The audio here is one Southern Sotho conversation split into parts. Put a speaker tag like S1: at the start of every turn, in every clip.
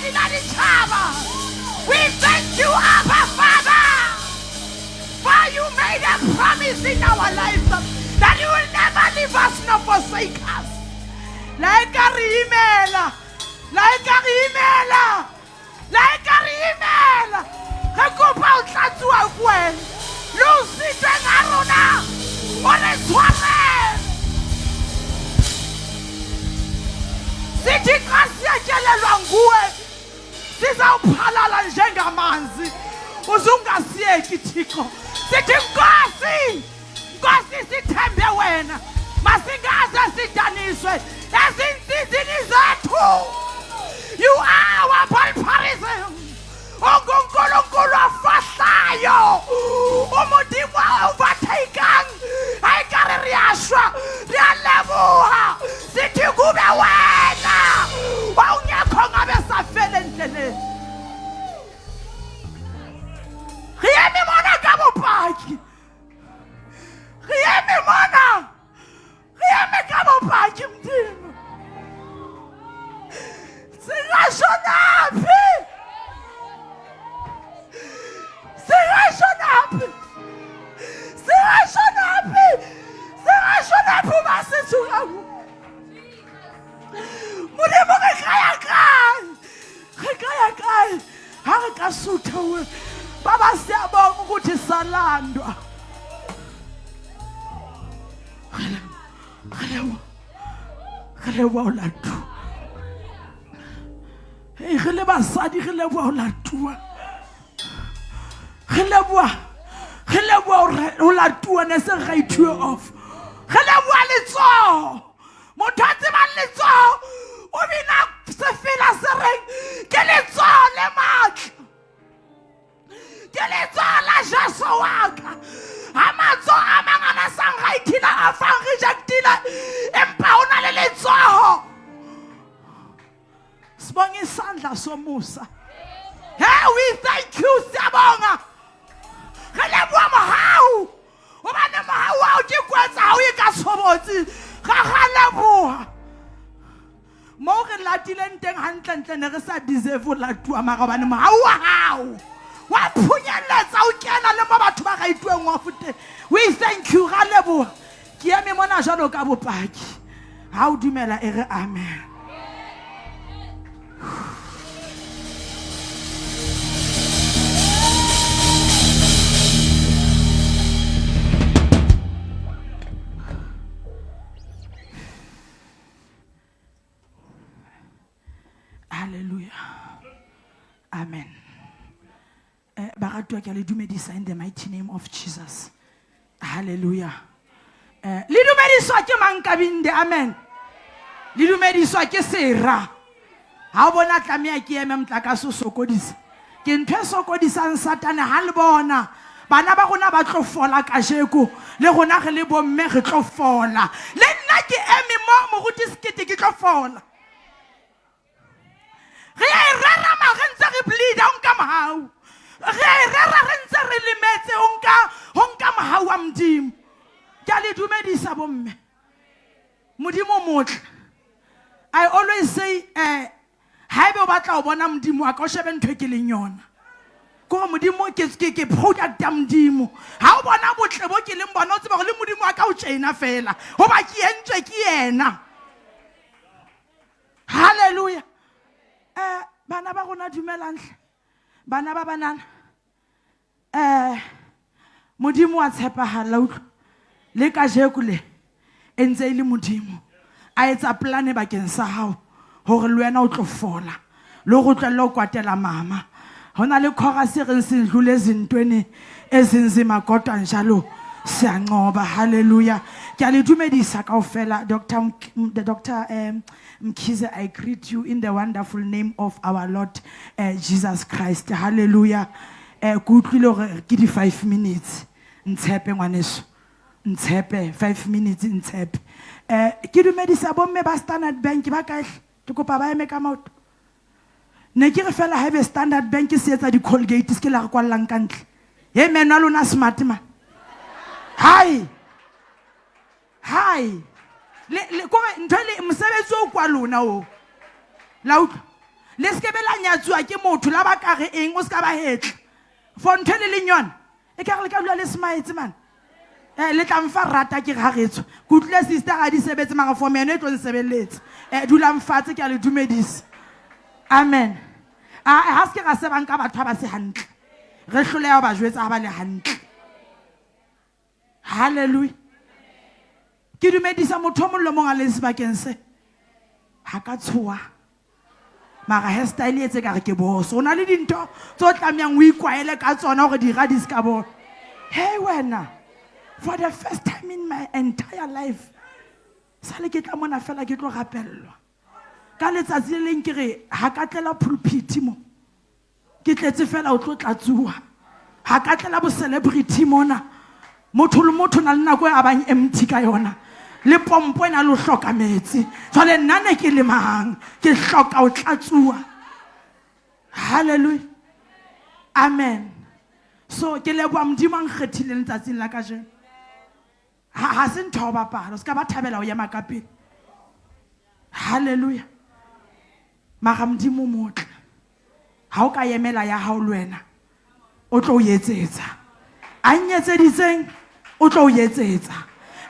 S1: lesedi la ditjhaba. We thank you, Abba Father, for you made a promise in our life that you will never leave us nor forsake us. La e ka re imela, la e ka re imela, la e ka re imela. Re kopa o tlatsuwa ke wena. Le o sitweng ha rona, o re tshwarele. Sithi xa siyatyelelwa nguwe sizawuphalala njengamanzi uze ungasiyeki Thixo. Sithi Nkosi, Nkosi sithembe wena, masingaze sidaniswe ezintsizini zethu. You are our Balparism. UnguNkulunkulu ofahlayo, uModimo a overtakang. Ha e ka re re a shwa, re a leboha. Sithi kube wena wawungekho ngabe safela endleleni. Re eme mona ka bopaki, re eme mona, re eme ka bopaki Modimo. Singashonaphi? Singashonaphi? Singashonaphi? Singashonaphi uma sithuka kuwe? Modimo re ka ya kae? Re ka ya kae? Ha re ka sutha we. Baba siyabonga ukuthi salandwa. Re leboha ho latuwa. Hey, re le basadi re leboha ho latuwa. Re leboha re leboha ho latuwa ne se re ithuwe off. Re leboha letsoho. Motho a tsebang letsoho o bina sefela se reng ke letsoho le matla. Ke letsoho la Jesu wa ka. Ha matsoho a mang a na sang raithile a fang rejectile, empa ho na le letsoho. Sibonga isandla somusa. Hey, we thank you, siyabonga. Re leboha mohau. Hobane mohau wa hao ke kwetsa ha o ye ka tshobotsi. Ra ra leboha. Moo re latileng teng hantlentle ne re sa deserve ho latuwa mara hobane mohau wa hao wa phunyeletsa o kena le mo batho ba raituweng wa foteng. We thank you, ra leboha. Ke eme mona jwalo ka bopaki. Ha o dumela e re amen. Hallelujah. Amen. Eh, baratuwa ke a le dumedisa in the mighty name of Jesus. Hallelujah. Eh, le dumediswa ke mang kabinde? Amen. Le dumediswa ke sera. Ha o bona tlameha ke eme motlakase o sokodisa. Ke ntho e sokodisang Satane ha le bona. Bana ba rona ba tlo fola kajeko, le rona re le bomme re tlo fola. Le nna ke eme mo moruti Sekete ke tlo fola. Re a e rera ma re ntse re bleeda o nka mohau. Re a e rera re ntse re lemetse o nka ho nka mohau wa Modimo. Ke a le dumedisa bomme. Modimo o motle. I always say eh haebe o batla ho bona Modimo wa ka o shebe ntho e ke leng yona. Ke hore Modimo ke ke ke product ya Modimo. Ha o bona botle bo ke leng bona o tseba hore le Modimo wa ka o tjena fela. Hoba ke entswe ke yena. Hallelujah. Eh bana ba rona dumelang hle. Bana ba banana. Eh Modimo wa tshepahala utlwa. Le kajeko le e ntse e le Modimo. A etsa plane bakeng sa hao hore le wena o tlo fola. Le hore o tlohelle ho kwatela mama. Ho na le chorus e reng sindlule ezintweni ezinzima kodwa njalo siyanqoba. Hallelujah. Ke a le dumedisa kaofela Dr. the Dr. Mkhize, I greet you in the wonderful name of our Lord Jesus Christ. Hallelujah. Ke utlwile hore ke di 5 minutes. Ntshepe ngwaneso. Ntshepe 5 minutes ntshepe. Ke dumedisa bomme ba Standard Bank ba kae hle? Ke kopa ba eme ka maoto. Ne ke re fela haebe Standard Bank se etsa di Colgate se ke la re kwallang ka ntle. Hey meno a lona smart man. Hai. Hai. Le le kore ntho le mosebetsi o kwa lona o. La utlwa. Le se ke be la nyatsuwa ke motho la ba ka re eng o se ka ba hetla. For ntho e le leng yona e ka re le ka dula le smile man. Eh le tla mfa rata ke re ha re tswa. Ke utlwile sister ga di sebetse mara for meno e tlo nsebeletsa. Eh dulang fatshe ke a le dumedisa. Amen. A ha se ke ra sebang ka batho ba se hantle. Re hloleha ho ba jwetsa ha ba le hantle. Hallelujah. Ke dumedisa motho o mong le mong a leng sebakeng se. Ha ka tshoha. Mara hairstyle e etse ka re ke boso. O na le dintho tse o tlamehang o ikwaele ka tsona hore dira di se ka bona. Hey wena, for the first time in my entire life, sale ke tla mona fela ke tlo rapellwa. Ka letsatsi le leng ke re ha ka tlela pulpit mo. Ke tletse fela o tlo tlatsuwa. Ha ka tlela bo celebrity mona. Motho le motho na le nako e a bang empty ka yona. Le pompo e na le ho hloka metsi. Jwale nna ne ke le mang? Ke hloka ho tlatsuwa. Hallelujah. Amen. So ke leboha Modimo a nkgethileng letsatsing la kajeno. Ha ha se ntho ya ho bapala. O se ka ba thabela ho ema ka pele. Hallelujah. Mara Modimo o motle. Ha o ka emela ya hao le wena, o tlo o etsetsa. A nyetseditseng, o tlo o etsetsa.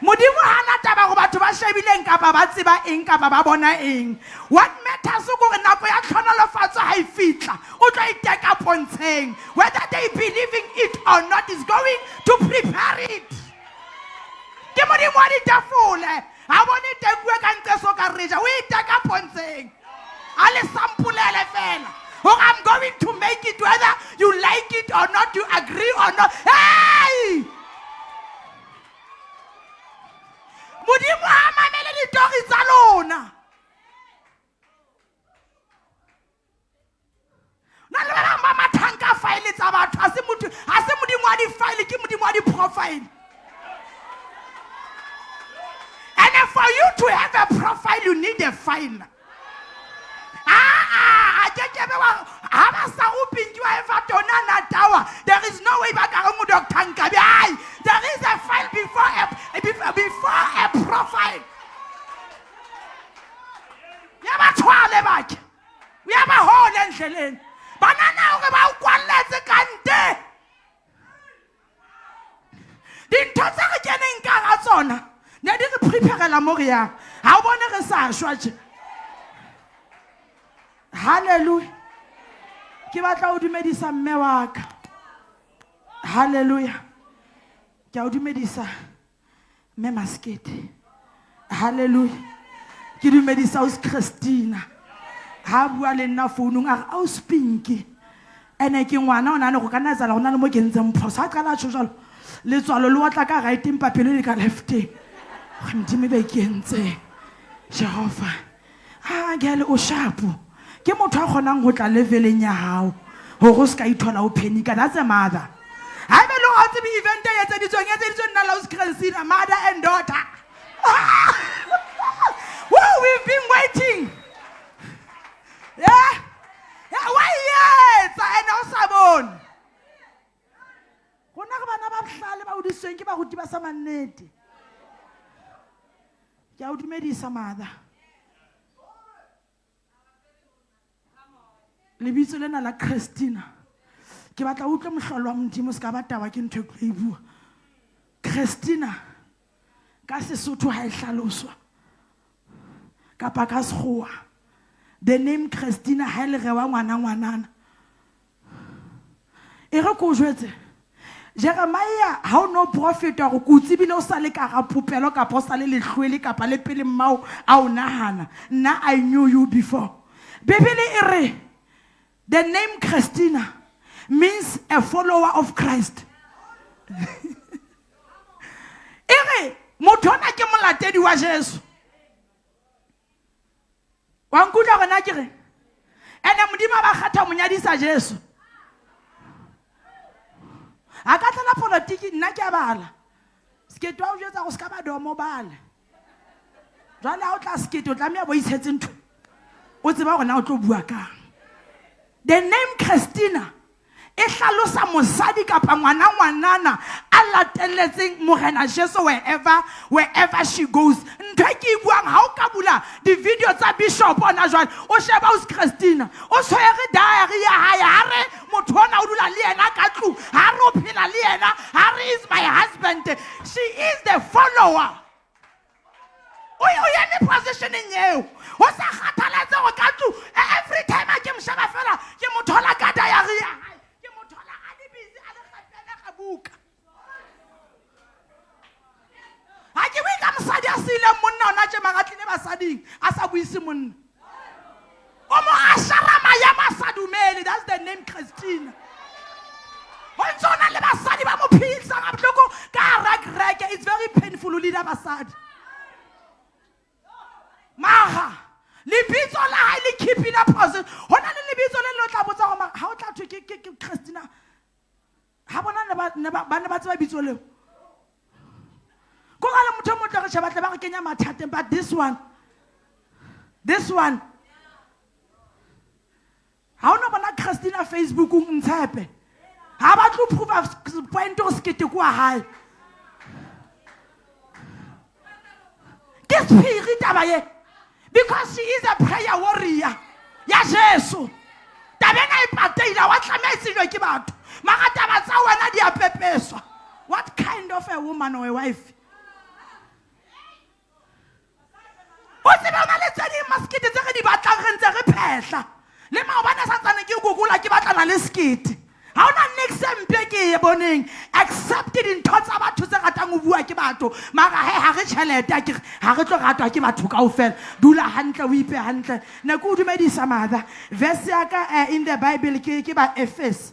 S1: Modimo ha na taba gore batho ba shebileng kapa ba tseba eng kapa ba bona eng. What matters ke gore nako ya tlhonolofatso ha e fitla, o tlo iteka pontsheng. Whether they believing it or not is going to prepare it. Ke Modimo wa ditafole. Ha bone tekuwe ka nqe so ka reja, o iteka pontsheng. A le sampolele fela. Gore I'm going to make it whether you like it or not, you agree or not. Hey! Modimo ha mamele ditori tsa lona. Na le ba bang ba mathang ka file tsa batho, ha se motho, ha se Modimo wa di-file, ke Modimo wa di-profile. And for you to have a profile, you need a file. Ah, a ke ke be wa ha ba sa o pinki wa efa tona na tawa. There is no way ba ka re mo Dr. Nkabi. Ai, there is a file before a profile. Ya bathwale bakhe. Uyabahola endleleni. Banana hore ba o kwalletse ka nte. Dintho tse re keneng ka ga tsona ne di re preparela mo re yang. Ha o bone re sa shwa tje. Hallelujah. Ke batla ho dumedisa mme wa ka. Hallelujah. Ke a o dumedisa mme Maskete. Hallelujah. Ke dumedisa aus Christina. Ha bua le nna founung a re aus Pinky. Ene ke ngwana o nane go ka nna tsala go na le mo ke ntseng phoso. Ha qala a tjho jwalo. Letswalo le otla ka right empa pelo le ka lefteng. Gore Modimo be ke entseng. Jehova. Ah girl o sharp. Ke motho a kgonang ho tla leveleng ya hao hore o se ka ithola o panic. That's a mother. Ha ebe le hore tsebe event e etseditsweng etseditsweng nna Laus Christina, mother and daughter. Woo, we've been waiting. Yeah. Yeah, wa e etsa ene o sa bone. Rona re bana ba bohlale ba hodisitsweng ke baruti ba sa mannete. Ke a o dumedisa mother. Lebitso lena la Christina. Ke batla o utlwe mohlolo wa Modimo se ka ba taba ke ntho e ke e bua. Christina ka Sesotho ha e hlaloswa kapa ka Sekgowa. The name Christina ha e le rewa ngwana ngwanana. E re ko jwetse Jeremiah ha o no profeta gore ke o tsebile o sa le ka ga popelo kapa o sa le lehlwele kapa le pele mmao a o nahana. Nna I knew you before. Bibele e re the name Christina means a follower of Christ. E re motho ona ke molatedi wa Jesu. Wa nkutlwa gore na ke re ene Modimo a ba kgetha ho mo nyadisa Jesu. A ka tlela politiki nna ke a bala. Sekete wa o jwetsa go se ka ba domo bale. Jwale ha o tla sekete o tlameha bo itshetse ntho. O tseba gore na o tlo bua kang. The name Christina E hlalosa mosadi kapa ngwana ngwanana a latelletseng Morena Jesu wherever, wherever she goes. Ntho e ke e buang, ha o ka bula di-video tsa bishop ona jwale, o sheba Ausi Christina, o tshwere diary ya hae, ha re motho ona o dula le yena ka tlung, ha re o phela le yena, ha re is my husband. She is the follower. O o eme positioneng eo ho sa kgathaletse gore ka tlung every time a ke mo sheba fela ke mo thola ka diary ya hae, ke mo thola a le busy a le kgapele ga buka. Ha ke bue ka mosadi a siileng monna ona tje mara tlile basading a sa buise monna. O mo ashara maemo a sa dumele. That's the name Christina. Ho ntse ho na le basadi ba mo phedisang ha bohloko ka hara kereke. It's very painful ho leader basadi. Mara lebitso la hae le keepile position. Ho na le lebitso le le tla botsa hore ha o tla thwe ke ke ke Christina. Ha bona ne ba ne ba ba ne ba tseba bitso leo. Ko ga le motho o motle re sheba tle ba re kenya mathateng, but this one, this one, ha o no bona Christina Facebookong ntshepe. Ha ba tlo prove point o sekete kwa hae. Ke sephiri taba ye, because she is a prayer warrior ya Jesu. Taba ena e pateile, wa tlameha e tsejwe ke batho. Mara taba tsa wena di a pepeswa. What kind of a woman or a wife? O tsebe o na le tse ding masekete tse re di batlang re ntse re phehla. Le maobane a santsane ke googla ke batlana le sekete. Ha ona nix e mpe ke e boneng except dintho tsa batho tse ratang ho bua ke batho. Mara he ha re tjhelete akere ha re tlo ratwa ke batho kaofela. Dula hantle o ipe hantle. Ne ke o dumedisa mother. Verse ya ka in the Bible ke ke ba Efese.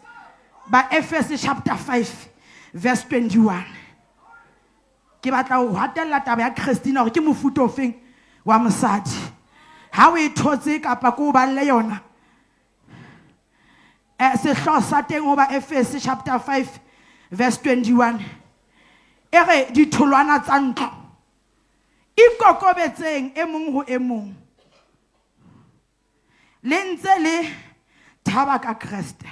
S1: Ba Efese chapter 5 verse 21. Ke batla ho hatella taba ya Christina hore ke mofuta ofeng wa mosadi. Ha o e thotse kapa ke o balle yona. Sehlooho sa teng ho ba Efese chapter 5 verse 21. E re ditholwana tsa ntlo ikokobetseng e mong ho e mong. Le ntse le thaba ka Kreste.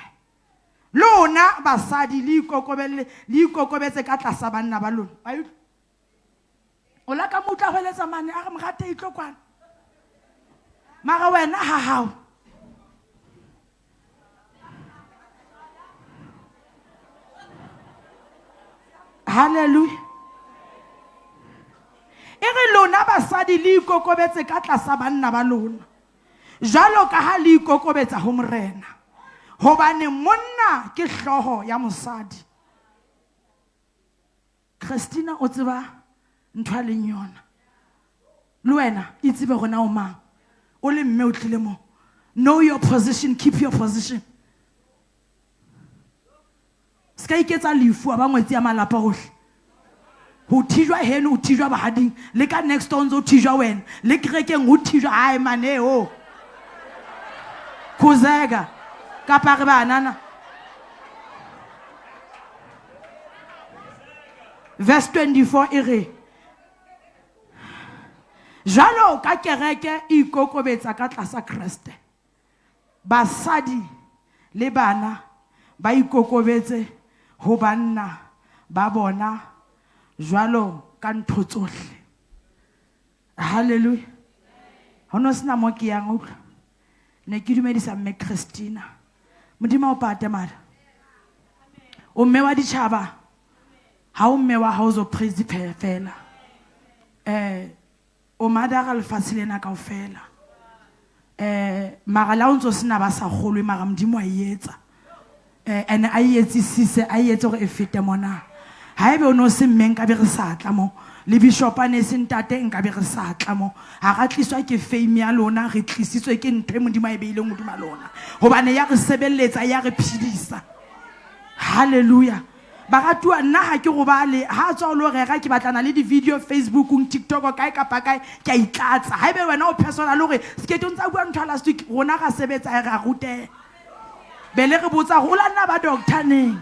S1: Lona basadi le ikokobelle, le ikokobetse ka tlasa banna ba lona. Wa utlwa? O la ka mo utlwa hweletsa mane a re morate e tlo kwana. Mara wena ha hao. Hallelujah. E re lona basadi le ikokobetse ka tlasa banna ba lona. Jwalo ka ha le ikokobetsa ho Morena. Hobane monna ke hlooho ya mosadi. Christina o tseba ntho a leng yona. Le wena itsebe hore na o mang. O le mme o tlile mo. Know your position, keep your position. Se ka iketsa lefu a ba ngwetsi ya malapa ohle. Ho thijwa heno, ho thijwa bahading, le ka next door ntse ho thijwa wena, le kerekeng ho thijwa hae mane ho. Khuzeka kapa re banana. Verse 24 e re jwalo ka kereke e ikokobetsa ka tlasa Kreste, basadi le bana ba ikokobetse ho banna ba bona jwalo ka ntho tsohle. Hallelujah. Ho no sena mo ke yang utlwa. Ne ke dumedisa mme Christina. Modimo a o pate mara. O mme wa ditjhaba. Ha o mme wa House of Praise fela. O madara lefatshe lena kaofela. Mara la o ntso sena ba sa kgolwe mara Modimo a e etsa. Ene a e etsisise, a e etse hore e fete mona. Haebe o no se mme nka be re sa tla mo. Le bishop a ne se ntate nka be re sa tla mo. Ha ra tliswa ke fame ya lona, re tlisitswe ke ntho e Modimo a e beileng hodima lona. Hobane ya re sebeletsa, ya re phedisa. Hallelujah. Baratuwa, nna ha ke robale, ha tswa o lo rera ke batlana le di-video Facebookong, TikTok, kae kapa kae, ke a itlatsa. Haebe wena o personal hore sekete o ntsa bua ntho ya last week, rona ra sebetsa ra ruteha. Be le re botsa hore o la nna ba doctor neng.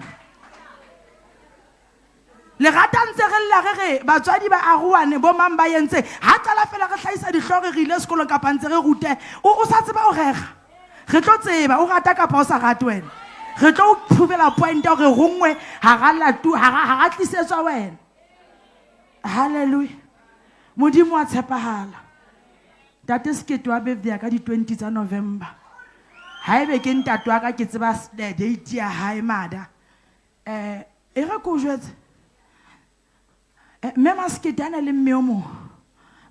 S1: Le rata ntse re lla re re batswadi ba arohane bo mang ba entse. Ha qala fela re hlahisa dihlooho re re ile sekolong kapa ntse re ruteha. O sa tseba ho rera. Re tlo tseba o rata kapa o sa rate wena. Re tlo o provela point ya gore rongwe ga ra latu ga ra tlisetswa wena. Hallelujah. Modimo wa tshepahala. Ntate Sekete wa birthday ya ka di 20 tsa November. Haebe ke ntate wa ka ke tseba date ya hae mada. Eh e re ko jwetse. Eh, mme Masekete a na le mme o mong.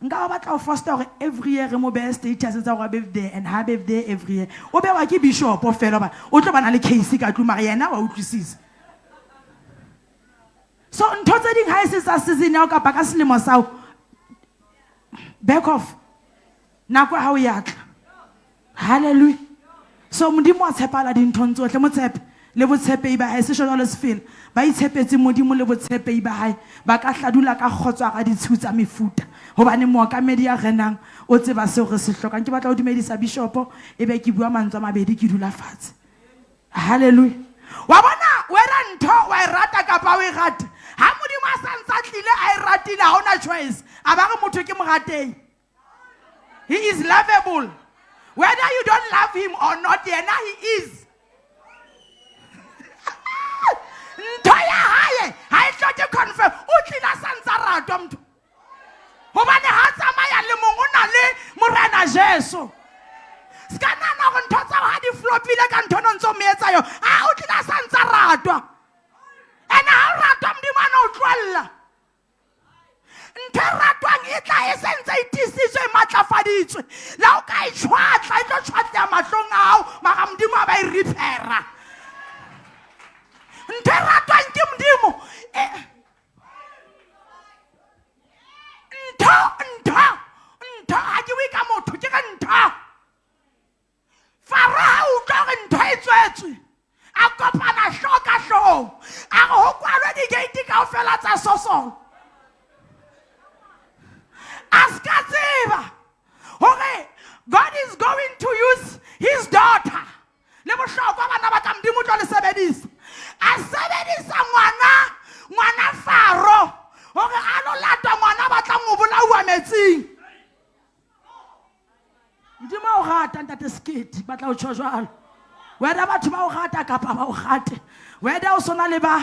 S1: Nka ba batla ho foster hore every year re mo behe status tsa hore birthday and ha birthday every year. O bewa ke bishop fela ba o tlo bana le case ka tlung mara yena wa utlwisisa. So ntho tse ding ha e se tsa season ya kapa ka selemo sa back off. Nako ya hao ya tla. Hallelujah. So Modimo wa tshepala dinthong tsohle, mo tshepe le botshepehi ba hae, sesho jwalo se fela. Ba itshepetseng Modimo le botshepehi ba hae ba ka hla dula ka kgotso hara ditshiu tsa mefuta, hobane mookamedi ya renang o tseba seo re se hlokang. Ke batla ho dumedisa bishopo, ebe ke bua mantswe a mabedi ke dula fatshe. Hallelujah. Wa bona wena ntho wa e rata kapa o e rate, ha Modimo a sa ntsa tlile a e ratile, ha ona choice. A ba re motho ke moratei. He is lovable. Whether you don't love him or not, yena he is. Ntho ya hae ha e hloke confirm. O tlile a sa ntsa ratwa motho. Hobane ha tsamaya le mong o na le Morena Jesu. Se ka nahana hore ntho tsao ha di flopile ka ntho no ntso mo etsa yona. A o tlile a sa ntsa ratwa. Ene ha o ratwa Modimo a no o tlohella. Ntho e ratwang e tla e se ntse e tiisitswe e matlafaditswe. Le ha o ka e tjhwatla e tlo tjhwatleha mahlong a hao, mara Modimo a ba e repaira. Ntho e ratwang ke Modimo e ntho ntho ntho ha ke bue ka motho ke re ntho. Faro ha utlwa hore ntho e tswetswe, a kopana hlooho ka hloohong, a re ho kwalwe di-gate kaofela tsa Sosolo. A se ka tseba hore God is going to use his daughter. Le bohlokwa bana ba ka Modimo o tlo le sebedisa. A sebedisa ngwana, ngwana Faro hore a lo latwa ngwana a batlang ho bolauwa metsing. Modimo a o rata ntate Sekete, batla o tjho jwalo. Whether batho ba o rata kapa ba o rate, whether o sona le ba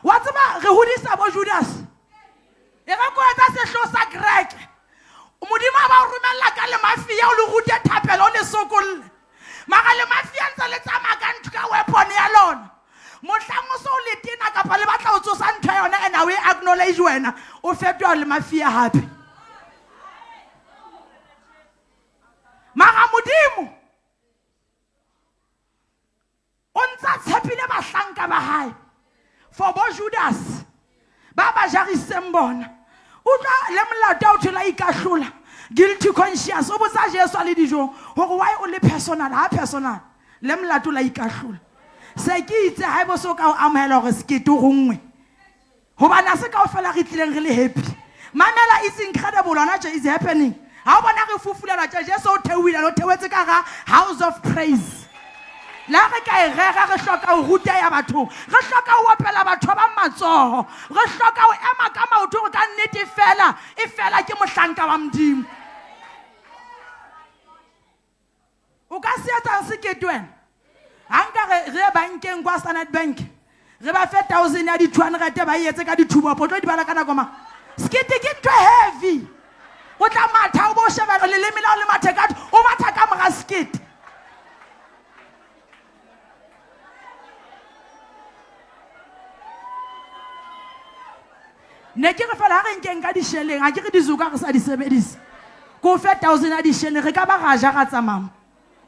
S1: wa tseba re hodisa bo Judas. E re ko etsa sehloho sa kereke. Modimo a ba o romella ka le mafia o le rute thapelo o le sokolle. Mara le mafia ntse le tsamaya ka ntho ka weapon ya lona. Mohlang o so o le tena kapa le batla ho tsosa ntho ya yona and ha o e acknowledge wena, o fetoha le mafia hape. Mara Modimo o ntsa tshepile bahlanka ba hae for bo Judas ba ba jariseng bona. Utlwa le molato o thola ikahlola guilty conscious o botsa Jesu a le dijong hore why o le personal ha personal le molato la ikahlola. Se ke itse ha ebo so ka o amohela hore sekete o ronngwe. Hobane ha se kaofela re tlileng re le happy. Mamela, it's incredible hona tje, it's happening. Ha o bona re fufulelwa tje, Jesu o theohile, o theohetse ka hara house of praise. Le ha re ka e rera, re hloka ho ruteha bathong. Re hloka ho opela batho ba matsoho. Re hloka ho ema ka maoto hore ka nnete fela, e fela ke mohlanka wa Modimo. O ka se etsang sekete wena? Ha nka re re ye bankeng kwa Standard Bank, re ba fe 1000 ya di 200 ba e etse ka dithubopo, o tlo di bala ka nako mang? Sekete ke ntho e heavy. O tla matha o bo sheba leleme la o le mathe ka o matha ka mora sekete. Ne ke re fela ha re nkeng ka disheleng, ha ke re dizuka re sa di sebedisa. Ke o fe 1000 ya disheleng, re ka ba ra ja ra tsamaya.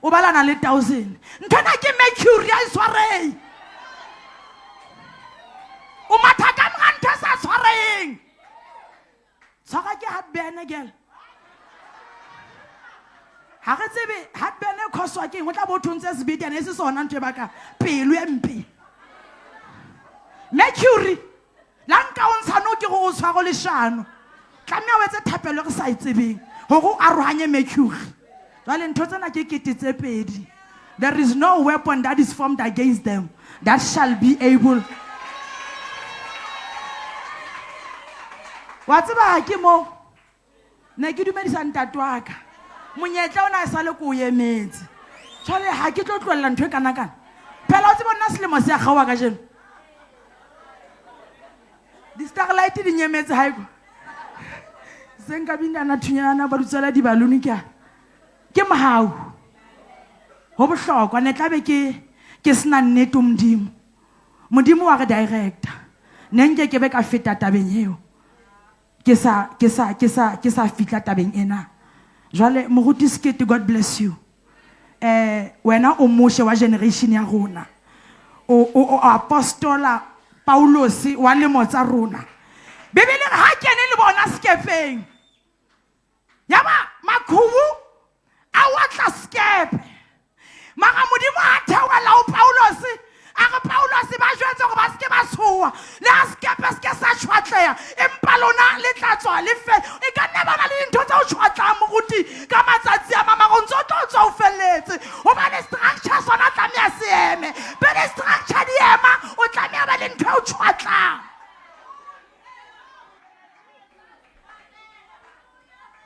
S1: O balana le 1000. Nthwena ke mercury ha e tshwarehe. O matha ka mora ntho e sa tshwareheng. Tshwara ke heartburn girl. Ha re tsebe heartburn e cause-wa ke eng, o tla bo thontse sebete ene e se sona ntho e baka pelo e mpe. Mercury la nka o ntsha no ke go o tshwaro leshano. Tlameha o etse thapelo re sa e tsebeng hore o arohanye mercury. Jwale ntho tsena ke kete tse pedi. There is no weapon that is formed against them that shall be able. Wa tseba ha ke mo ne ke dumedisa ntate wa ka. Monyetla ona e sale ko o emetse. Jwale ha ke tlo tlohella ntho e kana kana. Phela o tsebe nna selemo se a kgaoha kajeno. Di-starlight di nyemetse haeko. Se nka bindana thunyana ba dutsela di-balloon ke a. Ke mohau. Ho bohlokwa ne tlabe ke ke sena nnete ho Modimo. Modimo wa re director. Ne nke ke be ka feta tabeng eo. Ke sa ke sa ke sa ke sa fihla tabeng ena. Jwale moruti Sekete God bless you. Eh wena o Moshe wa generation ya rona. O o o apostola Paulus wa lemo tsa rona. Bibele re ha kene le bona sekepeng. Yaba makhubu a otla sekepe. Mara Modimo a theohela ho Paulus a re Paulus ba jwetse hore ba se ke ba tshoha le ha sekepe se ke sa tjhwatleha empa lona le tla tswa le fe e ka nna bana le dintho tse o tjhwatlang moruti ka matsatsi a mang mara o ntse o tlo tswa o felletse hobane structure sona tlameha se eme pele structure di ema o tlameha ba le ntho e o tjhwatlang.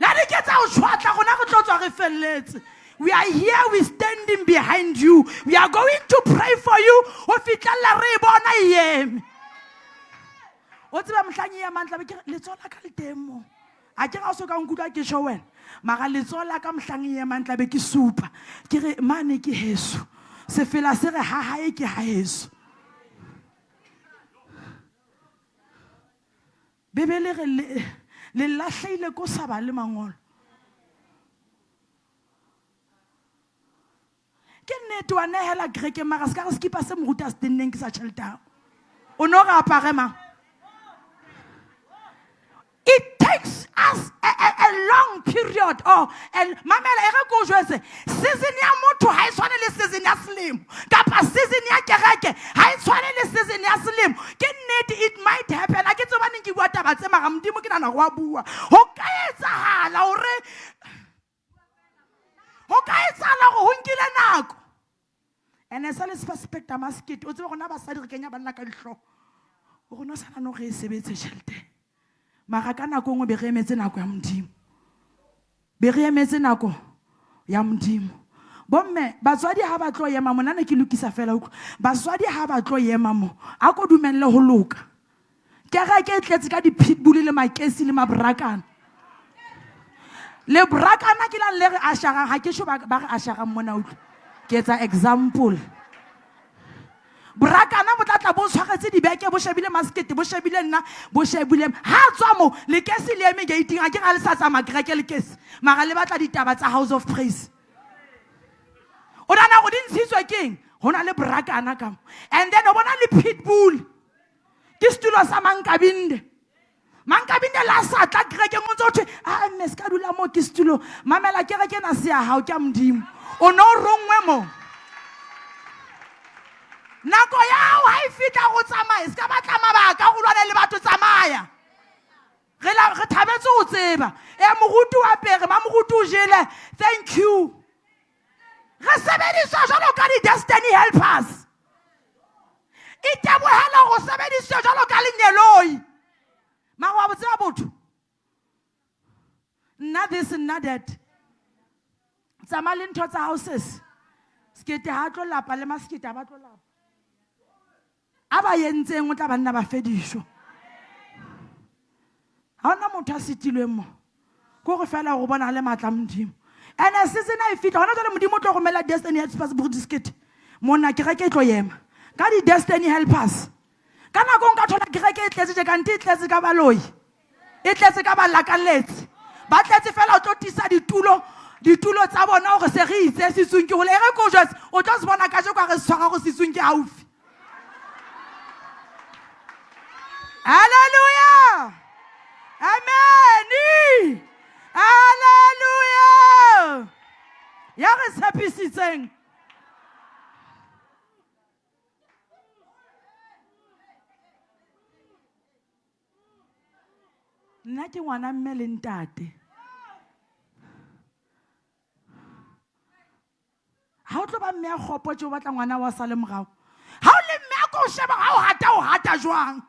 S1: La di ke tsa o tshwatla rona re tlo tswa re felletse. We are here, we standing behind you. We are going to pray for you ho fihlella re e bona e eme. O tseba mohlang e emang tlabe ke re letsoho la ka le teng mo. A ke ga o so ka nkutlwa ke tjho wena. Mara letsoho la ka mohlang e emang tlabe ke supa. Ke re mane ke heso. Sefela se re ha hae ke ha heso. Bibele re le, le lahlehile ko sa bale mangolo. Ke nnete wa nehela kerekeng mara se ka re sekipa se moruti a se tenneng ke sa tjhelete ao. O no re apare mang? It takes us a long period or and mamela e re ko jwetse season ya motho ha e tshwane le season ya selemo kapa season ya kereke ha e tshwane le season ya selemo. Ke nnete it might happen. A ke tsebe neng ke bua taba tse mara Modimo ke nahana wa bua. Ho ka etsahala hore ho ka etsahala hore ho nkile nako. Ene sa le suspecta maskete o tsebe rona basadi re kenya banna ka dihlooho. Rona sa nano re e sebetse tjhelete. Mara ka nako nngwe be re emetse nako ya Modimo. Be re emetse nako ya Modimo. Bomme batswadi ha ba tlo ema mona ne ke lokisa fela utlwa. Batswadi ha ba tlo ema mo a ko dumelle ho loka. Kereke e tletse ka di-pitbull le makesi le mabrakana. Le brakana ke lang le re asharang ha ke sho ba re asharang mona utlwa. Ke etsa example. Brakana bo tla tla bo tshwaretse dibeke bo shebile maskete bo shebile nna bo shebile ha tswa mo lekesi le eme gating a ke ga le sa tsamaya kereke lekesi mara le batla ditaba tsa house of praise. O nahana gore di ntshitswe keng? Ho na le brakana ka mo. And then o bona le pitbull. Ke setulo sa Mankabinde. Mankabinde la sa tla kerekeng o ntse o thwe a mme se ka dula mo ke setulo. Mamela kereke ena se ya hao ke ya Modimo. O no rongwe mo. Nako ya hao ha e fihla go tsamaye se ka batla mabaka go lwane le batho tsamaya. Re la re thabetse ho tseba. E moruti wa pere, ma moruti o jele. Thank you. Re sebediswa jwalo ka di-destiny helpers. Itebohela go sebediswa jwalo ka lengeloi. Mara wa bo tseba botho. Nna this nna that. Tsamaya le ntho tsa hao sesi. Sekete ha tlo lapa le masekete ha ba tlo lapa. A ba entseng o tla ba nna ba fediswa. Ha hona motho a sitilweng mo. Ke gore fela go bona le matla a Modimo. Ene season a e fihla hona jwale Modimo o tlo romela destiny helpers moruti Sekete. Mona kereke e tlo ema ka di-destiny helpers. Ka nako nka thola kereke e tletse tje kante e tletse ka baloi. E tletse ka balakaletse. Ba tletse fela o tlo tisa ditulo ditulo tsa bona hore se re itse setsung ke hole. E re ko jwetse o tlo se bona kajeko ha re se tshwara hore setsung ke haufi. Hallelujah. Amen. Hallelujah. Ya re tshepisitseng. Nna ke ngwana mme le ntate. Ha o tlo ba mme a kgopo tje o batla ngwana wa sale morao. Ha o le mme a ko sheba ha o hata o hata jwang.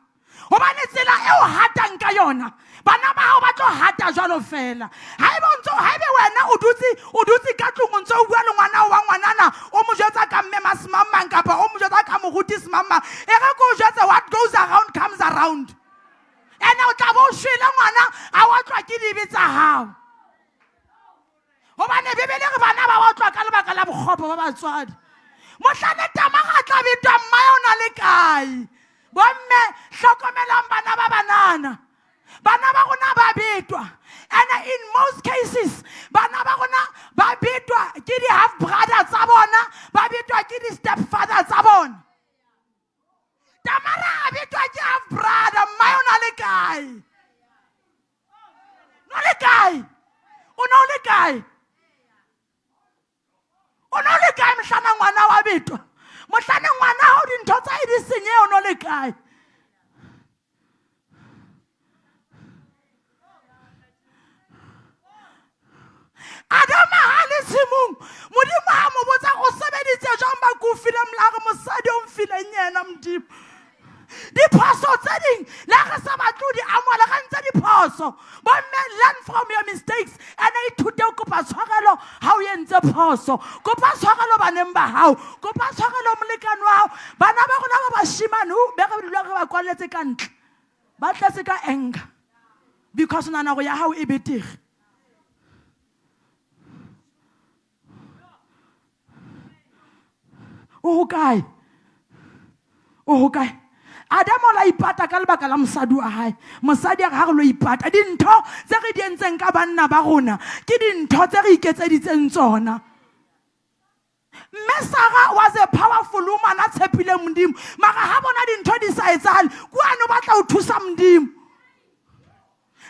S1: Hobane tsela e o hatang ka yona bana ba hao ba tlo hata jwalo fela. Haeba o ntso haebe wena o dutse o dutse ka tlung o ntso o bua le ngwana wa ngwanana o mo jwetsa ka mme masemangmang kapa o mo jwetsa dibe tsa gago. Gobane Bibele re bana ba otlwa ka lebaka la bokgopo ba batswadi. Mohlane Tamara a tla betwa mmae o na le kae? Bomme hlokomelang bana ba banana. Bana ba rona ba betwa. And in most cases bana ba rona ba betwa ke di-half brother tsa bona, ba betwa ke di-step father tsa bona. Tamara a betwa ke half brother, mmae o na le kae? No le kae? O ne o le kae? O ne o le kae mohlana ngwana wa betwa? Mohlane ngwana hao dintho tsa hae di senyehe, o ne o le kae? Adama ha le tshimong, Modimo ha mo botsa go sebeditse jwang ba ko file molao, re mosadi o mfileng yena Modimo. Diphoso tse ding le ha re sa batle ho di amohela, re ntse diphoso. Bomme, learn from your mistakes and ithute ho kopa tshwarelo ha o entse phoso. Kopa tshwarelo baneng ba hao, kopa tshwarelo molekane wa hao. Bana ba rona ba bashimane be re dula re ba kwalletse ka ntle, ba tletse ka anger because nana gore ya hao e betere. O hokae? O hokae? Adama o la ipata ka lebaka la mosadi wa hae. Mosadi a re ha re lo ipata, dintho tse re di entseng ka banna ba rona ke dintho tse re iketseditseng tsona. Mme Sarah was a powerful woman a tshepileng Modimo. Mara ha bona dintho di sa etsahale, kuane o batla ho thusa Modimo.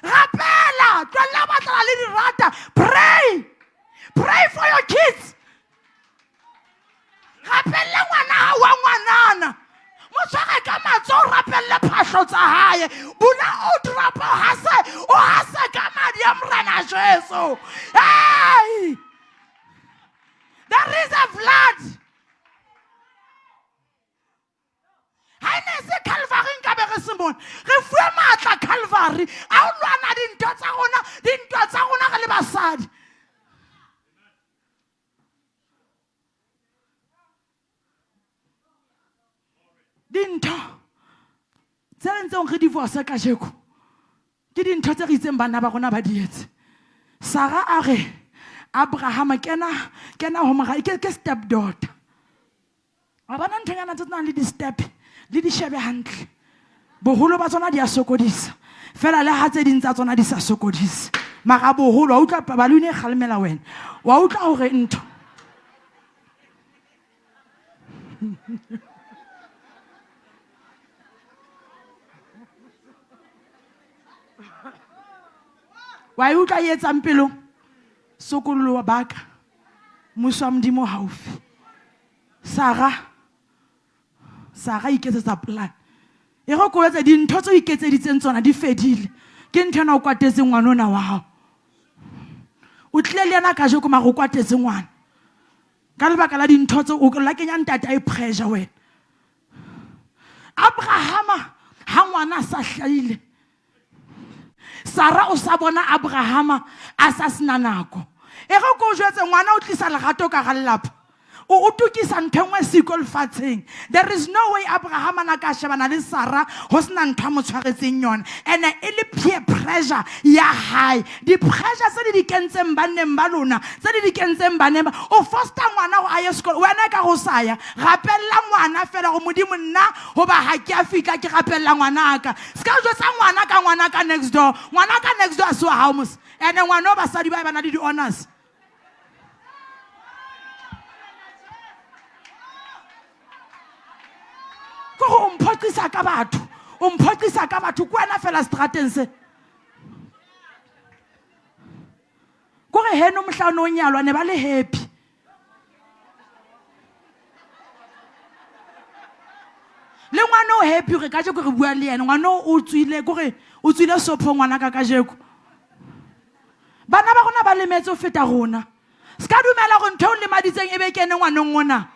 S1: Rapela, tlohella ho batlana le dirata. Pray. Pray for your kids. Rapelle ngwana hao wa ngwanana. Mo tshware ka matsoho, rapelle phahlo tsa hae. Bula o drop o hase, o hase ka madi a Morena Jesu. Hey! There is a blood. Ha e ne se Calvary nka be re se mona. Re fuwe matla Calvary. A o lwana dintho tsa rona, dintwa tsa rona re le basadi. Dintho tse re ntseng re divorce kajeko ke dintho tse re itseng bana ba rona ba di etse. Sarah a re Abraham kena kena ho mora ke step daughter. Wa bona nthonyana tse nang le di-step le di shebe hantle. Boholo ba tsona di a sokodisa. Fela le ha tse ding tsa tsona di sa sokodise. Mara boholo wa utlwa balloon e kgalemela wena. Wa utlwa hore ntho. Wa e utlwa e etsang pelong? Sokolloa baka. Mmuso wa Modimo haufi. Sarah Sarah iketsetsa plan. E re ko etse dintho tse o iketseditseng tsona di fedile. Ke ntho ena o kwatetse ngwana ona wa hao. O tlile le yena kajeko mara o kwatetse ngwana. Ka lebaka la dintho tse o la kenya ntate a e pressure wena. Abrahama ha ngwana a sa hlahile, Sarah o sa bona Abrahama a sa sena nako. E re ko o jwetse ngwana o tlisa lerato ka ga lelapa. O o tukisa ntho e nngwe siko lefatsheng. There is no way Abraham a na ka shebana le Sarah ho sena ntho a mo tshwaretseng yona. Ene e le peer pressure ya hae. Di-pressure tse di di kentseng banneng ba lona, tse di di kentseng baneng ba, o foster ngwana gore a ye sekolo, wena e ka go sa ya. Rapella ngwana fela gore Modimo nna goba ga ke a fihla ke rapella ngwanaka. Se ka jwetsa ngwana ka ngwana ka next door. Ngwana ka next door a se wa hao mos. Ene ngwana o basadi ba ba na le di-honors. Ke gore o mphoqisa ka batho, o mphoqisa ka batho, ke wena fela strateng se. Kore heno mohla o ne o nyalwa ne ba le happy. Le ngwana o happy gore kajeko re bua le yena, ngwana o tswile kore o tswile sopho ngwana ka kajeko. Bana ba rona ba lemetse ho feta rona. Se ka dumela gore ntho e o lemaditseng e be kene ngwaneng ona.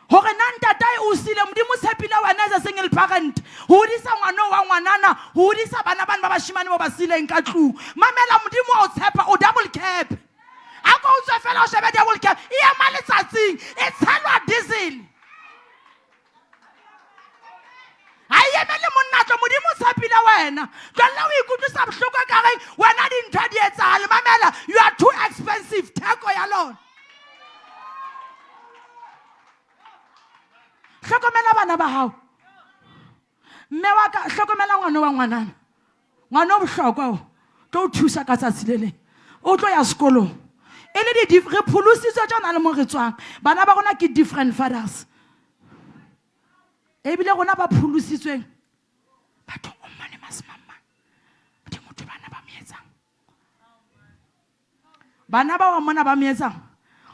S1: Hore na ntatae o sile, Modimo o tshepile wena as a single parent ho hodisa ngwana wa ngwanana, ho hodisa bana bana ba bashimane ba ba sileng ka tlung. Mamela Modimo wa o tshepa, o double cap. A ko utswe fela o shebe double cap, e ema letsatsing, e tshelwa diesel. Ha e emele monna tlo, Modimo o tshepile wena. wena. Tlohella ho ikutlwisa bohloko ka reng wena dintho di etsahale. Mamela, you are too expensive, theko ya lona. Hlokomela bana ba hao. Mme wa ka, hlokomela ngwana wa ngwanana. Ngwana o bohlokwa o tlo o thusa ka tsatsi le leng. O tlo ya sekolong. E le di re pholositswe tjona le mo re tswang. Bana ba rona ke different fathers. Ebile rona ba pholositsweng batho o mmane masemangmang. Modimo motho bana ba mo etsang. Bana ba wa mona ba mo etsang.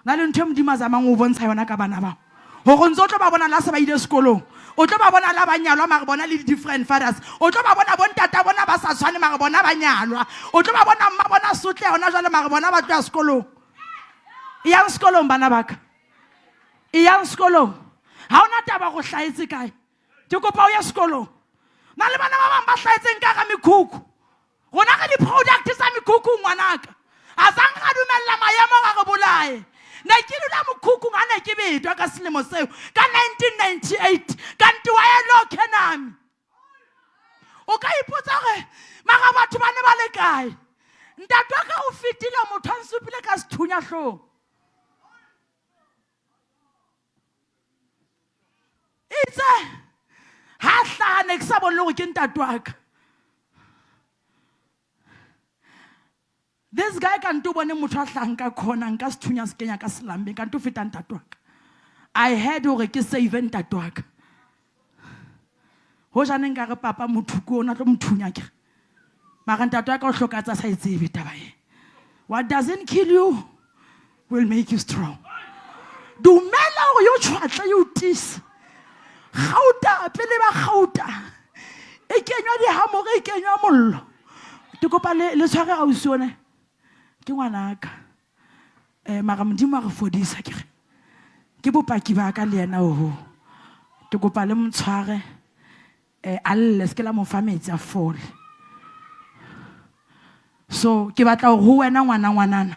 S1: Na le ntho e Modimo a zamang o bontsha yona ka bana bao. Hore ntse o tlo ba bona la se ba ile sekolong. O tlo ba bona la ba nyalwa mare bona le di-different fathers. O tlo ba bona bontata bona ba sa tshwane mare bona ba nyalwa. O tlo ba bona mma bona sotleha hona jwale mare bona ba tloha sekolong. Eyang sekolong bana ba ka. Eyang sekolong. Ha ona taba go hlahetse kae. Ke kopa o ye sekolong. Na le bana ba bang ba hlahetseng ka ga mekhukhu. Rona re di-product tsa mekhukhu ngwanaka. A sang ra dumella maemo a re bolaye. Ne ke dula mokhukhung ha ne ke betwa ka selemo seo ka 1998 kanti wa elokhe nami. O ka ipotsa hore mara batho ba ne ba le kae. Ntate wa ka o fetile motho a nsupile ka sethunya hlong. Itse ha hlaha ne ke sa bone le hore ke ntate wa ka. This guy kanti o bone motho a hlahang ka corner nka sethunya se kenya ka selambeng kanti o feta ntate wa ka. I heard hore ke save ntate wa ka. Hoja ne nka re papa motho ke ona tlo mo thunya ke. Mara ntate wa ka o hloka tsa sa e tsebe taba e. What doesn't kill you will make you strong. Dumela hore yo tshwatle yo tiise. Gauta pele ba gauta. E kenywa dihamore e kenywa mollo. Ke kopa le le tshware ausi one. Ke ngwanaka. Eh mara Modimo a re fodisa ke re. Ke bopaki ba ka le yena oho. Ke kopa le motshware eh a lle se ke la mo fa metsi a fole. So ke batla hore ho wena ngwana ngwanana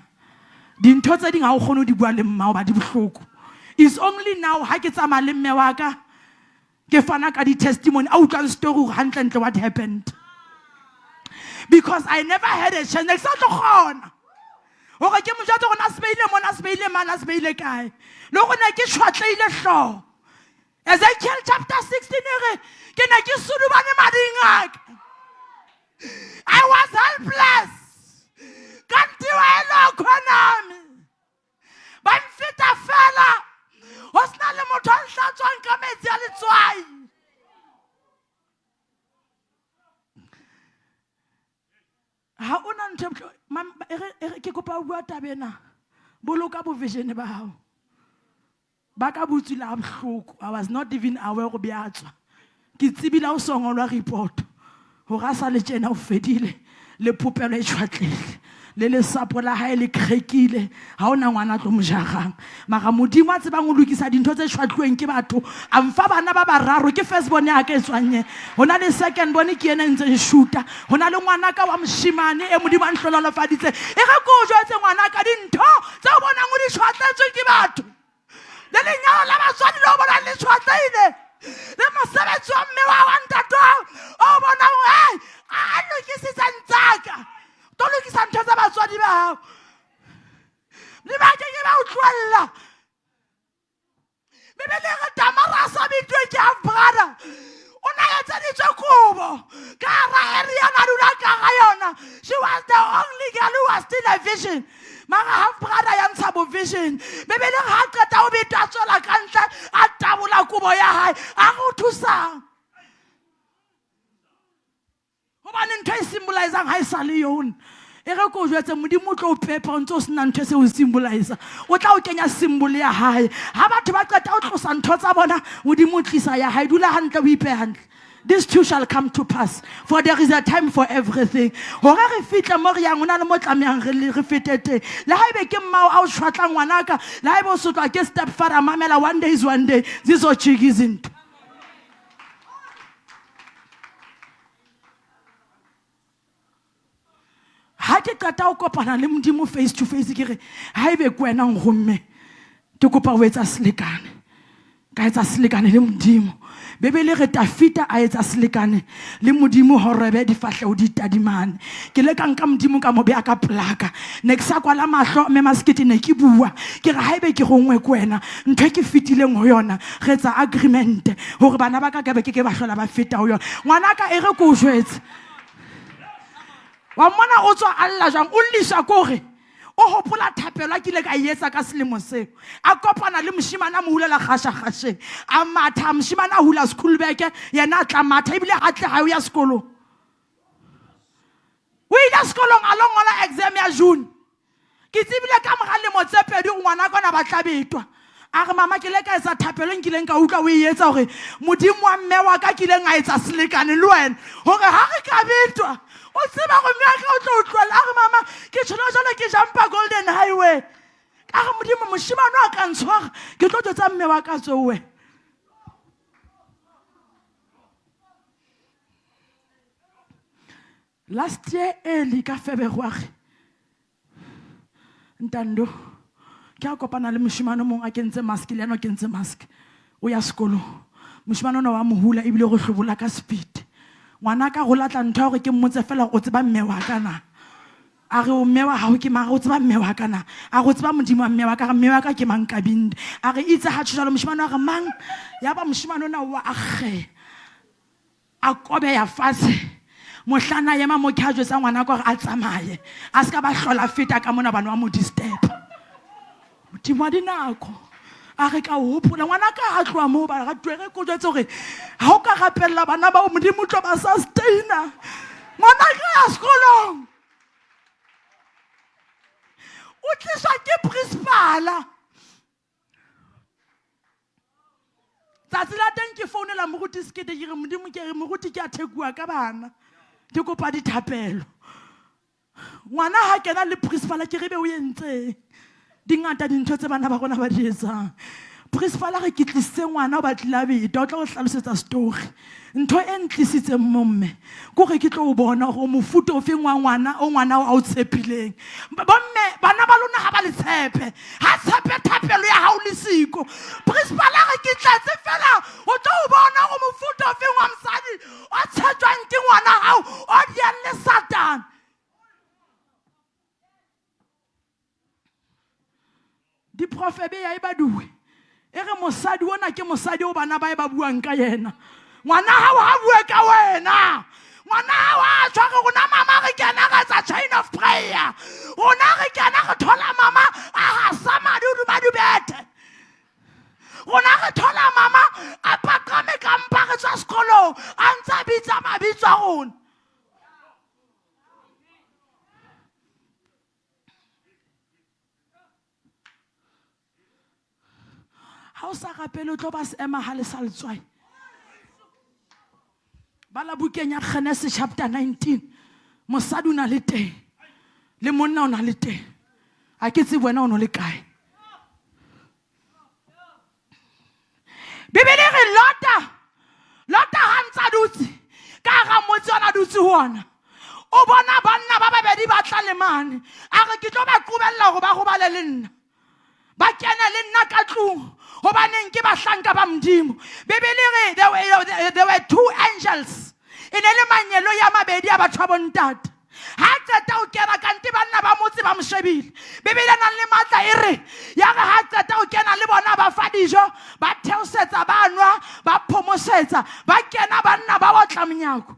S1: dintho tse ding ha o kgone ho di bua le mma hoba di bohloko. It's only now ha ke tsamaya le mme wa ka ke fana ka di-testimony a utlwang story hore hantlentle what happened. Because I never had a chance. Ne ke sa tlo kgona hore ke mo jwetse hore na se beile mona, se beile mane, se beile kae. Le hore ne ke tjhwatlehile hlooho. Ezekiel chapter 16 e re ke ne ke sudubane mading a ka. I was helpless. Kanti wa elokho nami. Ba mfeta fela. Ho sena le motho a nhlatswang ka metsi a letswai. Ha o na ntho e re ke kopa o bua taba ena. Boloka bo vision ba hao. Ba ka bo tswile ha bohloko. I was not even aware hore bya tswa. Ke tsebile ha o so ngolwa report hore a sa le tjena o fedile le popelo e tjhwatlehile le lesapo la hae le crackile ha ona ngwana a tlo mo jarang. Mara Modimo a tsebang ho lokisa dintho tse tjhwatluweng ke batho a mfa bana ba bararo. Ke first born ya ka e tswang ye. Ho na le second born ke ena e ntseng shoota. Ho na le ngwana ka wa moshemane e Modimo a nhlololofaditse. E re ke o jwetse ngwana ka dintho tse o bonang o di tjhwatletswe ke batho. Le lenyalo la batswadi le o bonang le tjhwatlehile. Le mosebetsi wa mme wa wa ntate wa o bonang hore a lokisitse tsaka. Tlo lokisa ntho tsa batswadi ba hao. Le ba ke ke ba o tlohella. Bibele e re Tamara a sa bitwe ke half brother. O na etseditswe kobo ka hara area na dula ka hara yona. She was the only girl who was still a vision. Mara half brother ya ntsha bo vision. Bibele ha qeta ho betwa a tswela ka ntle a tabola kobo ya hae. A re o thusang. Hobane ntho e symbolizang ha e sa le yone. E re ko jwetse Modimo o tlo o pepa o ntse o sena ntho e se o symbolize. O tla o kenya symbol ya hae. Ha batho ba qeta ho tlosa ntho tsa bona, Modimo o tlisa ya hae. Dula hantle o ipehe hantle. This too shall come to pass, for there is a time for everything. Hore re fihle mo re yang, ho na le mo tlamehang re fete teng. Le haebe ke mmao a o tjhwatla ngwanaka, le haebe o sotlwa ke stepfather, mamela, one day is one day, zizojika izinto. Ha ke qeta ho kopana le Modimo face to face, ke re haebe ke wena nkgomme, ke kopa ho etsa selekane. Ka etsa selekane le Modimo. Bebele re Tafita a etsa selekane le Modimo Horebe difahleho di tadimane. Ke le ka nka Modimo ka mo beha ka polaka. Ne ke sa kwala mahlo mme Masekete ne ke bua. Ke re haebe ke rongwe ke wena ntho e ke fetileng ho yona re etsa agreement hore bana ba ka ka be ke ke ba hlola ba feta ho yona. Ngwanaka e re ke o jwetse. Wa mmona o tswa a lla jwang o lliswa ke hore o hopola thapelo a kile ka e etsa ka selemo seo a kopana le moshimane a mo hulela kgashakgasheng a matha moshimane a hula sekhulubeke yena a tla matha ebile ga tle ga o ya sekolong o ile sekolong a lo ngola exam ya june ke tsebile ka mora lemo tse pedi gore ngwana kona ba tla betwa a re mama ke le ka etsa thapelo e nkileng ka utlwa o e etsa gore modimo wa mme wa ka kileng a etsa selekane le wena gore ga re ka betwa o tseba gore mme wa ka o tlo utlwela a re mama ke tshwana jalo ke jampa golden highway ka re modimo moshimane a ka ntshwara ke tlo tso tsa mme wa ka tsowe last year early ka february ntando ke a kopana le moshimane mongwe a kentse mask le ena o kentse mask o ya sekolong moshimane ona wa mohula ebile go hlobola ka speed ngwana ka go latla ntho ya gore ke mmotse fela o tseba mme wa ka na a re o mme wa gago ke mang o tseba mme wa ka na a go tseba modimo wa mme wa ka mme wa ka ke mang kabinde a re itse ga tshojalo moshimane wa re mang ya ba moshimane ona wa akge a kobeya fatshe mohlana ema mo ke a jwetsa ngwana ka gore a tsamaye a se ka ba hlola feta ka mona bana wa mo disturb modimo wa dinako a re ka hopola ngwana ka a tloa moo ba ga twere ko jwetse gore ga o ka rapelela bana bao modimo tlo ba sustaina ngwana ka ya sekolong o tliswa ke principala tsatsi la teng ke founela moruti sekete ke re modimo ke re moruti ke a thekua ka bana ke kopa dithapelo ngwana ha kena le principal ke re be o entseng dingata dintho tse bana ba rona ba di etsang principal re ke tlisitse ngwana o batlile a beta o tla go hlalosetsa story Ntho e ntlisitseng mo mme ko gore ke tlo o bona gore mofuta o feng wa ngwana o ngwana o a o tshepileng. Bomme bana ba lona ga ba le tshepe, ga tshepe thapelo ya gago le siko. Principal a re ke tletse fela o tlo o bona gore mofuta o feng wa mosadi o tshetjwang ke ngwana gago o diang le Satane. Diprofebe ya e baduwe e re mosadi ona ke mosadi o bana ba e ba buang ka yena ngwana hao ha bue ka wena ngwana hao a tshware rona mama re kena re etsa chain of prayer rona re kena re thola mama a hasa madi hodima dibethe rona re thola mama a paqame ka mpa re tswa sekolong a ntse a bitsa mabitso a rona ha o sa rapele o tlo ba seema ha le sa letswai bala bukeng ya Genesis chapter 19 mosadi o na le teng le monna o na le teng a ke tsebe wena o no le kae Bibele e re Lota Lota ha ntse a dutse ka hara motse ona dutse ho ona o bona banna ba babedi ba tla le mane a re ke tlo ba qobella hore ba robale le nna ba kene le nna ka tlung hobaneng ke bahlanka ba modimo bibele re there were two angels e ne le manyelo ya mabedi a batho ba bontate ha qeta ho kena kante banna ba motse ba mo shebile bibele e nang le matla e re ya re ha qeta ho kena le bona ba fa dijo ba theosetsa ba nwa ba phomosetsa ba kena banna ba otla monyako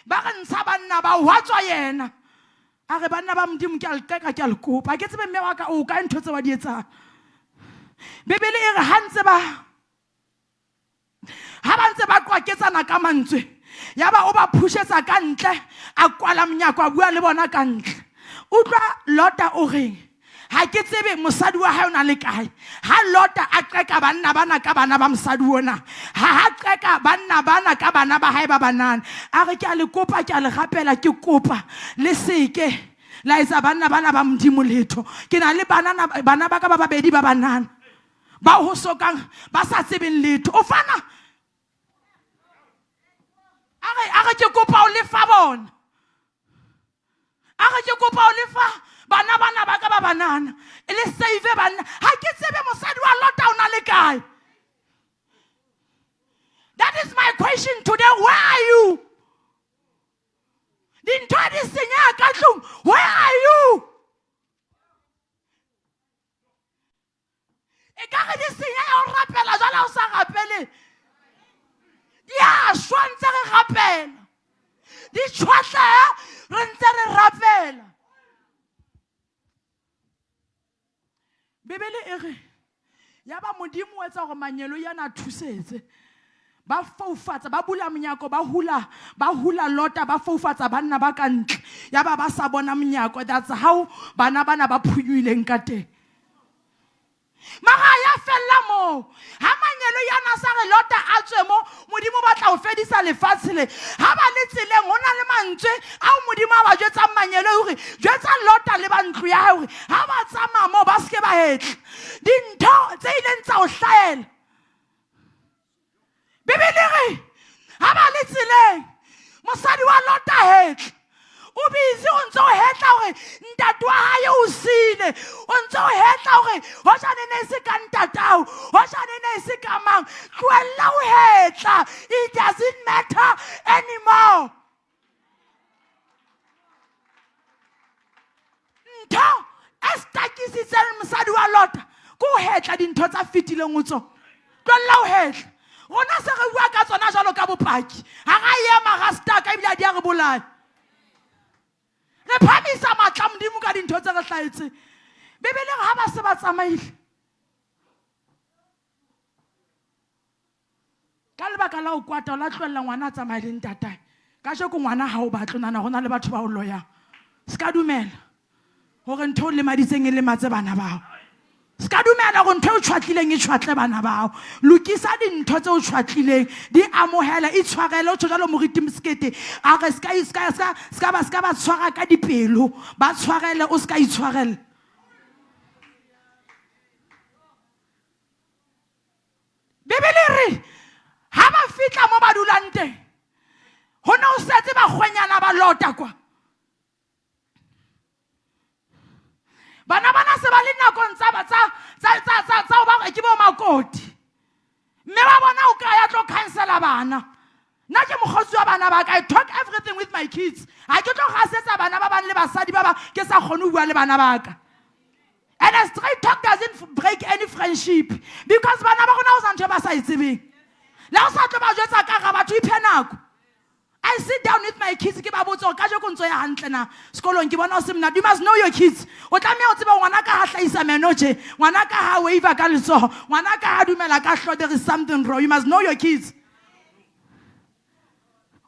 S1: ba re ntsha banna ba hwa tswa yena a re banna ba modimo ke a le qeka ke a le kopa ke tsebe mme wa ka o kae ntho tse wa di etsang bibele e re ha ntse ba ha ba ntse ba qwaketsana ka mantswe ya ba o ba phušetsa ka ntle a kwala monyako a bua le bona ka ntle utlwa lota o reng ga ke tsebe mosadi wa gae o na le kae ha lota a qeka banna bana ka bana ba mosadi ona ha ha qeka banna bana ka bana ba hae ba banana a re ke a le kopa ke a le rapela ke kopa le seke la etsa banna bana ba modimo letho ke na le banana bana ba ka ba babedi ba banana ba ho sokang ba sa tsebeng letho o fana a re ke kopa o lefa bona a re ke kopa o lefa bana bana ba ka ba banana e le save banna ga ke tsebe mosadi wa lota o na le kae. question today, where are you? Dintho di senyeha ka tlung, where are you? E ka re di senyeha o rapela jwale o sa rapele. Di a shwa ntse re rapela. Di tshwahleha re ntse re rapela. Bibele e re ya ba Modimo o etsa hore mangeloi ana a thusetse. Ba foufatsa, ba bula monyako, ba hula, ba hula Lota, ba foufatsa banna ba ka ntle. Ya ba ba sa bona monyako. That's how bana bana ba phunyohileng ka teng. Mara ya fella moo. Ha mangeloi ana sa re Lota a tswe mo, Modimo ba tla o fedisa lefatshe le. Ha ba le tseleng ho na le mantswe ao Modimo a ba jwetsang mangeloi hore jwetsa Lota le ba ntlo ya hae hore ha ba tsamaya moo ba se ke ba hetla. Dintho tse ileng tsa o hlahela. Bibele re ha ba le tseleng mosadi wa Lota hetla o busy o ntse o hetla hore ntate wa hae o sile o ntse o hetla hore hojane ne e se ka ntatao hojane ne e se ka mang tlohella ho hetla it doesn't matter anymore ntho e stakisitseng mosadi wa Lota ke ho hetla dintho tsa fetileng ho tsona tlohella ho hetla rona se re bua ka tsona jwalo ka bopaki ha ra ema ra staka ebile a di a re bolaya re phamisa matla Modimo ka dintho tse re hlahetseng Bibele ha ba se ba tsamaile ka lebaka la ho kwata o la tlohella ngwana a tsamaye le ntatae kajeko ngwana ha o batle o nahana go na le batho ba o loyang se ka dumela gore ntho o lemaditseng e lematse bana bao se ka dumela gore ntho e o tshwatlileng e tshwatle bana bao lokisa dintho tse o tshwatlileng di amohela itshwarele o tsho jalo moriti mosekete a re se ba se ka ba tshwara ka dipelo ba tshwarele o se ka itshwarela Bibele e re ha ba fihla mo ba dulang teng ho ne ho setse bakgwenyana ba Lota kwa. Bana bana se ba le nakong tsa ho ba ke bo makoti. Mme wa bona o ka ya tlo khansela bana. Nna ke mokgotsi wa bana ba ka. I talk everything with my kids. Ha ke tlo gasetsa bana ba bang le basadi ba bang ke sa kgone ho bua le bana ba ka. And a straight talk doesn't break any friendship because bana ba rona ho sa ntho e ba sa e tsebeng. Le ha o sa tlo ba jwetsa ka ga batho iphe nako. I sit down with my kids ke ba botse hore kajeko ntso ya hantle na sekolong ke bona o se monate. You must know your kids. O tlameha o tsebe ngwana ka ha hlahisa meno tje, ngwana ka ha wave ka letsoho, ngwana ka ha dumela ka hlo there is something wrong. You must know your kids.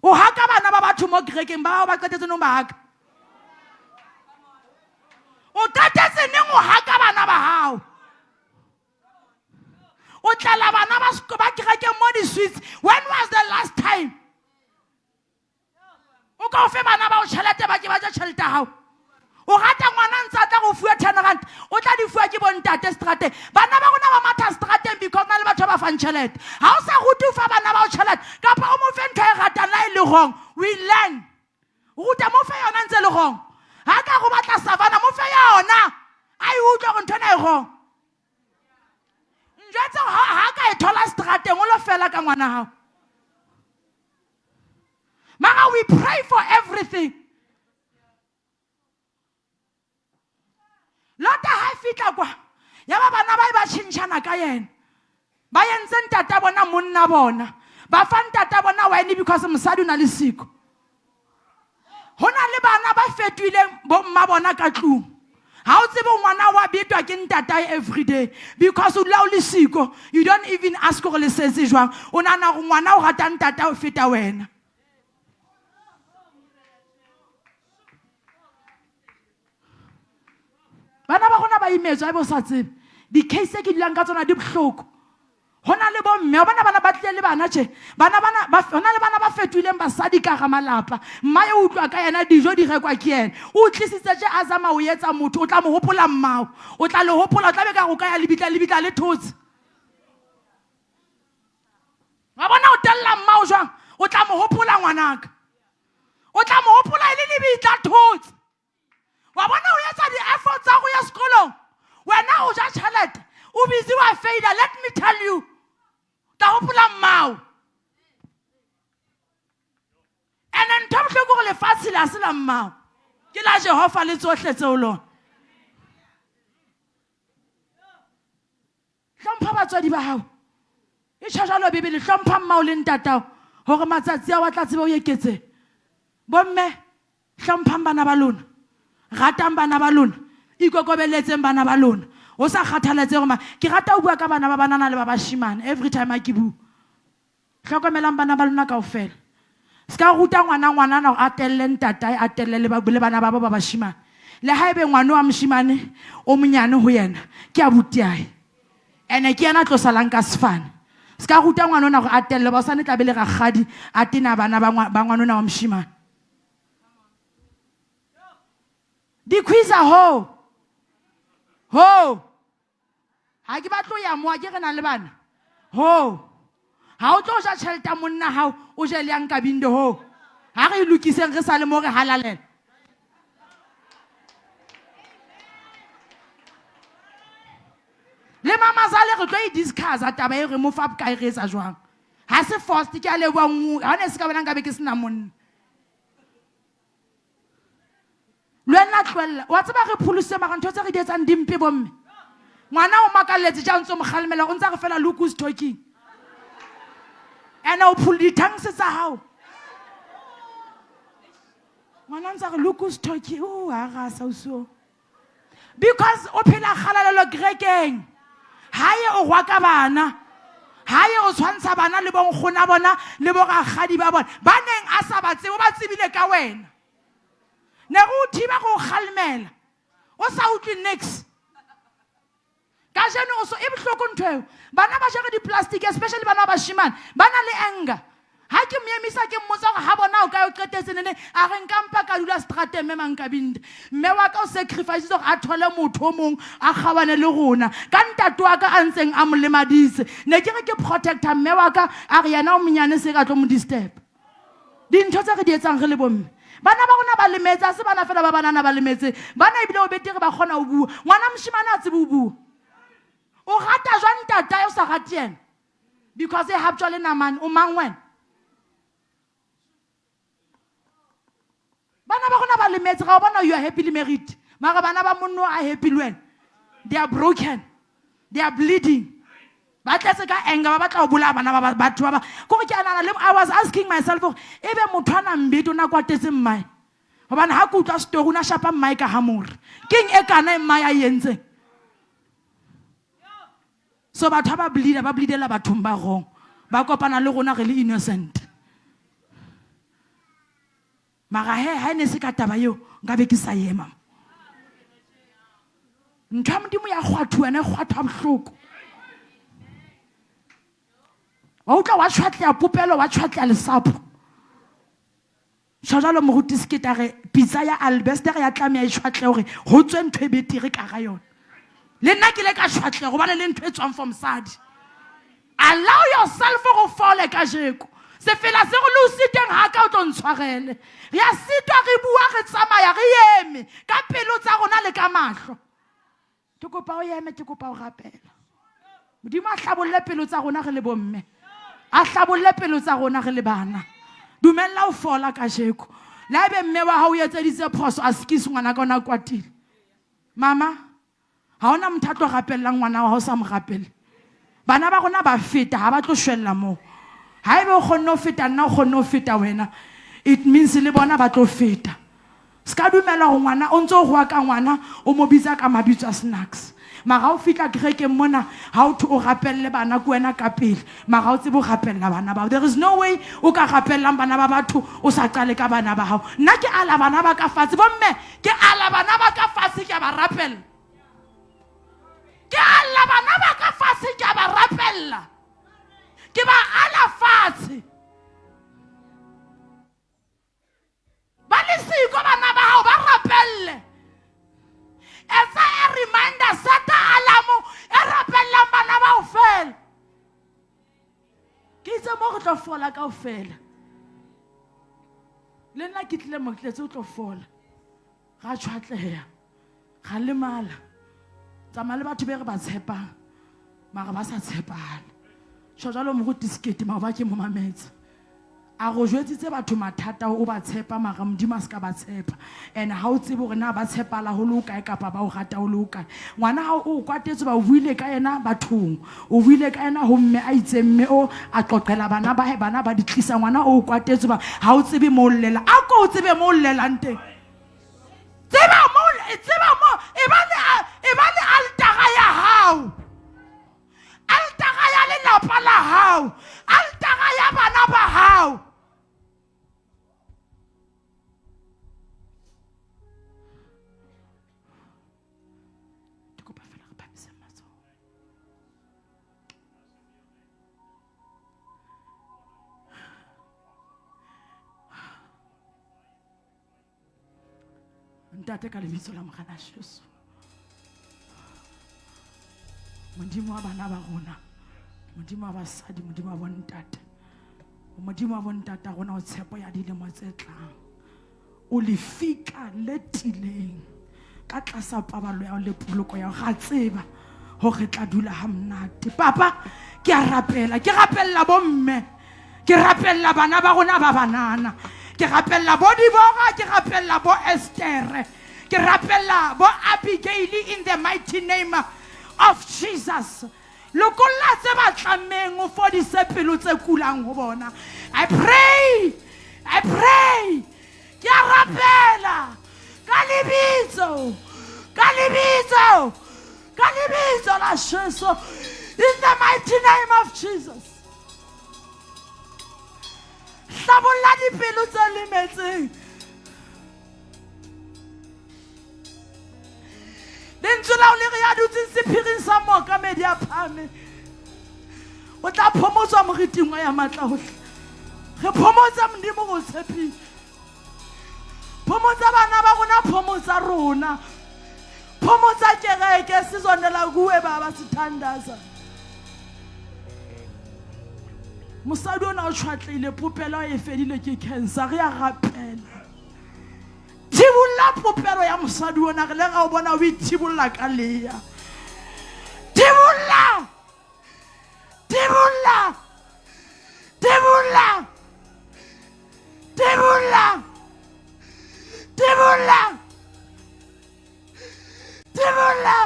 S1: O haka bana ba batho mo kerekeng ba hao ba qetetse neng ba haka? O qetetse neng o haka bana ba hao? O tlela bana ba ba kerekeng mo di-sweets. When was the last time? O ka o fe bana ba o tjhelete ba ke ba ja tjhelete ya hao. O rata ngwana ntse a tla go fuwa 10 rand, o tla di fuwa ke bontate strateng. Bana ba rona ba matha strateng because na le batho ba ba fang tjhelete. Ha o sa rute ho fa bana ba o tjhelete kapa o mo fe ntho e ratang la e le wrong, we learn. Ruta mo fe yona ntse le wrong. Ha ka go batla savana mo fe yona. A e utlwe gore ntho ena e wrong. Njwetse ha ka e thola strateng o lo fela ka ngwana hao. Mara we pray for everything. Lota ha fihla kwa ya ba bana ba ba tjhentjhana ka yena ba entse ntata bona monna bona ba fa ntata bona wine because mosadi o na le siko ho na le bana ba fetohileng bomma bona ka tlung ha o tsebe ngwana wa betwa ke ntatae everyday because o dula o le siko you don't even ask gore le setse jwang o nahana gore ngwana o rata ntatae ho feta wena. Bana ba rona ba imetswe ha ebe o sa tsebe. Di-case tse ke dulang ka tsona di bohloko. Ho na le bomme, wa bona bana ba tlile le bana tje. Bana bana ba ho na le bana ba fetohileng basadi ka hara malapa. Mma e utlwa ka yena dijo di rekwa ke yena. O tlisitse tje a zama ho etsa motho, o tla mo hopola mmao. O tla le hopola, o tla be ka re o ka ya lebitla, lebitla le thotse. Wa bona o tella mmao jwang? O tla mo hopola ngwanaka. O tla mo hopola e le lebitla thotse. Wa bona o etsa di-effort tsa go ya sekolong. Wena o ja tjhelete, o busy wa faila. Let me tell you. Tla hopola mmao. Ntho e bohloko gore lefatshe le a se la mmao. Ke la Jehova le tsohle tseo lona. Hlompha batswadi ba hao. E tjho jwalo Bibele, hlompha mmao le ntatao hore matsatsi ao a tla tseba o eketseha. Bomme, hlomphang bana ba lona. Ratang bana ba lona. Ikokobeletseng bana ba lona. Ho sa kgathalatsehe hore ke rata ho bua ka bana ba banana le ba bashemane every time ha ke bua. Hlokomelang bana ba lona kaofela. Se ka ruta ngwana ngwanana hore a telle ntatae, a telle le, le bana babo ba bashemane. Le haebe ngwana wa moshemane o monyane ho yena, ke abutiae. Ene ke yena a tlo salang ka sefane. Se ka ruta ngwana ona hore a telle, ba hosane tla be le rakgadi a tena bana ba ngwana ona wa moshemane. Dikhwiza ho. Ho. Ga ke batlo ya moa ke re na le bana. Ho. Ha o tlo ja tšhelete ya monna hao o je le yang kabinde ho. Ha re e lokiseng re sa le mo re halalela. Le mamazale re tlo e discussa taba e re mo fa bokae re etsa jwang. Ha se forced ke a leboha nngwe. Ha ne se ka bona nkabe ke sena monna. Le wena tlohella. Wa tseba re pholositse mara ntho tse re di etsang di mpe bomme. Ngwana o makalletse ja o ntse o mo kgalemela o ntse a re fela look who's talking. Ene o pholo di-tongues tsa hao. Ngwana ntse a re look who's talking. O ha rasa o so. Because o phela kgalalelo kerekeng. Hae o rwaka bana. Hae o tshwantsha bana le bonkgona bona le borakgadi ba bona. Ba neng a sa ba tsebe, o ba tsebile ka wena. Ne re o thiba go kgalemela. O sa utlwe nix. Kajeno o so e bohloko ntho eo. Bana ba jere di-plastic especially bana ba bashemane ba na le anger. Ha ke mo emisa ke mmotsa gore ha bona o kae o qetetse nene a re nka mpa ka dula strateng mme Mankabinde. Mme wa ka o sacrifice gore a thole motho o mong a kgawane le rona ka ntate wa ka a ntseng a mo lemaditse. Ne ke re ke protector mme wa ka a re yena o monyane se ka tlo mo disturb. Dintho tse re di etsang re le bomme. Bana ba rona ba lemetse, ha se bana fela ba banana ba lemetse. Bana ebile o betere ba kgona ho bua. Ngwana moshemane a tsebe ho bua. O rata jwang ntatae o sa rate yena? Because e haptjwa le namane, o mang wena? Bana ba rona ba lemetse, ga o bona you are happily married. Mara bana ba monno a happy le wena. They are broken. They are bleeding. Ba tletse ka anger, ba batla ho bolaya bana ba batho ba ba. Kore ke a nahana le I was asking myself hore ebe motho a nang bete o na kwatetse mmae. Hobane ha ke utlwa story o na shapa mmae ka hamore. Keng e kana e mmae a e entseng? So batho ha ba bleeda, ba bleedela bathong ba wrong. Ba kopana le rona re le innocent. Mara he ha e ne se ka taba eo nka be ke sa ema. Ntho ya Modimo ya kgwathuwa ene e kgwathwa bohloko. Wa utlwa wa tshwatleha popelo wa tshwatleha lesapo. Tjho jwalo moruti Sekete a re pitsa ya albester ya tlameha e tshwatle hore ho tswe ntho e betere ka ga yona. Le nna ke ile ka tshwatleha hobane le ntho e tswang for mosadi. Allow yourself go fole kajeko. Sefela se go le o siteng ha ka o tlo ntshwarele. Re a sitwa re bua re tsamaya re eme ka pelo tsa rona le ka mahlo. Ke kopa o eme ke kopa o rapela. Modimo a hlabolle pelo tsa rona re le bomme. A hlabolle pelo tsa rona re le bana. Dumella o fola kajeko. Le haebe mme wa hao o etseditse phoso a sekise ngwana ka ona kwatile. Mama Ha hona motho a tlo rapellang ngwana wa hao sa mo rapele. Bana ba rona ba feta ha ba tlo shwella moo. Haebe o kgonne ho feta nna o kgonne ho feta wena. It means le bona ba tlo feta. Se ka dumela hore ngwana o ntse o roa ka ngwana o mo bitsa ka mabitso a snacks. Mara ha o fihla kerekeng mona ha o thwe o rapelle bana ke wena ka pele. Mara ha o tsebe ho rapella bana bao. There is no way o ka rapellang bana ba batho o sa qale ka bana ba hao. Nna ke ala bana ba ka fatshe. Bomme Ke ala bana ba ka fatshe ke a ba rapella. Ke ala bana ba ka fatshe ke a ba rapella. Ke ba ala fatshe. Ba le siko bana ba hao ba rapelle. Etsa a reminder seta alamo e rapellang bana bao fela. Ke itse mo re tlo fola kaofela. Le nna ke tlile mo ke tletse o tlo fola. Ra tshwatleha, ra lemala. Tsamaya le batho be re ba tshepang, mara ba sa tshepahale. Tjho jwalo moruti Sekete maoba ke mo mametse. A go jwetsitse batho mathata o ba tshepa mara Modimo a se ka ba tshepa. And ha o tsebe hore na ba tshepala ho le hokae kapa ba o rata ho le hokae. Ngwana hao o kwatetse ba o buile ka yena bathong. O buile ka yena ho mme a itseng mme o a qoqela bana ba hae bana ba di tlisa ngwana o kwatetse ba ha o tsebe mo o llela. A ko o tsebe mo o llelang teng. Tseba mo tseba mo e ba le e ba le altara ya hao. Altara ya lelapa la hao. Altara ya bana ba hao. Ke kopa fela re phamise matsoho. Ntate ka lebitso la Morena Jesu. Modimo wa bana ba rona, Modimo wa basadi, Modimo wa bontate. Modimo wa bontata rona o tshepo ya dilemo tse tlang. O lefika le tileng ka tlasa paballo ya le poloko ya ga tseba gore re tla dula ha monate. Papa, ke a rapela, ke rapella bomme, ke rapella bana ba rona ba banana, ke rapella bo Dibora, ke rapella bo Estere, ke rapella bo Abigail in the mighty name of Jesus. Lokolla tse ba tlammeng, o fodise pelo tse kulang ho bona. I pray, I pray. Ke a rapela ka lebitso, ka lebitso, ka lebitso la Jesu. In the mighty name of Jesus. Hlabolla dipelo tse lemetseng. Lentswe lao le re ya dutseng sephiring sa mookamedi a phahame o tla phomotswa moriting wa ya matla ohle. Re phomotsa Modimo go tshepile. Phomotsa bana ba rona, phomotsa rona. Phomotsa kereke sizondela kuwe baba sithandaza. Mosadi ona o tshwatlehile popelo e fedile ke cancer re a rapela. Thibolla popelo ya mosadi ona re le ga o bona o ithibolla ka lea. Thibolla! Thibolla! Thibolla! Thibolla! Thibolla! Thibolla!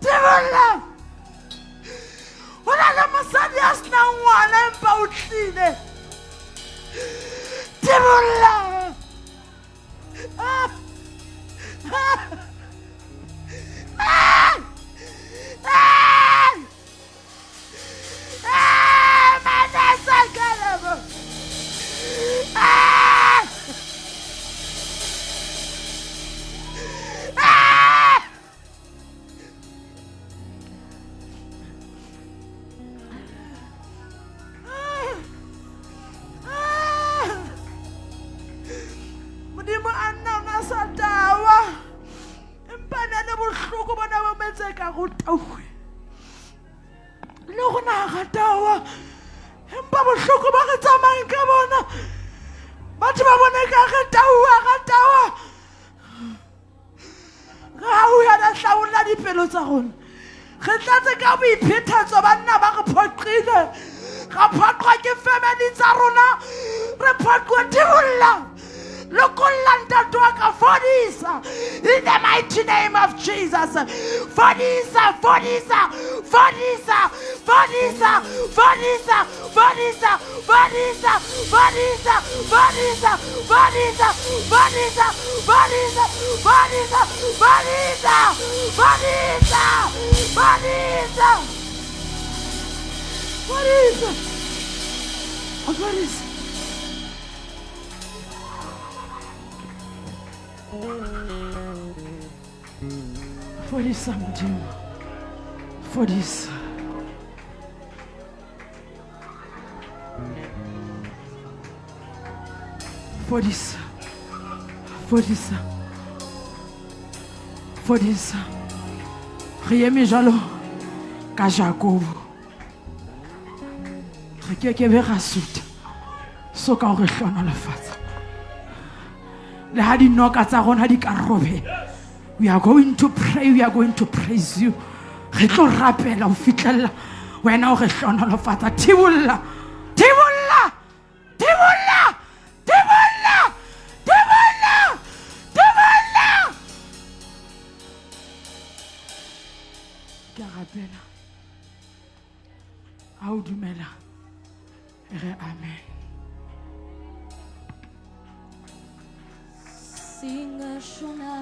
S1: Thibolla! Ho na le mosadi ya senang ngwana empa o tlile. Thibolla! Ah! Ah! Ah! Ah! Ah! Manasa kalabo. Ah! Ah! Ah! Modimo a nna o na sa tawa empa na le bohloko bona bo metse ka go tauwe le gona ga tawa empa bohloko ba re tsamayng ka bona batho ba bone ka re taua ga tawa re gauhela hlabolla dipelo tsa rona re tlatse ka boiphethatso banna ba re phoqile ra phoqwa ke family tsa rona re phoqwa thibolla lokolla ntate wa ka fodisa in the mighty name of Jesus fodisa fodisa fodisa fodisa fodisa fodisa fodisa fodisa fodisa fodisa fodisa fodisa fodisa fodisa fodisa fodisa fodisa fodisa Fodisa Modimo. Fodisa. Fodisa. Fodisa. Fodisa. Re eme jwalo ka Jakobo. Re ke ke be ra sutha so ka o re hlohonolofatsa. Le ha dinoka tsa rona di ka robeha. We are going to pray, we are going to praise you. Re tlo rapela ho fihlella wena o re hlohonolofatsa. Thibolla. Ke a rapela. Ha o dumela, re amen.
S2: Singashona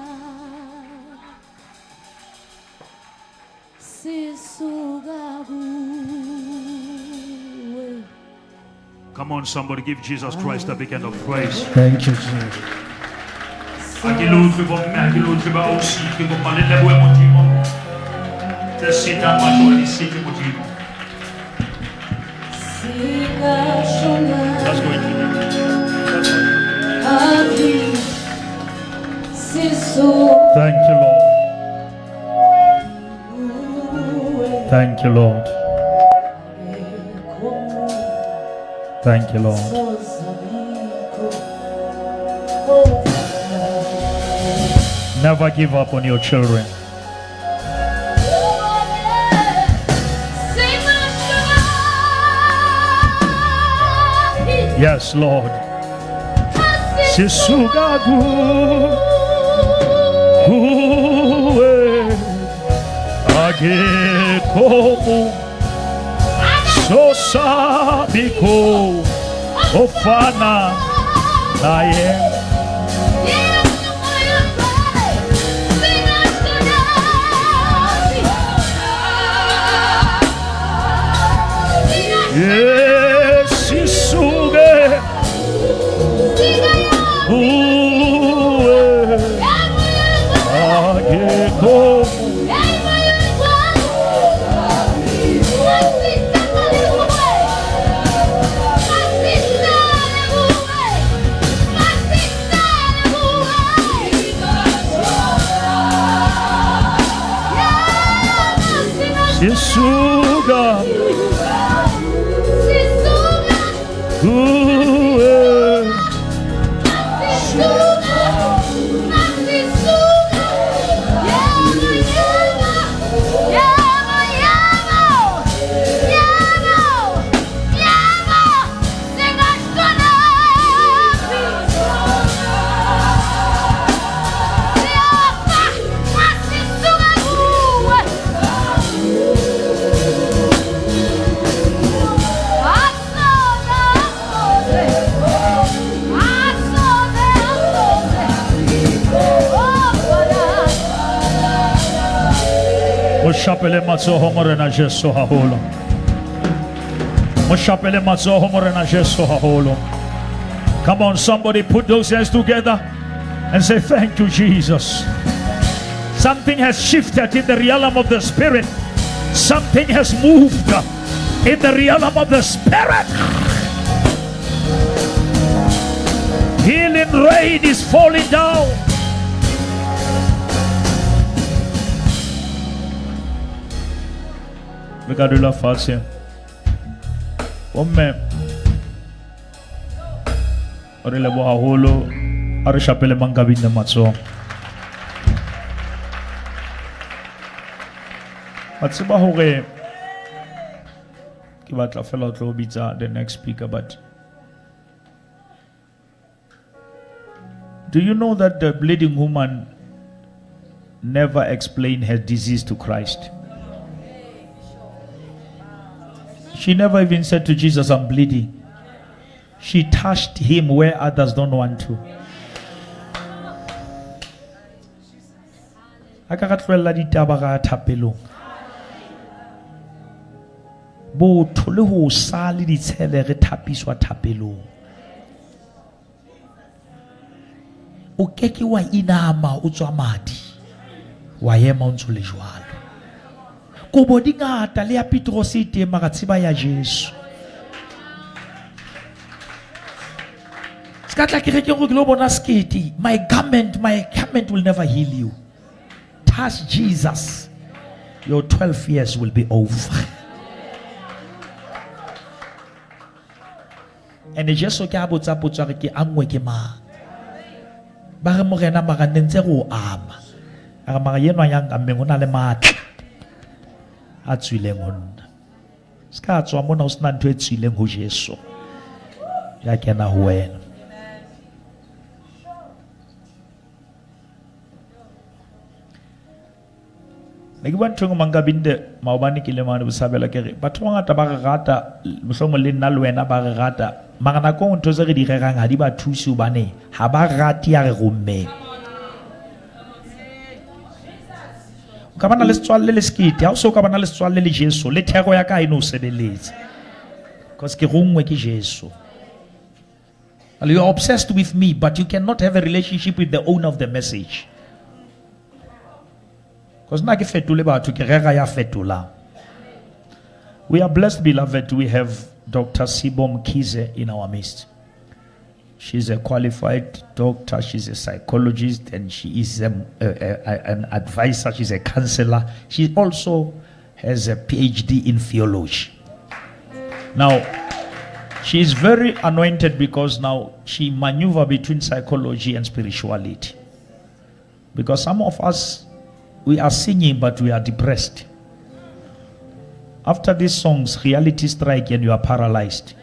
S2: sisuka kuwe.
S3: Come on, somebody, give Jesus Christ a big hand of praise.
S4: Thank you, Jesus.
S3: Ha ke le utlwe bomme, ha ke le utlwe ba ausi, ke kopa le lebohe Modimo. Tse setang mahlo ha di sete Modimo.
S2: Singashona
S3: Let's go into it. Let's go.
S2: phi sisuka
S3: Thank you, Lord.
S2: kuwe.
S3: Thank you, Lord. Thank you, Lord.
S2: Sozabikho.
S3: Never give up on your children.
S2: Singashona phi
S3: Yes, Lord. Sisuka kuwe akekho sosabikho ofana naye. Yes, sisuke kuwe akekho. Sisuka kuwe. Mo shapele matsoho Morena Jesu haholo. Mo shapele matsoho Morena Jesu haholo. Come on, somebody put those hands together and say thank you, Jesus. Something has shifted in the realm of the spirit. Something has moved in the realm of the spirit. Healing rain is falling down. Re ka dula fatshe. Bomme, re leboha haholo. A re shapele Mankabinde matsoho. Wa tseba hore ke batla fela ho tlo bitsa the next speaker, but do you know that the bleeding woman never explained her disease to Christ? She never even said to Jesus, I'm bleeding. She touched him where others don't want to. A ka ka tlohella ditaba ka thapelong. Botho le ho sa le ditshele re thapiswa thapelong. O keke wa inama o tswa madi. Wa ema o ntso le jwalo. Kobo di ngata le ya Petrose e teng mara tseba ya Jesu. Ska tla kerekeng gore ke lo bona sekete. My garment will never heal you. Touch Jesus. Your 12 years will be over. And Jesu ke a botsa potso a re ke angwe ke mang? Ba re Morena mara ne ntse re o ama. A re mara enwa ya nkammeng o na le matla a tswileng ho nna. Se ka tswa mona o sena ntho e tswileng ho Jesu. Ya kena ho wena. Ne ke bua ntho e nngwe Mankabinde maobane ke le mane Bosabela ke re batho ba bangata ba re rata mohlomong le nna le wena ba re rata mara nako e nngwe ntho tse re di rerang ha di ba thuse hobane ha ba rate ya re rommeng. O ka bana le setswalle le sekete ha o so ka bana le setswalle le Jesu le thero ya ka ha e no sebeletsa because ke ronngwe ke Jesu. Well, you are obsessed with me, but you cannot have a relationship with the owner of the message. Because nna ke fetole batho ke rera ya fetolang. We are blessed, beloved. We have Dr. Sibo Mkhize in our midst. She's a qualified doctor, she's a psychologist, and she is an advisor, she's a counselor. She also has a PhD in theology. Now, she is very anointed because now she maneuver between psychology and spirituality. Because some of us, we are singing, but we are depressed. After these songs, reality strike and you are paralyzed.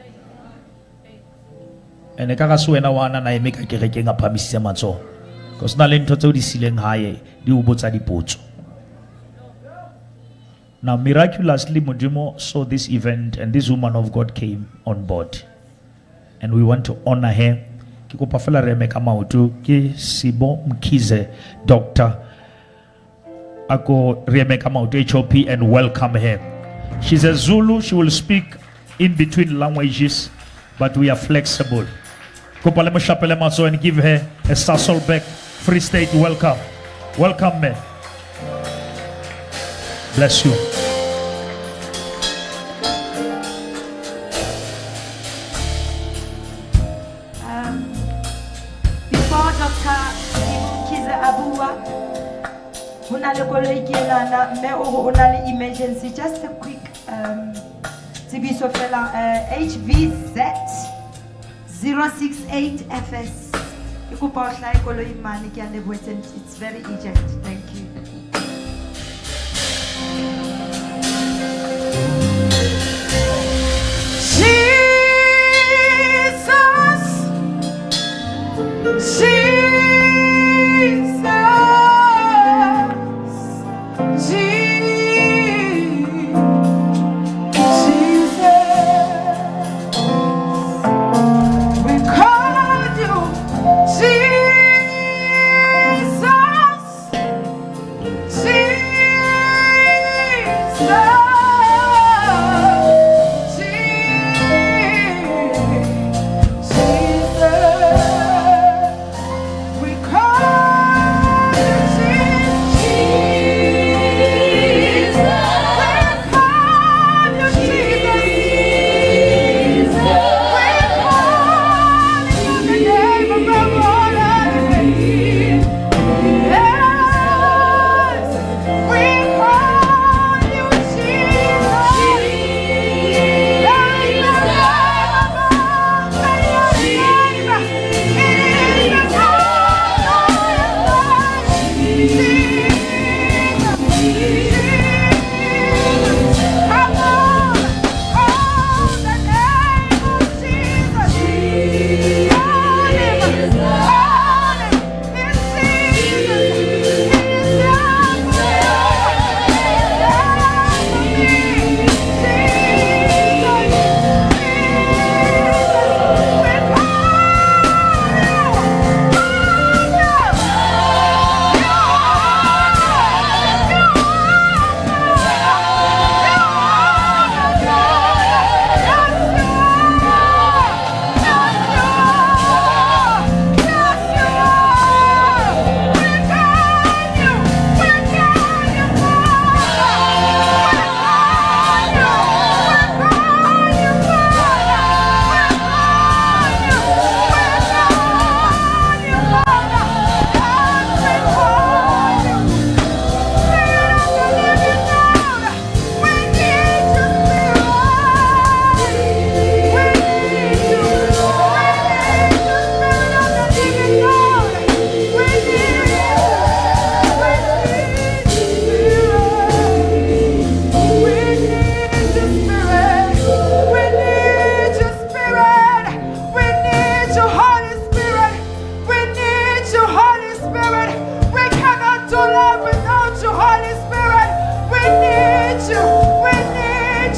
S3: And e ka ga se wena wa na na eme ka kerekeng a phamisitse matsoho. Because na le ntho tseo di sileng hae, di o botsa dipotso. Now, miraculously, Modimo saw this event and this woman of God came on board. And we want to honor her. Ke kopa fela re eme ka maoto ke Sibo Mkhize, doctor. Ako re eme ka maoto HOP and welcome her. She's a Zulu. She will speak in between languages, but we are flexible. Kopa le mo shapele matsoho and give her a Sasolburg Free State welcome. Welcome, man. Bless you.
S4: Before Dr. Mkhize a bua, ho na le koloi ke enana, mme o re o na le emergency. Just a quick tsebiso fela, HVZ 068 FS. Ke kopa o hlahe koloi mane, ke a leboha, it's very urgent. Thank you.
S1: Jesus, Jesus, Jesus. We call you Jesus,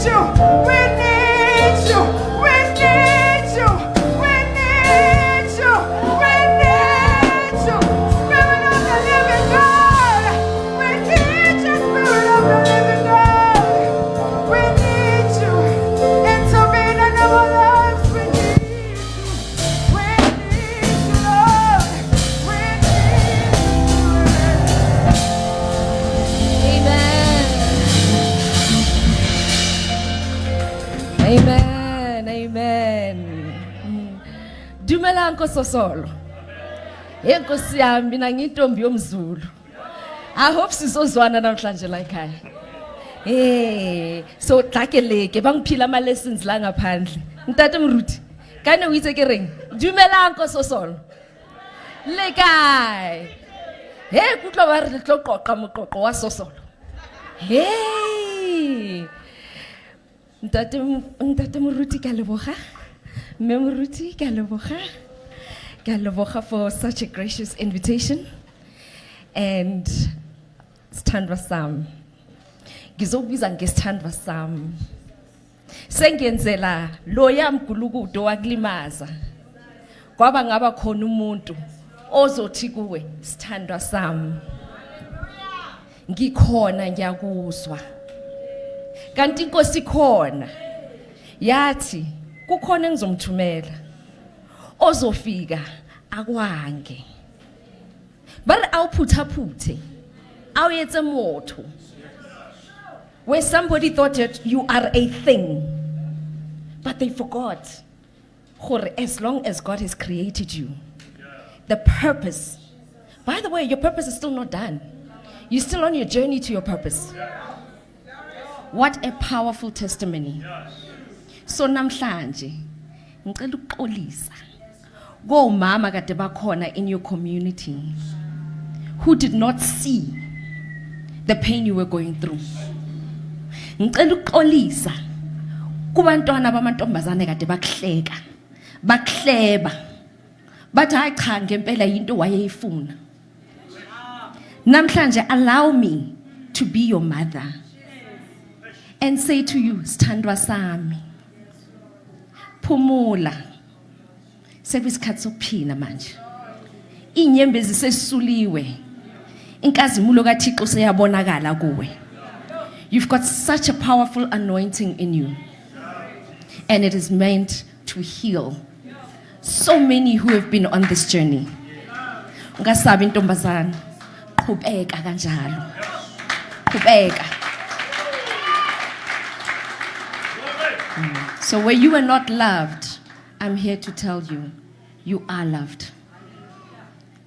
S1: you. We need you. We need you. We need you. We need you. Spirit of the living God. We need you, Spirit of the living God. We need you. Intervene in our lives. We need you. We need you, Lord. We need you.
S2: Amen. Amen. Amen. Dumelang kososolo. Hey Nkosi yami, mina ngiyintombi yomZulu. I hope sizozwana namhlanje la ekhaya. Eh, so tla ke leke ba ngiphila ama lessons la ngaphandle. Ntate Moruti, kane o itse ke reng? Dumelang kososolo. Le kae? He kutlwa ba re le tlo qoqa moqoqo wa sosolo. Hey! Ntate Moruti, ka leboga. Mme Moruti, ka leboga. Ka leboga for such a gracious invitation. And sithandwa sami. Ngizokubiza ngesithandwa sami. Sengiyenzela loya mgulukudo wakulimaza. Kwaba ngaba khona umuntu ozothi kuwe, sithandwa sami. Ngikhona, ngiyakuzwa. Kanti inkosi khona. Yathi kukhona engizomthumela ozofika akwange. Ba re awuphuthaphuthe, awuyetse motho. Where somebody thought that you are a thing, but they forgot gore as long as God has created you, the purpose, by the way, your purpose is still not done. You're still on your journey to your purpose. What a powerful testimony. So namhlanje ngicela ukuxolisa komama kade bakhona in your community who did not see the pain you were going through. Ngicela ukuxolisa kubantwana bamantombazane kade bakuhleka, bakuhleba. Bathi hayi cha, ngempela into wayeyifuna. Namhlanje allow me to be your mother and say to you, sithandwa sami, phumula, sekuyisikhathi sokuphila manje. Inyembezi sesisuliwe, inkazimulo kaThixo seyabonakala kuwe. You've got such a powerful anointing in you, and it is meant to heal so many who have been on this journey. Ungasabi intombazana, qhubeka kanjalo, qhubeka. So where you were not loved, I'm here to tell you, you are loved.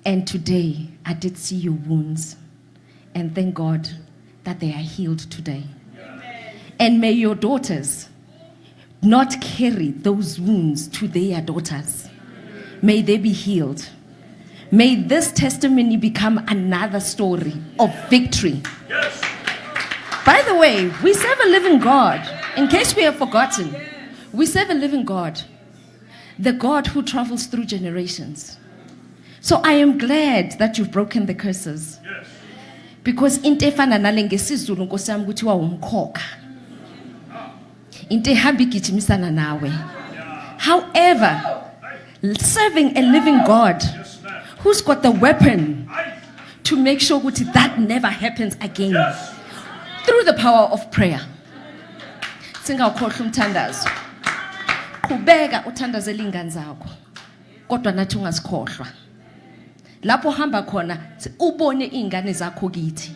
S2: And today, I did see your wounds. And thank God that they are healed today. And may your daughters not carry those wounds to their daughters. May they be healed. May this testimony become another story of victory. By the way, we serve a living God. In case we have forgotten, we serve a living God, the God who travels through generations. So I am glad that you've broken the curses. Because into efana nale ngesiZulu, Nkosi yami, kuthiwa umkhokha. Into ehamba igijimisana nawe. However, serving a living God who's got the weapon to make sure ukuthi that never happens again through the power of prayer. Singawukhohlwa umthandazo. Qhubeka uthandazele ingane zakho. Kodwa nathi ungasikhohlwa. Lapho uhamba khona ubone izingane zakho kithi.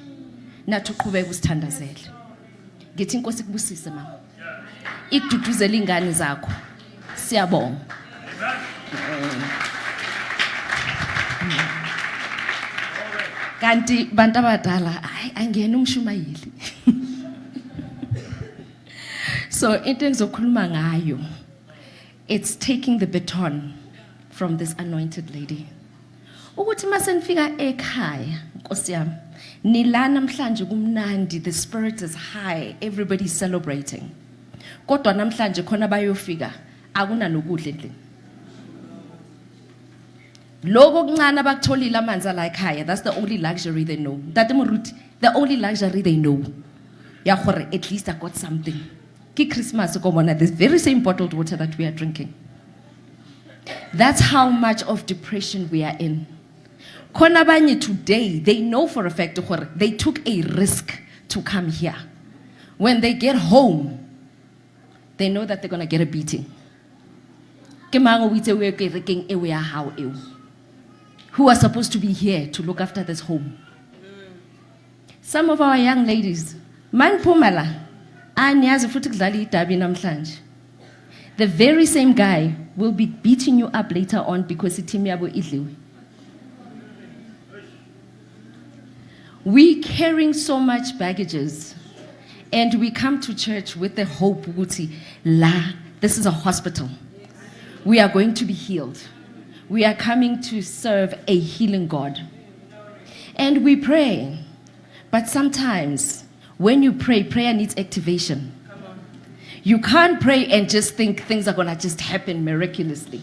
S2: Nathi uqhubeka usithandazele. Ngithi inkosi kubusise, mama. Ikududuzele ingane zakho. Siyabonga. Kanti bantu abadala, hayi, angiyena umshumayeli. So into engizokhuluma ngayo, it's taking the baton from this anointed lady. Ukuthi mase nifika ekhaya, Nkosi yami, nila namhlanje kumnandi, the spirit is high, everybody is celebrating. Kodwa namhlanje khona bayofika akuna nokudla endlini. Lokho okuncane abakutholile, amanzi ala ekhaya, that's the only luxury they know. Ntate Moruti, the only luxury they know. Ya gore at least I got something. Ke Christmas ko bona, this very same bottled water that we are drinking. That's how much of depression we are in. Khona abanye today, they know for a fact gore they took a risk to come here. When they get home, they know that they're going to get a beating. Ke mang o itse o ye kerekeng eo ya hao eo? Who are supposed to be here to look after this home? Some of our young ladies, maniphuma la, aniyazi futhi kudlala idabi namhlanje. The very same guy will be beating you up later on because i-team yabo idliwe. We carrying so much baggages and we come to church with the hope ukuthi la, this is a hospital. We are going to be healed. We are coming to serve a healing God. And we pray. But sometimes when you pray, prayer needs activation. You can't pray and just think things are going to just happen miraculously.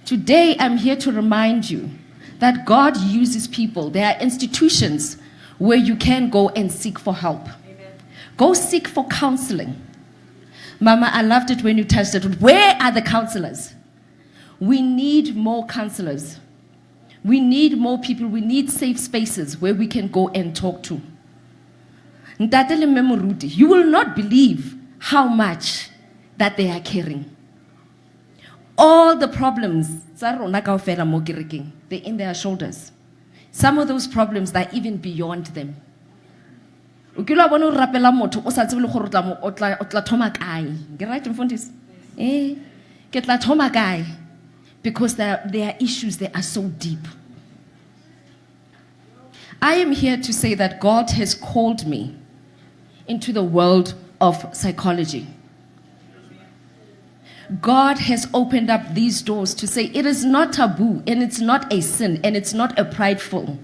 S2: Today, I'm here to remind you that God uses people. There are institutions where you can go and seek for help. Amen. Go seek for counseling. Mama, I loved it when you touched it. Where are the counselors? We need more counselors. We need more people. We need safe spaces where we can go and talk to. Ntate le Mme Moruti, you will not believe how much that they are carrying. All the problems tsa rona kaofela mo kerekeng, they're in their shoulders. Some of those problems are even beyond them. O kile wa bona o rapela motho o sa tsebe le gore o tla thoma kae. Ke right, mfundisi? Ke tla thoma kae? Because there are issues that are so deep. I am here to say that God has called me into the world of psychology. God has opened up these doors to say it is not taboo and it's not a sin and it's not a prideful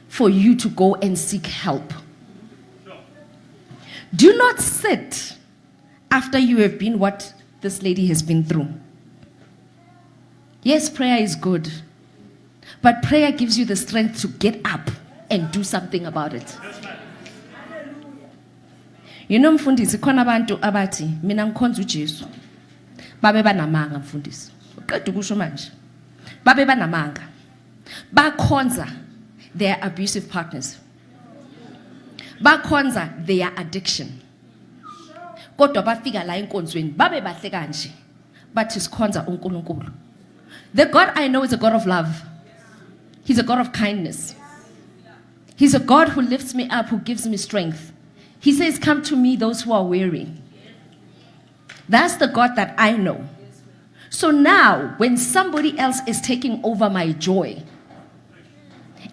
S2: for you to go and seek help. Do not sit after you have been what this lady has been through. Yes, prayer is good, but prayer gives you the strength to get up and do something about it. You know, mfundisi, khona abantu abathi mina ngikhonza uJesu. Babe banamanga, mfundisi. Uqeda ukusho manje. Babe banamanga. Bakhonza their abusive partners. Bakhonza their addiction. Kodwa bafika la enkonzweni babe bahle kanje. Bathi sikhonza uNkulunkulu. The God I know is a God of love. He's a God of kindness. He's a God who lifts me up, who gives me strength. He says, come to me, those who are weary. That's the God that I know. So now, when somebody else is taking over my joy,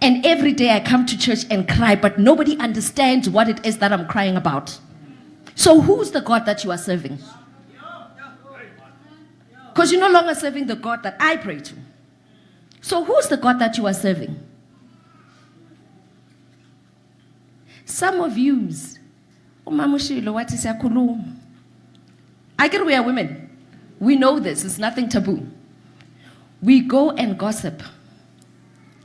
S2: and every day I come to church and cry, but nobody understands what it is that I'm crying about. So who's the God that you are serving? Because you're no longer serving the God that I pray to. So who's the God that you are serving? Some of yous, umama ushilo wathi siyakhuluma. I get we are women. We know this. It's nothing taboo. We go and gossip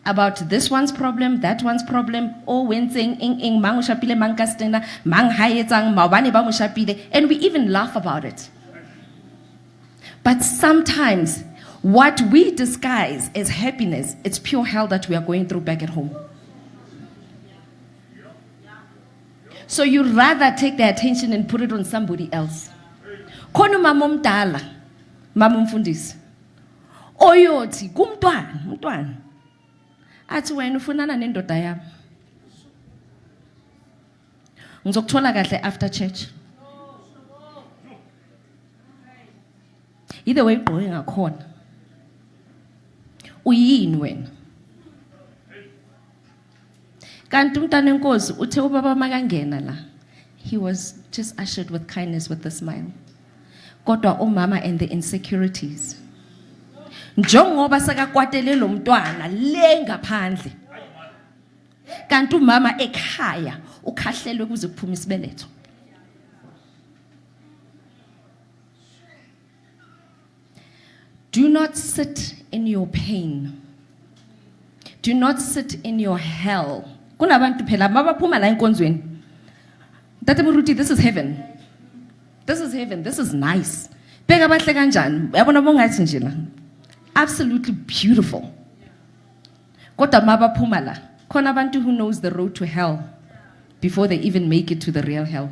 S2: about this one's problem, that one's problem, oh, wentseng, eng, eng, mang o shapile, mang ka stena, mang ha etsang, maobane ba mo shapile, and we even laugh about it. But sometimes what we disguise as happiness, it's pure hell that we are going through back at home. So you rather take the attention and put it on somebody else. Khona umama omdala, mama umfundisi, oyothi kumntwana, umntwana, athi wena ufunana nendoda yami. Ngizokuthola kahle after church. Either way ugqoke ngakhona. Uyini wena? Kanti umntwana wenkosi uthe ubaba makangena la, he was just ushered with kindness, with a smile. Kodwa umama and the insecurities. Njengoba sekakwatele lo mntwana le ngaphandle. Kanti umama ekhaya ukhahlelwe kuze kuphume isibeletho. Do not sit in your pain. Do not sit in your hell. Kunabantu phela mabaphuma la enkonzweni. Ntate Moruti, this is heaven. This is heaven. This is nice. Bheka bahle kanjani? Yabona bongathi nje la. Absolutely beautiful. Kodwa mabaphuma la, khona abantu who knows the road to hell before they even make it to the real hell.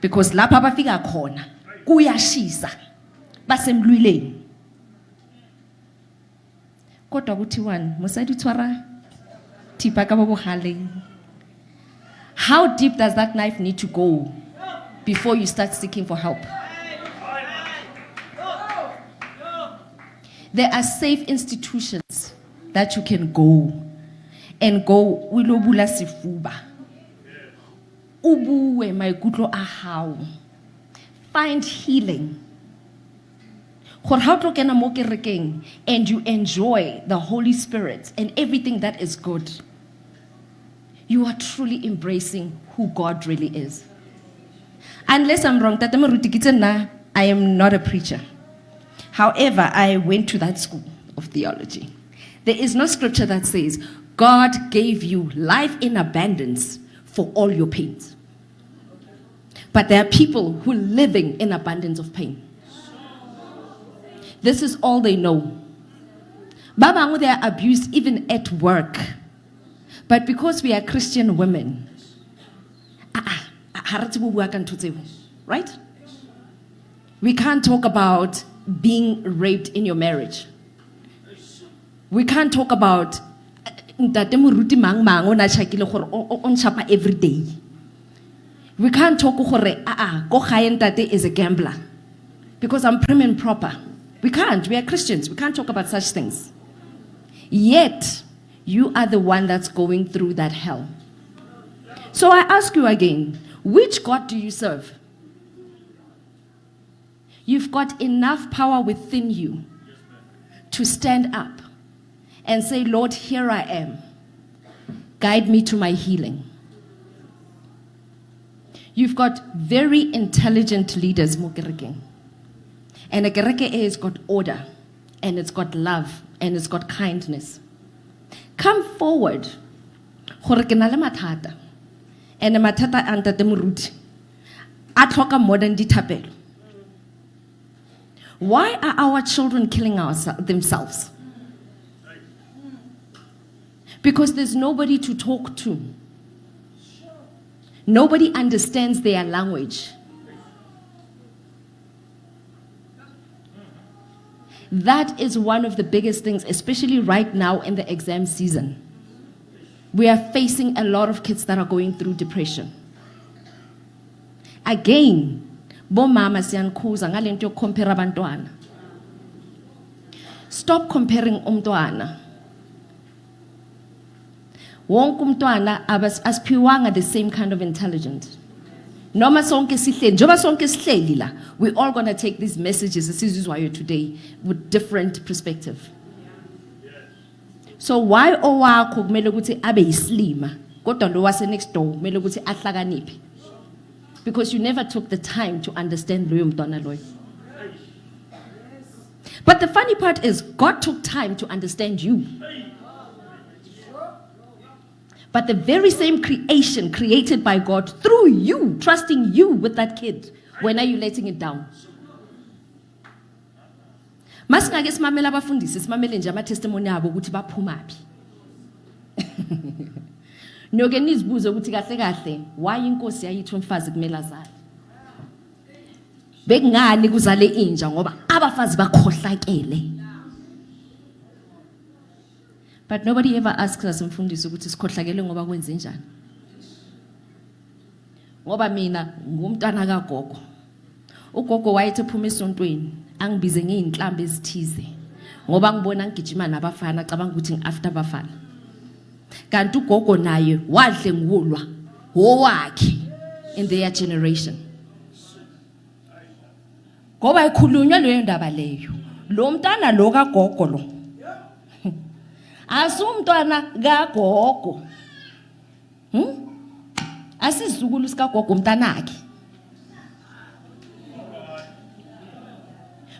S2: Because lapha abafika khona kuyashisa. Basemlwileni. Kodwa kuthiwani? Mosadi tshwara thipa ka bo bogaleng. How deep does that knife need to go before you start seeking for help? There are safe institutions that you can go and go o ilo bula sefuba. O bue maikutlo a hao. Find healing. Gore ha o tlo kena mo kerekeng and you enjoy the Holy Spirit and everything that is good, you are truly embracing who God really is. Unless I'm wrong, Tata Moruti, ke itse nna, I am not a preacher. However, I went to that school of theology. There is no scripture that says God gave you life in abundance for all your pains. But there are people who are living in abundance of pain. This is all they know. Ba bangwe, they are abused even at work. But because we are Christian women, ha re tsebe ho bua ka ntho tseo, right? We can't talk about being raped in your marriage. We can't talk about ntate moruti mang mang o na tjhakile gore o ntšhapa every day. We can't talk gore ko gae ntate is a gambler because I'm prim and proper. We can't. We are Christians. We can't talk about such things. Yet, you are the one that's going through that hell. So I ask you again, which God do you serve? You've got enough power within you to stand up and say, Lord, here I am. Guide me to my healing. You've got very intelligent leaders mo kerekeng. And a kereke e has got order, and it's got love, and it's got kindness. Come forward. Gore ke na le mathata. And mathata a ntate moruti a tlhoka more than dithapelo. Why are our children killing themselves? Because there's nobody to talk to. Nobody understands their language. That is one of the biggest things, especially right now in the exam season. We are facing a lot of kids that are going through depression. Again, bomama siyanikhuza ngale nto yokucompare abantwana. Stop comparing umntwana. Wonke umntwana asiphiwanga the same kind of intelligence. Noma sonke sihleli, njengoba sonke sihleli la, we all going to take these messages esizizwayo today with different perspective. So why owakho kumele ukuthi abe yisilima, kodwa lo wase next door kumele ukuthi ahlakaniphe? Because you never took the time to understand loyo mntwana loyo. But the funny part is, God took time to understand you. But the very same creation created by God through you, trusting you with that kid, when are you letting it down? Masingake simamele abafundisi, simamele nje ama-testimony abo ukuthi baphumaphi. Noke nizibuze ukuthi kahle kahle why inkosi yayithi umfazi kumele azale. Bekungani kuzale inja ngoba abafazi bakhohlakele. But nobody ever asks us mfundisi ukuthi sikhohlakele ngoba kwenze njani. Ngoba mina ngumntwana kagogo. Ugogo wayethi ephuma esontweni angibize ngeyinhlambi ezithize ngoba ngibona ngigijima nabafana acabanga ukuthi ngi-after abafana. Kanti ugogo naye wadlengulwa owakhe in their generation. Ngoba ikhulunywa leyo ndaba leyo. Lo mntana lo kagogo lo. Asumntwana kagogo. Asizukulu sikagogo umntanakhe.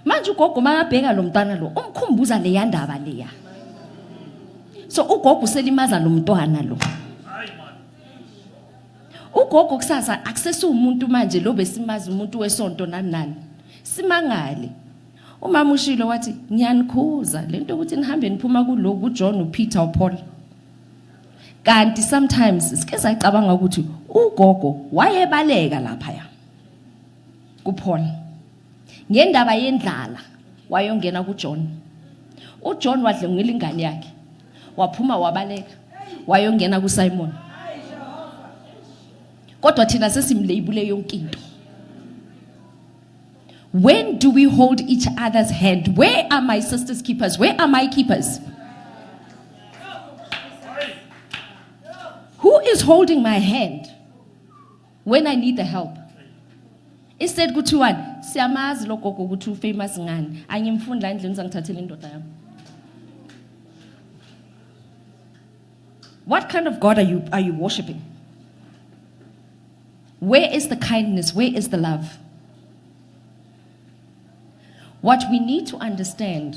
S2: Manje ugogo makabheka lo mntwana lo umkhumbuza leya ndaba leya. So ugogo uselimaza lo mntwana lo. Ugogo kusasa akusesiwumuntu manje lo besimazi umuntu wesonto nani nani. Simangale. Umama ushilo wathi ngiyanikhuza lento ukuthi nihambe niphuma kuloku uJohn uPeter uPaul. Kanti sometimes sike sacabanga ukuthi ugogo wayebaleka lapha ya kuPaul. Ngendaba yendlala wayongena kuJohn. UJohn wadlengwila ingane yakhe. Waphuma wabaleka wayongena kuSimon. Kodwa thina sesimlabule yonke into. When do we hold each other's hand? Where are my sister's keepers? Where are my keepers? Who is holding my hand when I need the help? Instead kuthiwani siyamazi lo gogo ukuthi ufamous ngani angimfundi la endlini uzangithathela indoda yami. What kind of God are you worshiping? Where is the kindness? Where is the love? What we need to understand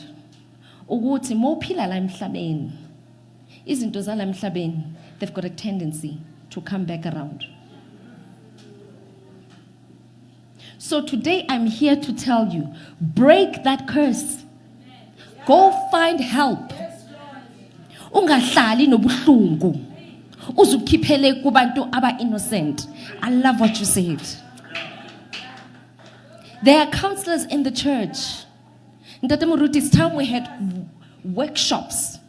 S2: ukuthi mawuphila la emhlabeni izinto zala emhlabeni, they've got a tendency to come back around. So today I'm here to tell you, break that curse. Go find help. Ungahlali nobuhlungu. Uzukhiphele kubantu aba innocent. I love what you said. There are counselors in the church. Ntate Moruti, it's time we had workshops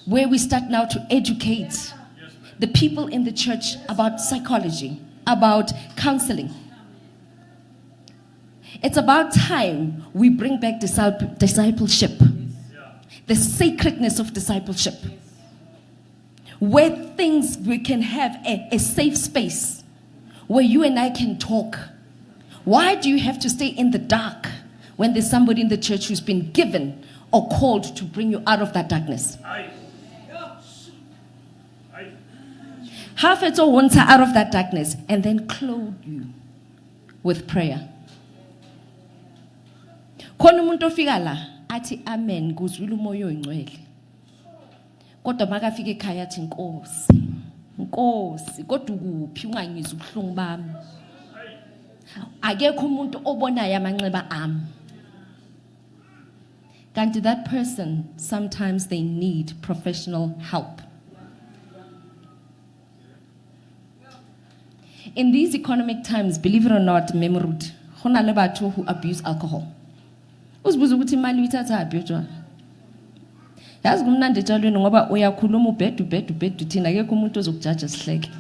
S2: where we start now to educate the people in the church about psychology, about counseling. It's about time we bring back discipleship, the sacredness of discipleship, where things we can have a safe space where you and I can talk. Why do you have to stay in the dark when there's somebody in the church who's been given or called to bring you out of that darkness? Ha fetsa ho ntsha out of that darkness and then clothe you with prayer. Khona umuntu ofika la athi amen kuzwile umoya oyingcwele. Kodwa makafika ekhaya athi Nkosi, Nkosi, kodwa ukuphi ungangizwa ubuhlungu bami? Akekho umuntu obonayo amanxeba ami. Kanti that person, sometimes they need professional help. In these economic times, believe it or not, Memorut, go na le batho who abuse alcohol. Uzibuza ukuthi imali uyithathaphi utshwala. Yazi kumnandi etshwaleni ngoba uyakhuluma ubhede ubhede ubhede thina akekho umuntu ozokujaja sihleke.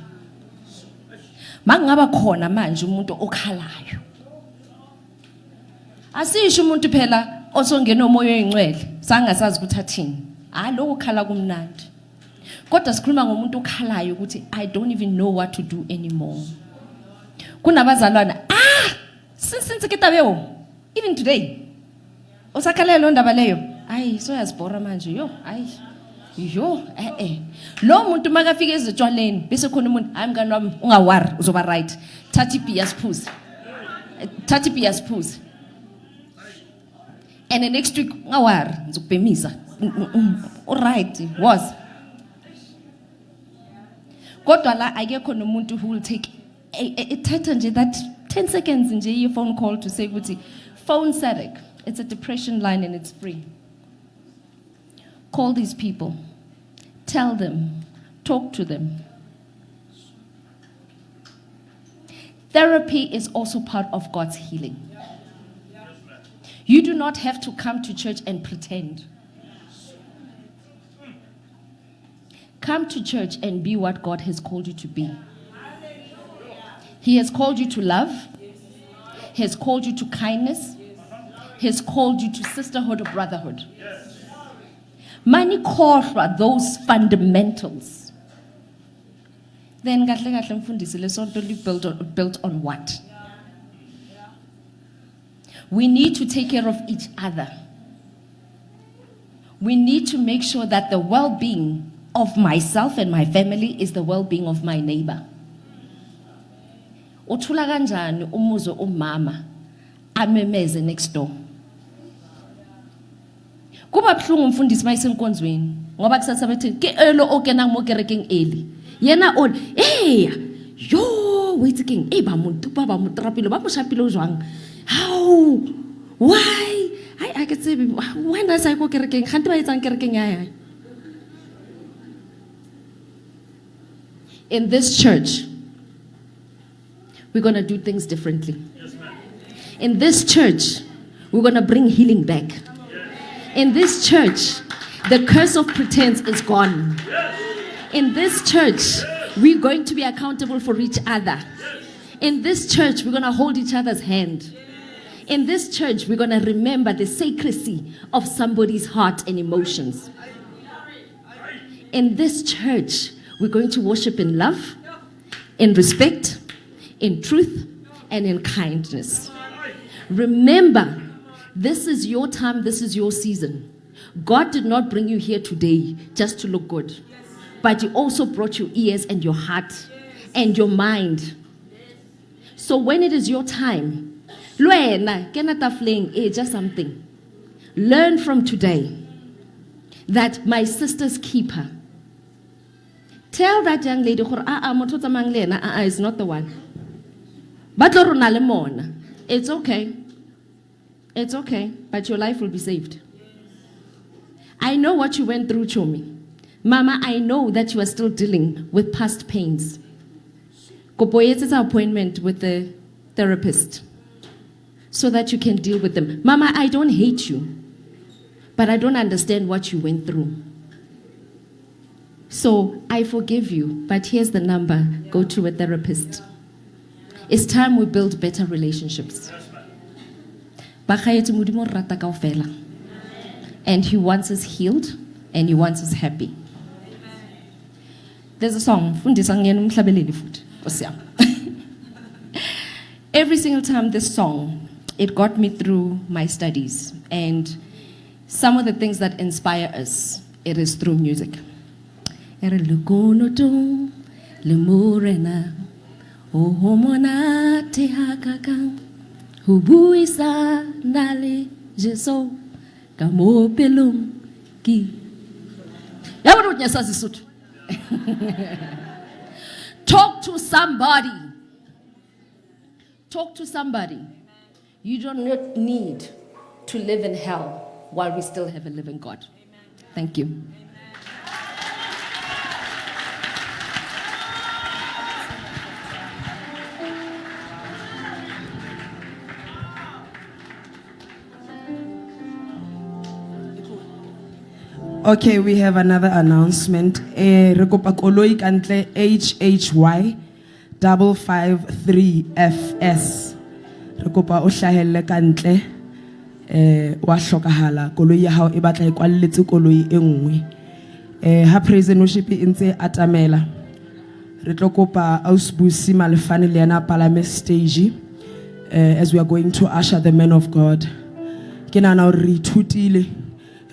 S2: Makungaba khona manje umuntu okhalayo. Asisho umuntu phela osongena umoya oyingcwele sangasazi ukuthi athini. Hayi lokho khala kumnandi. Kodwa sikhuluma ngomuntu okhalayo ukuthi I don't even know what to do anymore. Kunabazalwana since ke tabeo even today. Usakhalela lo ndaba leyo. Ayi soyazibhora manje yo ayi yo eh eh. Lo muntu makafika ezitshwaleni bese khona umuntu, hayi mngani wami, ungawari, uzoba right. Thatha ibhiya siphuze. Thatha ibhiya siphuze. And the next week ungawari ngizokubhemisa. All right was. Kodwa la akekho nomuntu who will take ithatha nje that 10 seconds nje ye phone call to say ukuthi phone SADC. It's a depression line and it's free. Call these people. Tell them. Talk to them. Therapy is also part of God's healing. You do not have to come to church and pretend. Come to church and be what God has called you to be. He has called you to love. He has called you to kindness. He has called you to sisterhood or brotherhood. Manikhohlwa those fundamentals. Then kahle kahle mfundisi lesonto li built on what? We need to take care of each other. We need to make sure that the well-being of myself and my family is the well-being of my neighbor. Uthula kanjani umuzwe umama amemeze next door? Kuba buhlungu umfundisi mayisenkonzweni ngoba kusasa bethi ke elo o kenang mo kerekeng ele. Yena o eh yo. Yo, o itse keng? E ba mo tupa ba mo trapile ba mo shapile jwang? How? Why? Ai a ke tsebe. Why na sa ko kerekeng? Gante ba etsang kerekeng ya ya. In this church, we're going to do things differently. In this church, we're going to bring healing back. In this church, the curse of pretense is gone. In this church, we're going to be accountable for each other. In this church, we're going to hold each other's hand. In this church, we're going to remember the sacredness of somebody's heart and emotions. In this church, we're going to worship in love, in respect, in truth, and in kindness. Remember, this is your time, this is your season. God did not bring you here today just to look good, but He also brought your ears and your heart and your mind. So when it is your time, le wena, kena tafoleng, e ja something. Learn from today that my sister's keeper. Tell that young lady gore a motho o tsamayang le ena a is not the one. Ba tlo rona le mona. It's okay. It's okay, but your life will be saved. I know what you went through, Chomi. Mama, I know that you are still dealing with past pains. Kopo etsetsa appointment with the therapist so that you can deal with them. Mama, I don't hate you, but I don't understand what you went through. So I forgive you, but here's the number. Go to a therapist. It's time we build better relationships. Bagaetsho, Modimo o re rata kaofela. And he wants us healed and he wants us happy. There's a song, fundisa ngiyena umhlabeleli futhi, Nkosi yami. Every single time this song, it got me through my studies. And some of the things that inspire us, it is through music. E re lekunutu le morena, o ho monate hakakang, ho buisana le Jesu ka mo pelong ke. Yabona ukuthi ngiyasazi Isuthu. Talk to somebody. Talk to somebody. You do not need to live in hell while we still have a living God. Thank you.
S5: Okay, we have another announcement. Re kopa koloi ka ntle HHY 553 FS. Re kopa o hlahelle ka ntle. Wa hlokahala koloi ya hao e batla e kwalletse koloi e nngwe. Ha praise and worship e ntse atamela. Re tlo kopa Ausbusi Malefane le yena a palame stage. As we are going to usher the man of God. Ke nahana hore re ithutile,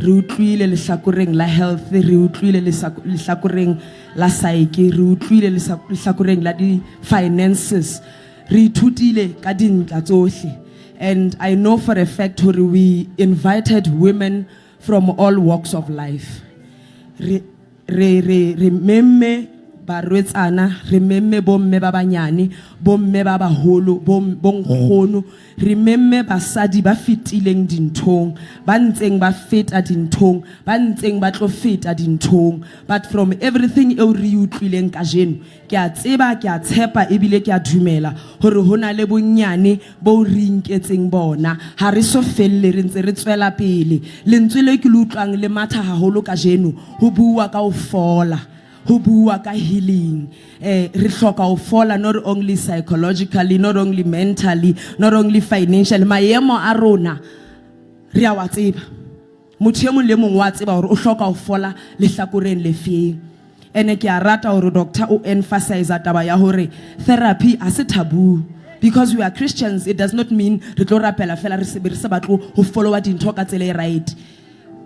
S5: re utlwile lehlakoreng la health, re utlwile lehlakoreng la psyche, re utlwile lehlakoreng la di-finances, re ithutile ka dintla tsohle. And I know for a fact hore we invited women from all walks of life. Re memme barwetsana, re memme bomme ba banyane, bomme ba baholo, bonkgono, re memme basadi ba fetileng dinthong, ba ntseng ba feta dinthong, ba ntseng ba tlo feta dinthong. But from everything eo re utlwileng kajeno, ke a tseba, ke a tshepa ebile ke a dumela hore ho na le bonyane bo re inketseng bona. Ha re so felle, re ntse re tswela pele. Lentswe le ke le utlwang le matha haholo kajeno, ho bua ka ho fola, ho bua ka healing. Re hloka ho fola not only psychologically, not only mentally, not only financially. Maemo a rona re a wa tseba. Motho e mong le mong wa tseba hore o hloka ho fola lehlakoreng le feng. Ene ke a rata hore doctor o emphasize taba ya hore therapy ha se taboo. Because we are Christians, it does not mean re tlo rapela fela re se be re sa batle ho followa dintho ka tsela e right.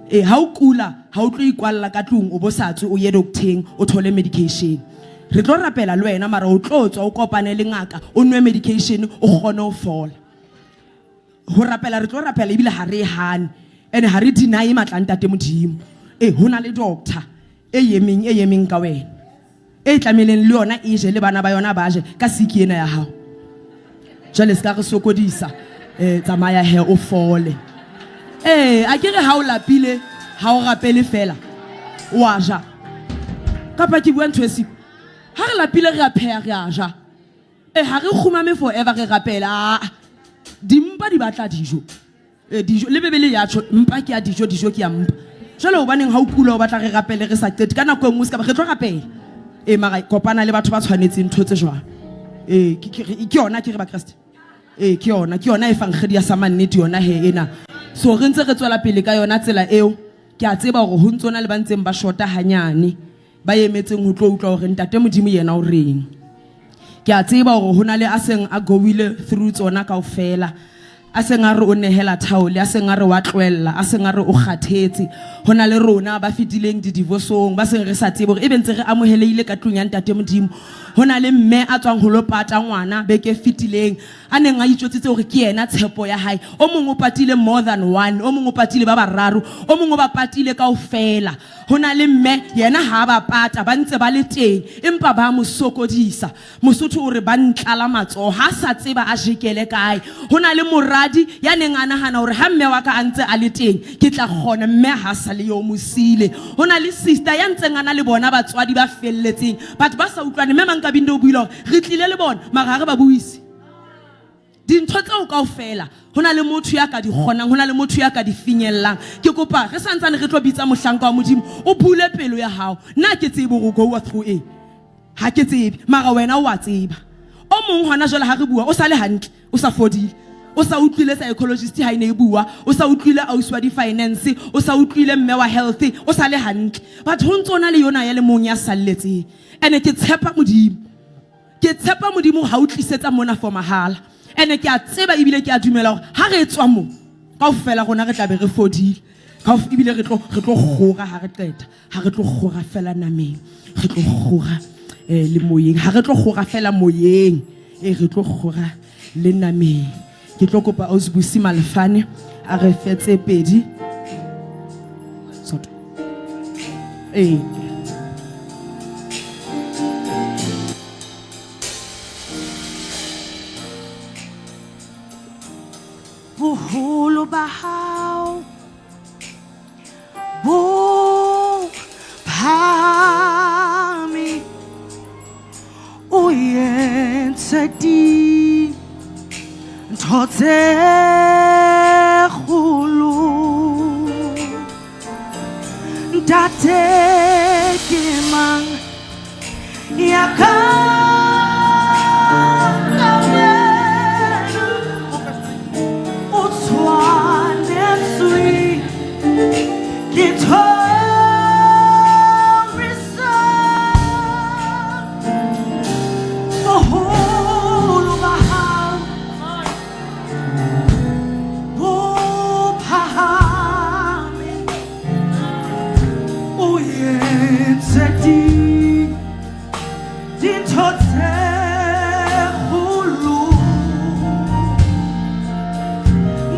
S5: Ha o kula, ha o tlo ikwalla ka tlung, o bo sa tswe o ye docteng, o thole medication. Re tlo rapela le wena, mara o tlo tswa o kopane le ngaka, o nwe medication, o kgone ho fola. Ho rapela, re tlo rapela ebile ha re e hane. Ene ha re deny matla a Ntate Modimo. Ho na le doctor e yemeng ka wena. E tlameileng le yona e je le bana ba yona ba je ka siki ena ya hao. Jwale se ka re sokodisa, tsamaya he o fole. Ee, a ke re ha o lapile ha o rapele fela o a ja. Kapa ke bua ntho e siko? Ha re lapile re a pheha re a ja. E ha re kgumame forever re rapela. Aa, dimpa di batla dijo. E, dijo le Bibele ya tjho, mpa ke ya dijo, dijo ke ya mpa. Jwale hobaneng ha o kula o batla re rapele re sa qete? Ka nako e nngwe se ka ba re tlo rapela. E, mara kopana le batho ba tshwanetseng ntho tse jwalo. E, ke, ke, ke yona ke re Bakreste. E, ke yona, ke yona evangedi ya sa mannete yona he ena. So re ntse re tswela pele ka yona tsela eo. Ke a tseba hore ho ntso na le ba ntseng ba shota hanyane, ba emetseng ho tlo utlwa hore Ntate Modimo yena o reng. Ke a tseba hore ho na le a seng a goile through tsona kaofela, a seng a re o nehela thaole, a seng a re wa tlohella, a seng a re o kgathetse. Ho na le rona ba fetileng di-divorce-ong, ba seng re sa tsebe hore ebe ntse re amohelehile ka tlung ya Ntate Modimo. Ho na le mme a tswang ho lo pata ngwana beke e fetileng, a neng a itjwetsitse hore ke yena tshepo ya hae. O mong o patile more than one, o mong o patile ba bararo, o mong o ba patile kaofela. Ho na le mme yena ha a ba pata, ba ntse ba le teng, empa ba mo sokodisa. Mosotho o re ba ntlala matsoho, ha a sa tseba a jekele kae. Ho na le moradi ya neng a nahana hore ha mme wa ka a ntse a le teng, ke tla kgona, mme ha sa le yo, o mo siile. Ho na le sister ya ntseng a na le bona batswadi ba felletseng, but ba sa utlwane. Mme Mankabinde o buile hore re tlile le bona, mara ha re ba buise. Dintho tseo kaofela, ho na le motho ya ka di kgonang, ho na le motho ya ka di finyellang. Ke kopa re santsane re tlo bitsa mohlanka wa Modimo, o bule pelo ya hao. Nna ha ke tsebe hore o goa through eng, ha ke tsebe, mara wena o a tseba. O mong hona jwale ha re bua o sa le hantle, o sa fodile, o sa utlwile psychologist ha e ne e bua, o sa utlwile ausi wa di-finance, o sa utlwile mme wa health, o sa le hantle. But ho ntso na le yona ya le mong ya salletseng. Ene ke tshepa Modimo. Ke tshepa Modimo ha o tlisetsa mona for mahala. Ene ke a tseba ebile ke a dumela hore ha re tswa mo, kaofela rona re tla be re fodile. Kaofela ebile re tlo re tlo kgora ha re qeta. Ha re tlo kgora fela nameng, re tlo kgora le moyeng. Ha re tlo kgora fela moyeng, re tlo kgora le nameng. Ke tlo kopa Ausi Busi Malefane a re fe tse pedi. Soto. Ee.
S1: Boholo ba hao bo phahame, o entse dintho tse kgolo. Ntate ke mang ya ka ka wena? O tshwanetswe ke thoriso. Boholo ba hao bo phahame, o entse dintho tse kgolo.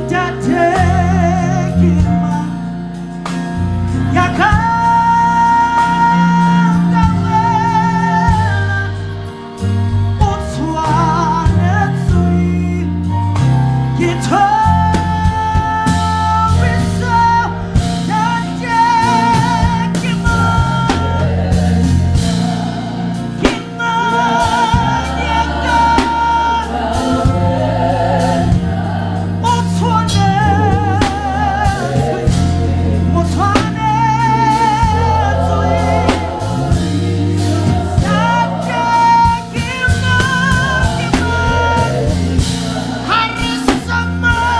S1: Ntate ke mang ya ka ka wena? O tshwanetswe ke thoriso. Ntate ke mang? Ke mang ya ka? O tshwanetswe, o tshwanetswe. Ntate ke mang, ke mang? Ha re sa mang.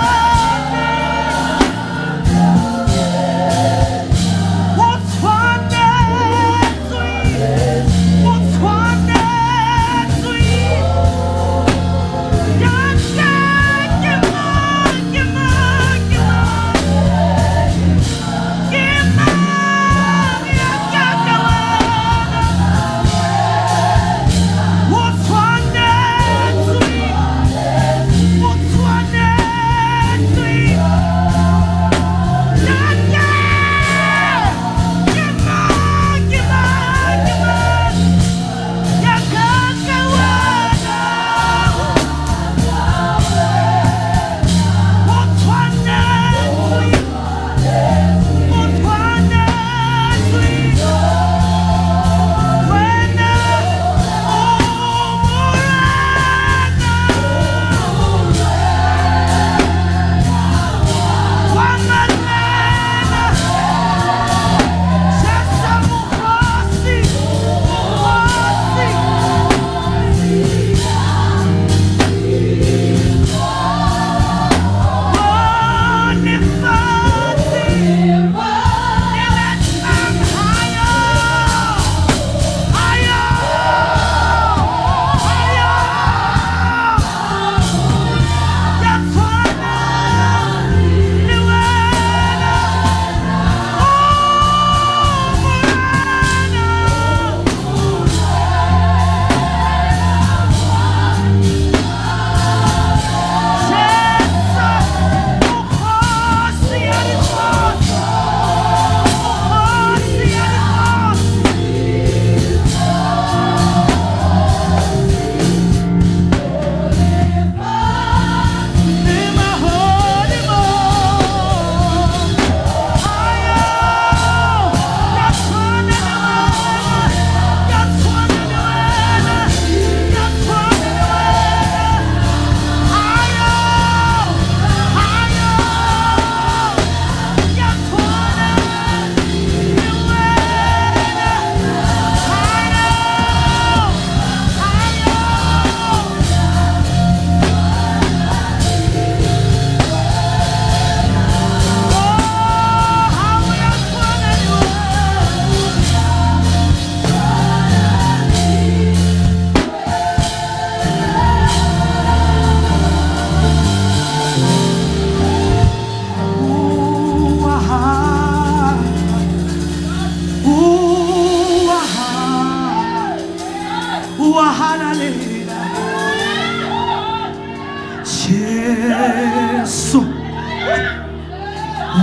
S1: Jesu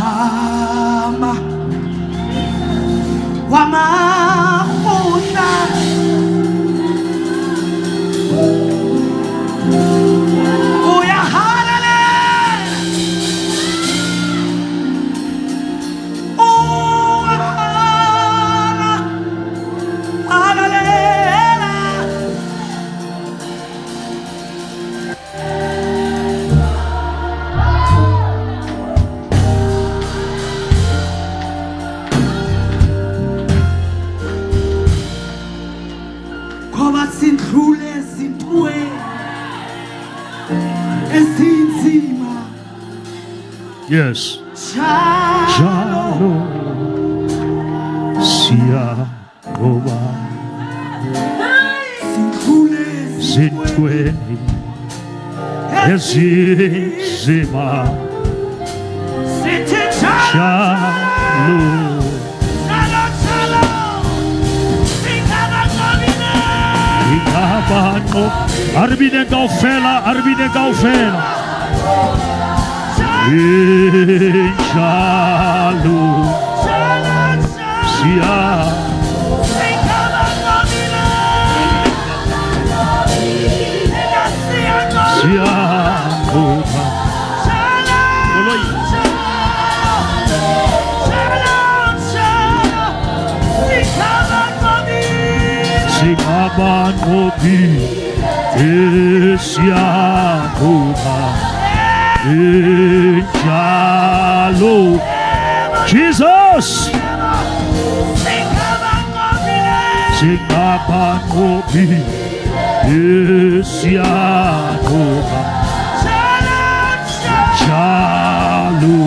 S1: wama wamakgotla uyahalalela uyahala halalela. Ngoba sindlule ezintweni ezinzima.
S3: Yes.
S1: Njalo.
S3: Njalo siyanqoba.
S1: Sindlule
S3: Zintweni ezinzima.
S1: Sithi njalo.
S3: Njalo.
S1: Njalo njalo singabanqobile.
S3: Ingabanqo a re bineng kaofela, a re bineng kaofela. Njalo.
S1: Njalo njalo.
S3: Siya.
S1: Singabanqobile siyanqoba.
S3: Siyanqoba.
S1: Njalo.
S3: Koloi.
S1: Njalo njalo singabanqobile.
S3: Singabanqobi siyanqoba njalo. Jesus.
S1: Singabanqobile.
S3: Singabanqobi siyanqoba.
S1: Njalo njalo.
S3: Njalo.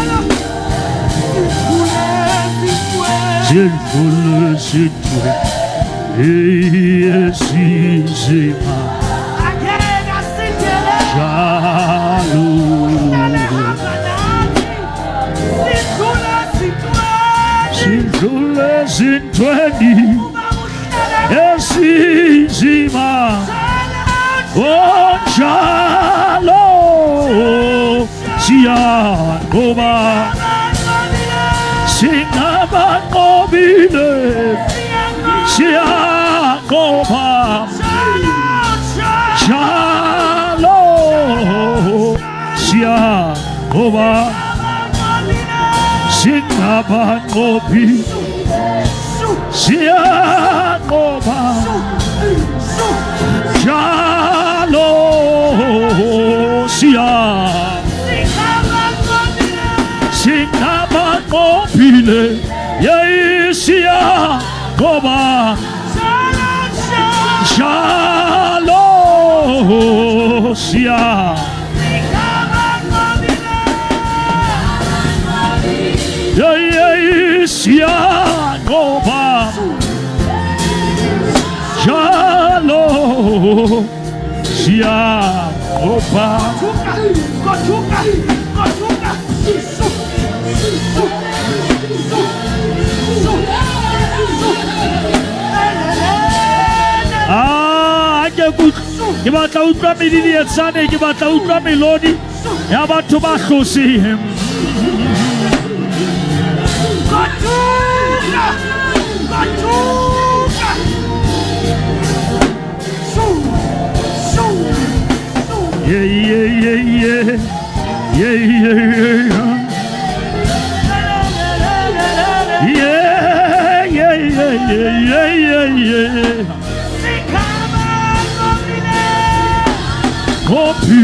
S1: Njalo
S3: Zindlule zintweni ezinzima.
S1: Angeke asindele.
S3: Njalo.
S1: Hamba nathi sidlule zintweni.
S3: Zindlule zintweni
S1: Ubaba uhlale.
S3: Ezinzima.
S1: Njalo.
S3: Oh, njalo siyanqoba. Singabanqobile siyanqoba. Njalo siyanqoba. Singabanqobi siyanqoba. Njalo siya singabanqobile yayisiyanqoba. Njalo siya yayisiyanqoba. Njalo siyanqoba.
S1: Goduka, goduka, su, su, su, su, su.
S3: Ah, ke ke batla utlwa medilietsane, ke batla utlwa melodi ya batho ba hloseng.
S1: Goduka, goduka. Su, su, su.
S3: Yeah, yeah, yeah, yeah. Yeah, yeah, yeah. Yeah, yeah, yeah, yeah, yeah, yeah, yeah. Ngopi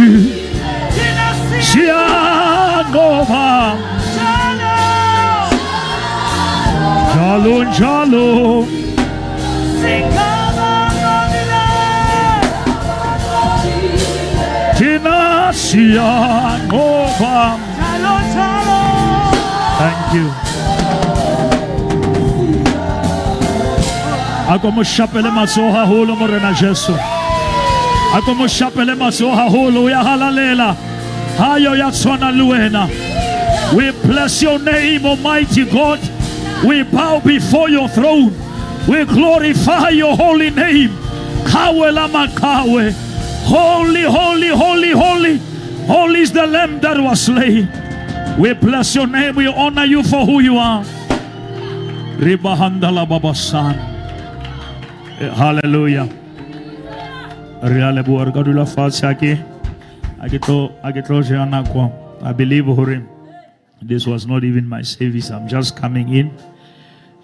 S3: siyanqoba. Njalo njalo. Thina siyanqoba. Thank you. Ako mo shapele matsoho haholo Morena Jesu. Ako mo shapele matsoho haholo ya halalela. Hayo ya tshwana le wena. We bless your name, Almighty God. We bow before your throne. We glorify your holy name. Qhawe la maqhawe. Holy, holy, holy, holy. Holy is the Lamb that was slain. We bless your name. We honor you for who you are. Ribahandala babasan. Hallelujah. Re a leboha re ka dula fatshe a ke a ke tlo a ke tlo ja nako. I believe hore this was not even my service. I'm just coming in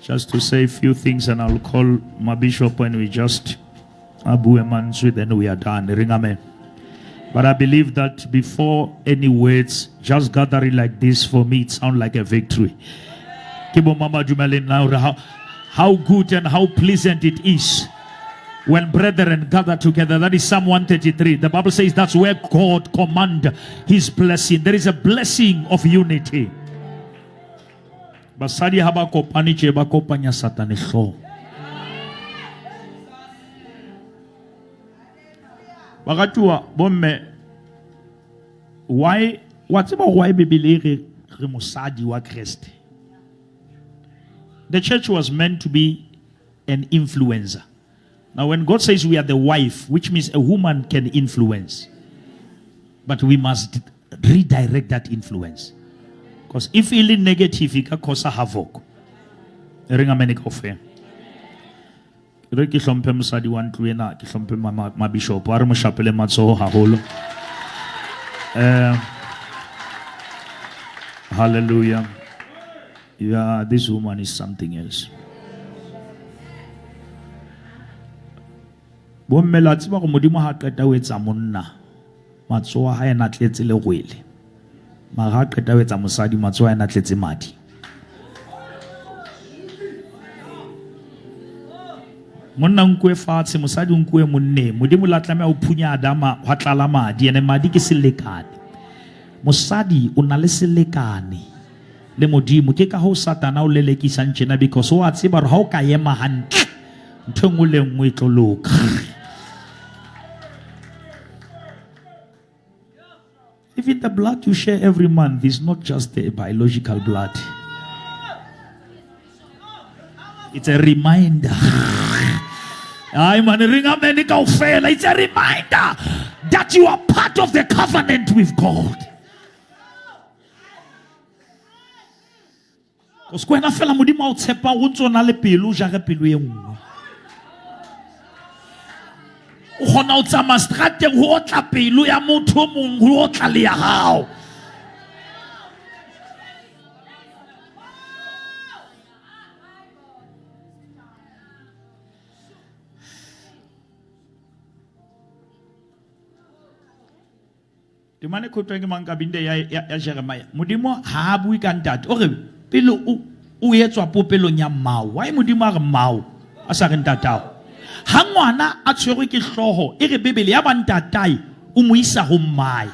S3: just to say a few things and I'll call my bishop when we just a bue mantswe then we are done. Ring amen. But I believe that before any words, just gathering like this for me, it sounds like a victory. Ke bo mama dumeleng na hore how good and how pleasant it is when brethren gather together. That is Psalm 133. The Bible says that's where God command his blessing. There is a blessing of unity. Basadi ha ba kopane tje ba kopanya Satane hlooho. Baratuwa bomme why wa tseba why Bibele e re re mosadi wa Kreste? The church was meant to be an influencer. Now, when God says we are the wife, which means a woman can influence, but we must redirect that influence. Because if e le negative, e ka cause havoc. E reng amen kaofela. Re ke hlomphe mosadi wa ntlo ena, ke hlomphe mabishopo, a re mo shapele matsoho haholo. Hallelujah. Yeah, this woman is something else. Bomme la tseba gore Modimo ha qeta ho etsa monna, matsoho a hae a na tletse lerwele. Mara ha qeta ho etsa mosadi, matsoho a hae a na tletse madi. Monna o nkuwe fatshe, mosadi o nkuwe monneng. Modimo la tlameha ho phunya Adama, hwa tlala madi, ene madi ke selekane. Mosadi o na le selekane le Modimo. Ke ka hoo Satana o lelekisang tjena, because o a tseba hore ha o ka ema hantle, ntho e nngwe le nngwe e tlo loka. Even the blood you share every month is not just the biological blood. It's a reminder. Ay man, ring amen kaofela. It's a reminder that you are part of the covenant with God. Because kwena fela Modimo a o tshepang o ntse o na le pelo, o jare pelo e nngwe. O kgona ho tsamaya strateng ho otla pelo ya motho o mong, ho otla le ya hao. Temane khotwa ke mang kabinde ya, ya, ya Jeremiah. Modimo ha a bue ka ntate. O re pele o o etswa popelong ya mmao. Why Modimo a re mmao a sa re ntatao? Ha ngwana a tshwerwe ke hlooho e re Bibele ya ba ntatae o mo isa ho mmae.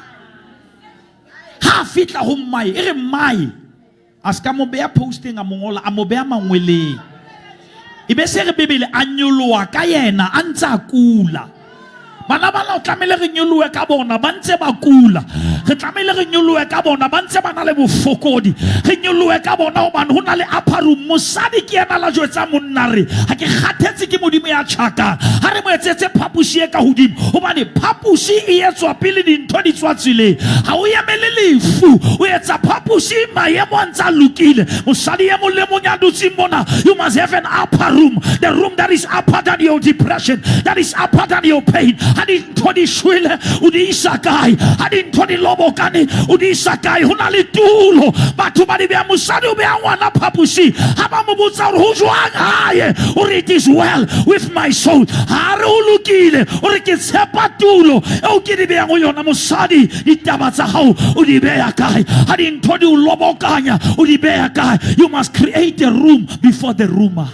S3: Ha a fihla ho mmae e re mmae a se ka mo beha posteng a mo ngola a mo beha mangweleng. E be se re Bibele a nyoloha ka yena a ntse a kula. Bana bana o tlamehile re nyolohe ka bona ba ntse ba kula. Re tlamehile re nyolohe ka bona ba ntse ba na le bofokodi. Re nyolohe ka bona hobane ho na le upper room. Mosadi ke yena la jwetsa monna re ha ke kgathetse ke Modimo ya tjhakang. Ha re mo etsetse phaposi e ka hodimo hobane phaposi e etswa pele dintho di tswa tseleng. Ha o emele lefu, o etsa phaposi maemo a ntse a lokile. Mosadi e mong le mong ya dutseng mona, you must have an upper room, the room that is upper than your depression, that is upper than your pain. Ha dintho di shwele, o di isa kae? Ha dintho di lobokane, o di isa kae? Ho na le tulo. Batho ba di beha, mosadi o beha ngwana phaposing. Ha ba mo botsa hore ho jwang hae, o re it is well with my soul. Ha re o lokile, o re ke tshepa tulo eo ke di behang ho yona. Mosadi, ditaba tsa hao o di beha kae? Ha dintho di o lobokanya, o di beha kae? You must create a room before the rumor.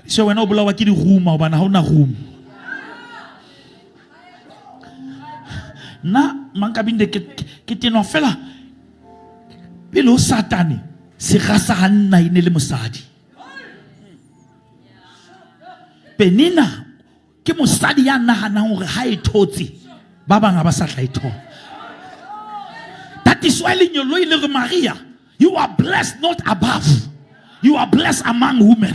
S3: Se wena o bolawa ke diruma hobane ha o na room. Nna Mankabinde ke ke tenwa fela pele ho Satane sera sa Hanna e ne le mosadi. Penina ke mosadi ya nahanang hore ha e thotse ba bang ha ba sa tla e thola. That is why lenyoloi le re Maria, you are blessed not above. You are blessed among women.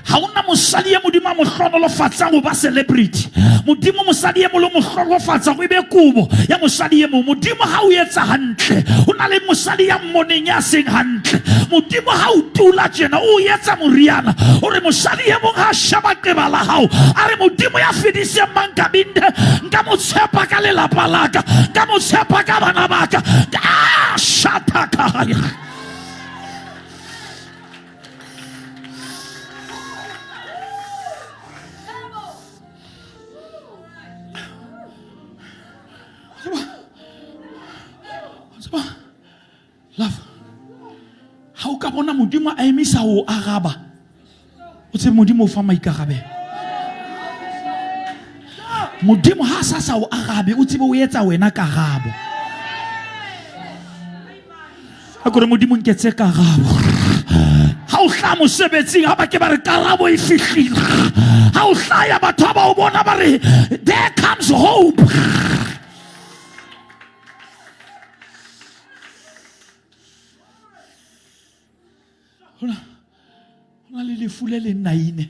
S3: Ha ona mosadi e modimo a mo hlohonolofatsang ho ba celebrity. Modimo mosadi e mong o mo hlohonolofatsa hore e be kobo ya mosadi e mong. Modimo ha o etsa hantle, ho na le mosadi ya mmoneng ya seng hantle. Modimo ha o tula tjena, o etsa moriana hore mosadi e mong ha sheba qeba la hao, a re Modimo ya fediseng Mankabinde, nka mo tshepa ka lelapa la ka, nka mo tshepa ka bana ba ka. Ka shatakaya. Tseba, love, ha o ka bona Modimo a emisa ho araba, o tsebe Modimo o fa maikarabelo. Modimo ha sa sa o arabe, o tsebe o etsa wena karabo. A kore Modimo nketse karabo. Ha o hlaha mosebetsing, ha ba ke ba re karabo e fihlile. Ha o hlaya batho ha ba o bona ba re there comes hope. Ho na le lefu le leng naine.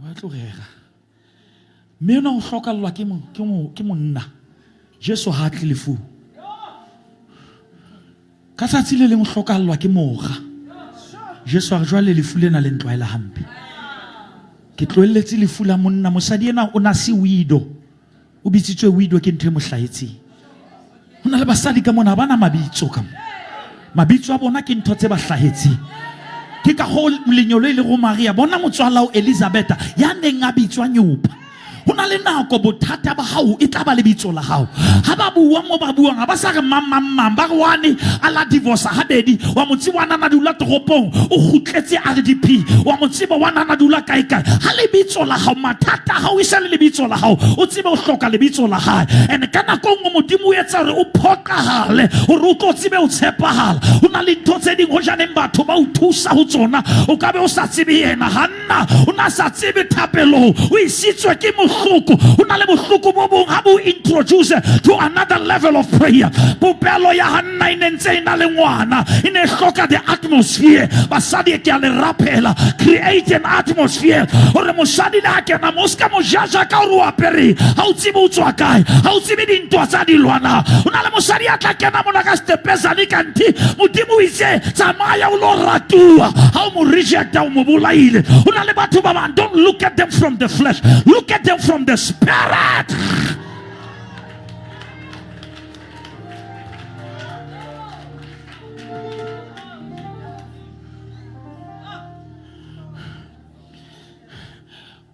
S3: Ba tlogega. Mme ona o hlokallwa ke ke monna. Jesu ha a tle lefung. Ka tsatsi le leng o hlokallwa ke mora. Jesu a re jwale lefu lena le ntlwaela hampe. Ke tlohelletse lefu la monna. Mosadi ena o na se widow. O bitsitswe widow ke ntho e mo hlahetseng. Ho na le basadi ka mona ha ba na mabitso ka mo. Mabitso a bona ke ntho tse ba hlahetseng. Ke ka hoo lenyolo e le go Maria, bona motswalao Elizabetha ya neng a bitswa nyopa. Ho na le nako bothata ba hao e tla ba lebitso la hao. Ha ba bua mo ba buang ha ba sa re mang mang mang, ba re wane a la divorce habedi, wa mo tseba wa na dula toropong, o kgutletse RDP, wa mo tseba wa na dula kae kae. Ha lebitso la hao mathata a hao e sa le lebitso la hao, o tsebe o hloka lebitso la hae. And ka nako nngwe Modimo o etsa hore o phoqahale hore o tlo tsebe o tshepahala. Ho na le ntho tse ding hojaneng batho ba o thusa ho tsona, o ka be o sa tsebe yena. Hanna o na sa tsebe thapelong, o isitswe ke bohloko. Ho na le bohloko bo bong ha bo introduce to another level of prayer. Popelo ya Hanna e ne ntse e na le ngwana, e ne e hloka the atmosphere. Basadi ke a le rapela, create an atmosphere hore mosadi le ha kena mo o ska mo jaja ka hore o apere, ha o tsebe o tswa kae, ha o tsebe dintwa tsa di lwana. Ho na le mosadi ya tla kena mona ka stepezane kanthe Modimo o itse tsamaya o lo ratuwa, ha o mo rejecta o mo bolaile. Ho na le batho ba bang, don't look at them from the flesh, look at them from the spirit.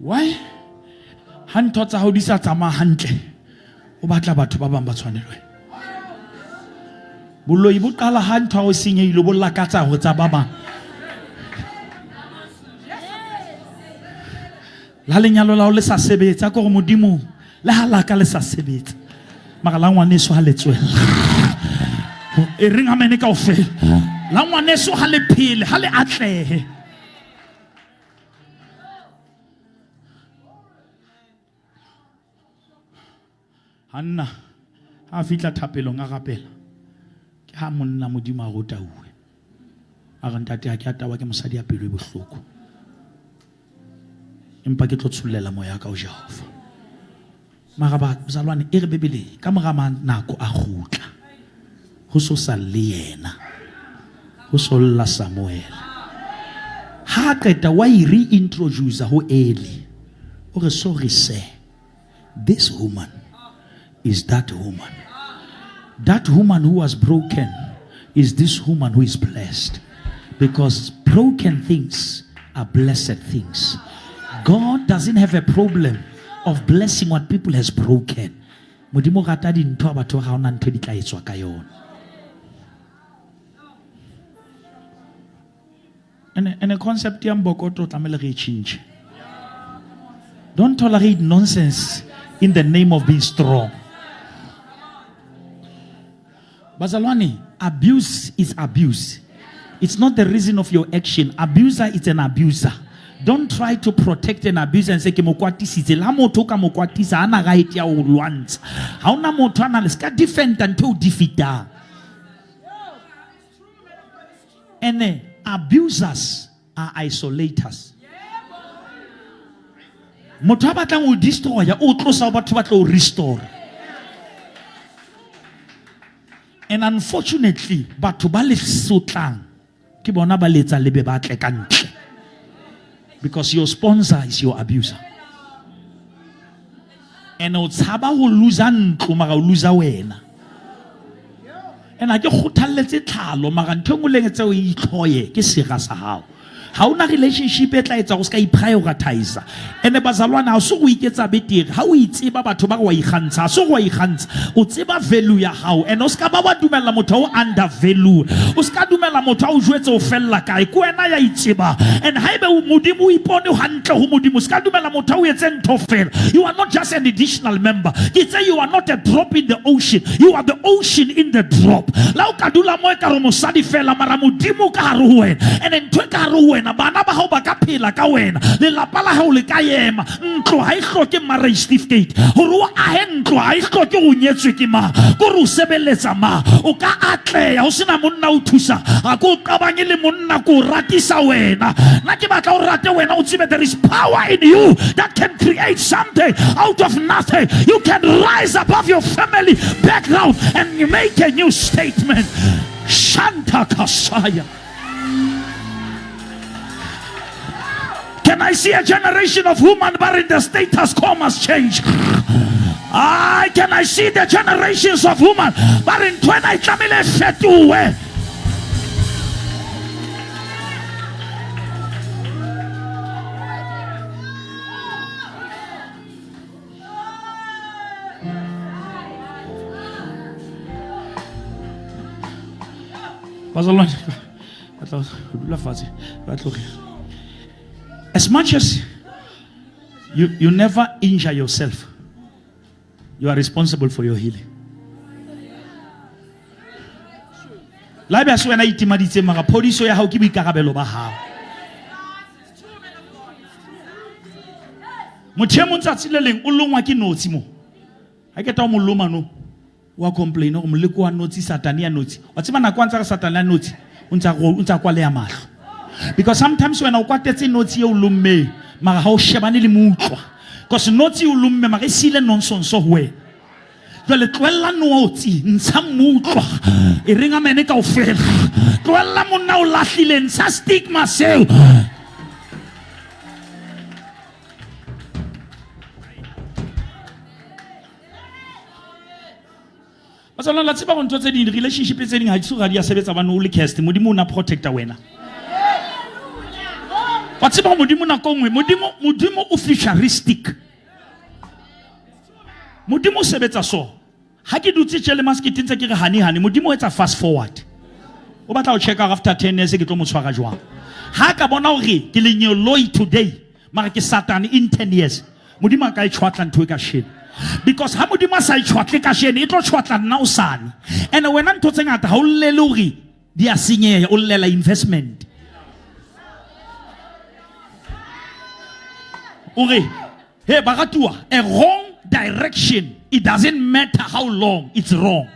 S3: Why ha ntho tsa hao di sa tsamaya hantle, o batla batho ba bang ba tshwanelwe? Boloi bo qala ha ntho ya hao e senyehile, bo lakatsa ho tsa ba bang. La lenyalo la hao le sa sebetsa, ke hore Modimo le ha la ka le sa sebetsa, mara la ngwaneso ha le tswella. E reng amene kaofela. La ngwaneso ha le phele, ha le atlehe. Hanna ha a fihla thapelong a rapela, ke ha monna Modimo a re o tauwe. A re ntate ha ke a tawa ke mosadi ya pelo e bohloko, empa ke tlo tshollela moya ka ho Jehova. Mara bazalwane e re Bibele ka mora nako a kgutla, ho so sa le yena, ho so lla Samuel. Ha a qeta wa e reintroduce ho Eli. O re sorry sir, this woman is that woman. That woman who was broken is this woman who is blessed. Because broken things are blessed things. God doesn't have a problem of blessing what people has broken. Modimo o rata dintho batho ga ona ntho di tla etswa ka yona. Ene concept ya mbokoto tlamehile re e change. Don't tolerate nonsense in the name of being strong. Bazalwane, abuse is abuse. It's not the reason of your action. Abuser is an abuser. Don't try to protect an abuser and say ke mo kwatisitse. La motho ka mo kwatisa ana right ya ho lwantsha. Ha ona motho ana le ska defend ntho o defeatang. Ene Abusers are isolators. Motho a batlang o destroya o tlosa ho batho ba tlo o restore. And unfortunately, batho ba le sotlang ke bona ba letsa le be ba tle ka ntle. Because your sponsor is your abuser. And o tshaba ho loser ntlo mara o loser wena. And ha ke kgothalletse tlhalo mara ntho e nngwe le e nngwe tseo e itlhoye ke sera sa hao. Ha ona relationship e tla etsa go se ka iprioritize. Ene bazalwane ha se go iketsa betere. Ha o itseba batho ba re wa ikgantsha, ha se go wa ikgantsha. O tseba value ya hao. And o se ka ba wa dumella motho a o undervalue. O se ka dumella motho a o jwetse o fella kae. Ke wena ya itsebang. And haebe Modimo o ipone hantle ho Modimo, se ka dumella motho a o etse ntho fela. You are not just an additional member. Ke itse you are not a drop in the ocean. You are the ocean in the drop. La o ka dula mo e ka re mosadi fela mara Modimo ka hare ho wena. And ntho e ka hare ho wena, bana ba hao ba ka phela ka wena. Lelapa la hao le ka ema. Ntlo ha e hloke marriage certificate. Hore o ahe ntlo ha e hloke o nyetswe ke mang. Ke hore o sebeletsa mang. O ka atleha ho sena monna o thusa. Ha ke o qabange le monna, ke o ratisa wena. Nna ke batla o rate wena, o tsebe there is power in you that can create something out of nothing. You can rise above your family background and make a new statement. Shanta Kasaya. Can I see a generation of women but in the status quo must change? I can I see the generations of women but in ntho e tlamehile e fetohe. Bazalwane ba tla dula fatshe ba tloge. As much as you never injure yourself, you are responsible for your healing. La ebe ha se wena itimaditseng mara phodiso ya hao ke boikarabelo ba hao. Motho e mong tsatsi le leng o longwa ke notshi mo. Ha ke ta o mo loma no. Wa complain gore moleko wa notshi, Satane ya notshi. Wa tseba nako a ntse re Satane ya notshi, o ntsa o ntsa kwaleha mahlo. Because sometimes wena o kwatetse notshi e o lommeng, mara ha o shebane le moutlwa. Because notshi o lomme mara e siile nonsense ho wena. Jwale tlohella notshi, ntsha moutlwa. E reng amene kaofela. Tlohella monna o lahlile, ntsha stigma seo. Bazalwane la tseba gore ntho tse ding relationship tse ding ha di so ga di a sebetsa bane o le cast modimo o na protector wena wa tseba gore modimo nako nngwe modimo modimo o futuristic modimo o sebetsa so ha ke dutse tje le maskete ntse ke re hani hani modimo o etsa fast forward o batla ho checka after 10 years ke tlo mo tshwara jwang ha ka bona hore ke lenyoloi today mara ke satane in 10 years modimo a ka e tshwatla ntho e ka sheno because ha modimo a sa e tshwatle ka sheno e tlo tshwatla nna o sane and wena ntho tse ngata ha o llele hore di a senyeha o llela investment o re he baratuwa a wrong direction it doesn't matter how long it's wrong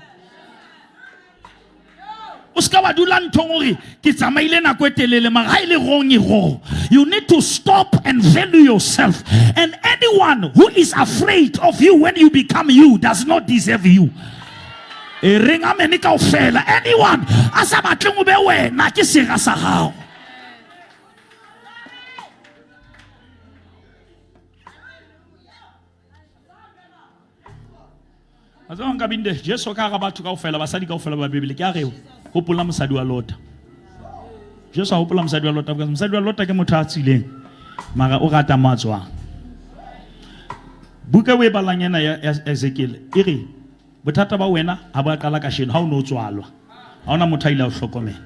S3: o se ka wa dula nthong ore ke tsamaile nako e telele mara ha e le wrong e wrong. You need to stop and value yourself, and anyone who is afraid of you when you become you does not deserve you. E reng amene kaofela. Anyone a sa batleng o be wena ke sera sa gago. A tseba nka binde Jesu ka ga batho kaofela basadi kaofela ba Bibele ke a re hopola mosadi wa Lota. Jesu a hopola mosadi wa Lota because mosadi wa Lota ke motho a tswileng mara o rata mo a tswang. Buka o e balang ena ya Ezekiel e re bothata ba wena ha bo a qala kasheno ha o ne o tswalwa. Ha ona motho a ile a o hlokomela.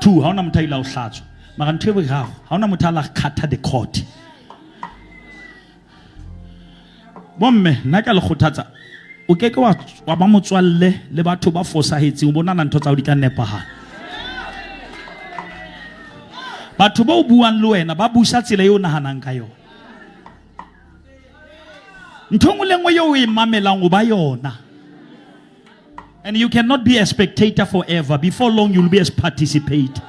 S3: Two, ha ona motho a ile a o hlatswa. Mara ntho e boraro, ha ona motho a la khatha the court. Bomme, nna ke a le kgothatsa, o ke ke wa wa ba motswalle le batho ba fosahetseng, o bonana ntho tsa hao di tla nepahala. Batho ba o buang le wena ba busa tsela eo o nahanang ka yona. Ntho e nngwe le nngwe eo o e mamelang o ba yona. And you cannot be a spectator forever. Before long, you'll be a participator.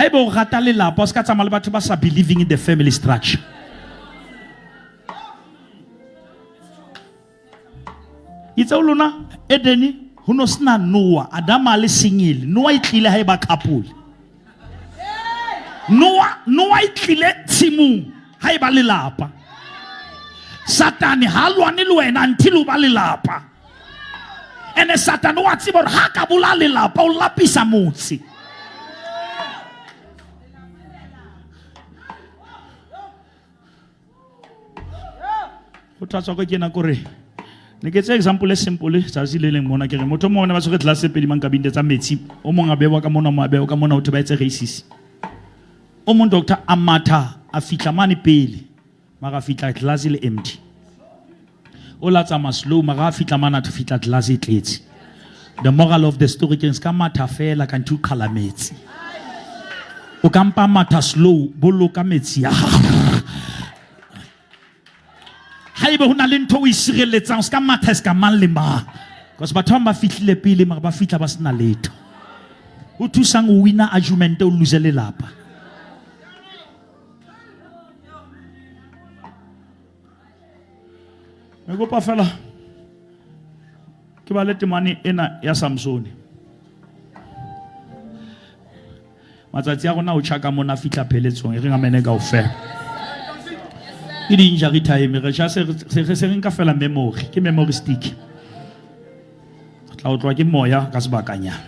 S3: Haeba o rata lelapa, o se ka tsamaya le batho ba sa believing in the family structure. Itse o lona Edeni ho no sena Noah, Adama a le single. Noah e tlile ha e ba couple. Noah Noah e tlile tshimong ha e ba lelapa. Satane ha lwane le wena until o ba lelapa. Ene Satane wa tseba hore ha ka bolaya lelapa o lapisa motse. Go thatswa ka ke nako re ne ke tse example e simple tsatsi le leng mona ke re motho mongwe ne ba tshwere glass e pedi mankabinte tsa metsi o mongwe a bewa ka mona mo a bewa ka mona ho thwe ba etse races o mong doctor a matha a fihla mane pele mara a fihla glass e le empty o la tsamaya slow mara a fihla mane a fihla glass e tletse the moral of the story ke se ka matha fela kanthe o qhala metsi o ka mpa matha slow boloka metsi a gago haebe ho na le ntho o e sireletsang o se ka matha se ka mang le mang because batho bang ba fihlile pele mara ba fihla ba sena letho o thusang o wina argument o lose lelapa me kopa fela ke ba le temane ena ya Samsone matsatsi a rona o tjhaka mona fihla pheletsong e reng amene kaofela ke di-injury time re ja se re nka fela memory ke memory stick re tla otlwa ke moya ka sebakanyana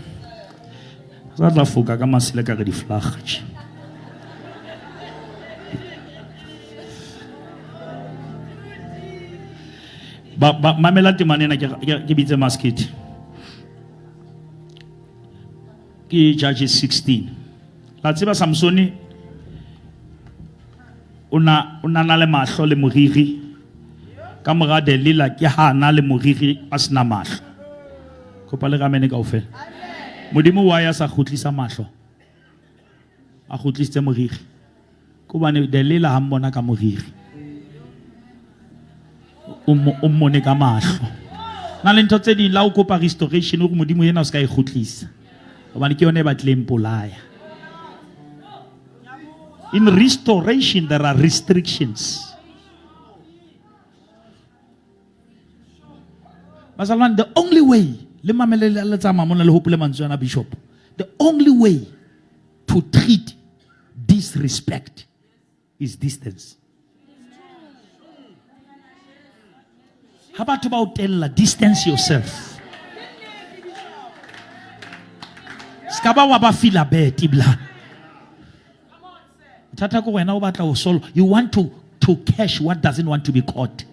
S3: sa tla foka ka masele ka re di-flaga tje ba, ba mamela temane ena ke bitse masket ke Judges 16 la tseba Samsone o na o na le mahlo le moriri ka mora Delila ke ha na le moriri a sena mahlo kopa le ramene kaofela modimo wa ya sa kgutlisa mahlo a kgutlisitse moriri ke hobane Delila ha mmona ka moriri o mmone ka mahlo na le ntho tse ding la o kopa restoration o re modimo ena o se ka e kgutlisa hobane ke yone e batlileng polaya in restoration there are restrictions bazalwane the only way le mamele le tsamaya mona le hopole mantswe ana bishop the only way to treat disrespect is distance ha batho ba o tella distance yourself ska ba wa ba feel bad ebla thata ko wena o batla ho solve you want to cash what doesn't want to be caught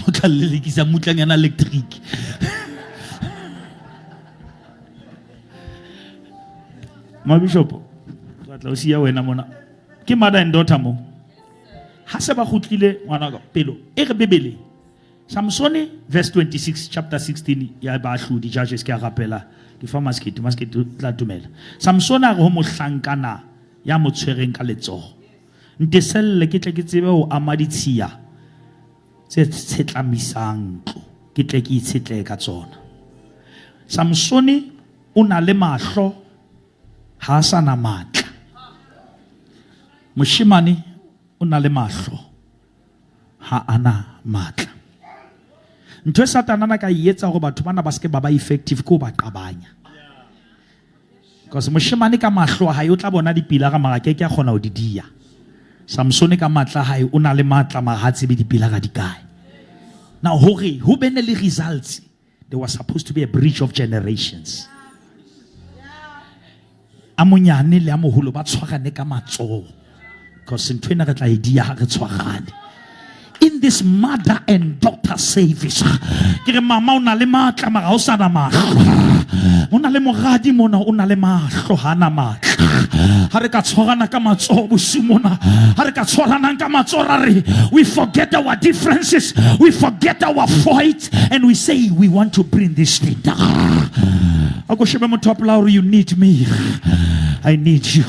S3: o tla lelekisa mutlanyana electric mabishopo batla o siya wena mona ke mother and daughter mo ha se ba kgutlile ngwana ka pelo e re bebele samsone verse 26 chapter 16 ya baahlodi judges ke a rapela ke fa maskete maskete o tla tumela samsone a re ho mohlankana ya mo tshwereng ka letsoho Nteselle ke tle ke tsebe ho ama ditshiya tse tshetlamisang ntlo, ke tle ke itshetlehe ka tsona. Samsone o na le mahlo, ha a sa na matla. Moshemane o na le mahlo, ha a na matla. Ntho e Satane a na ka e etsa hore batho bana ba se ke ba ba effective ke ho ba qabanya. Because moshemane ka mahlo a hae o tla bona dipilara mara ke ke a kgona ho di dia. Samsone ka matla a hae o na le matla mara ha tsebe dipilara di kae. Now hore ho bene le results there was supposed to be a bridge of generations. A monyane le a moholo ba tshwarane ka matsoho. Because ntho ena re tla e dia ha re tshwarane. In this mother and daughter service ke re mama o na le matla mara o sa na mahlo o na le moradi mona o na le mahlo ha na matla ha re ka tshwarana ka matsoho bosiu mona ha re ka tshwaranang ka matsoho ra re we forget our differences we forget our fight and we say we want to bring this thing down a ko shebe motho wa pela hore you need me I need you.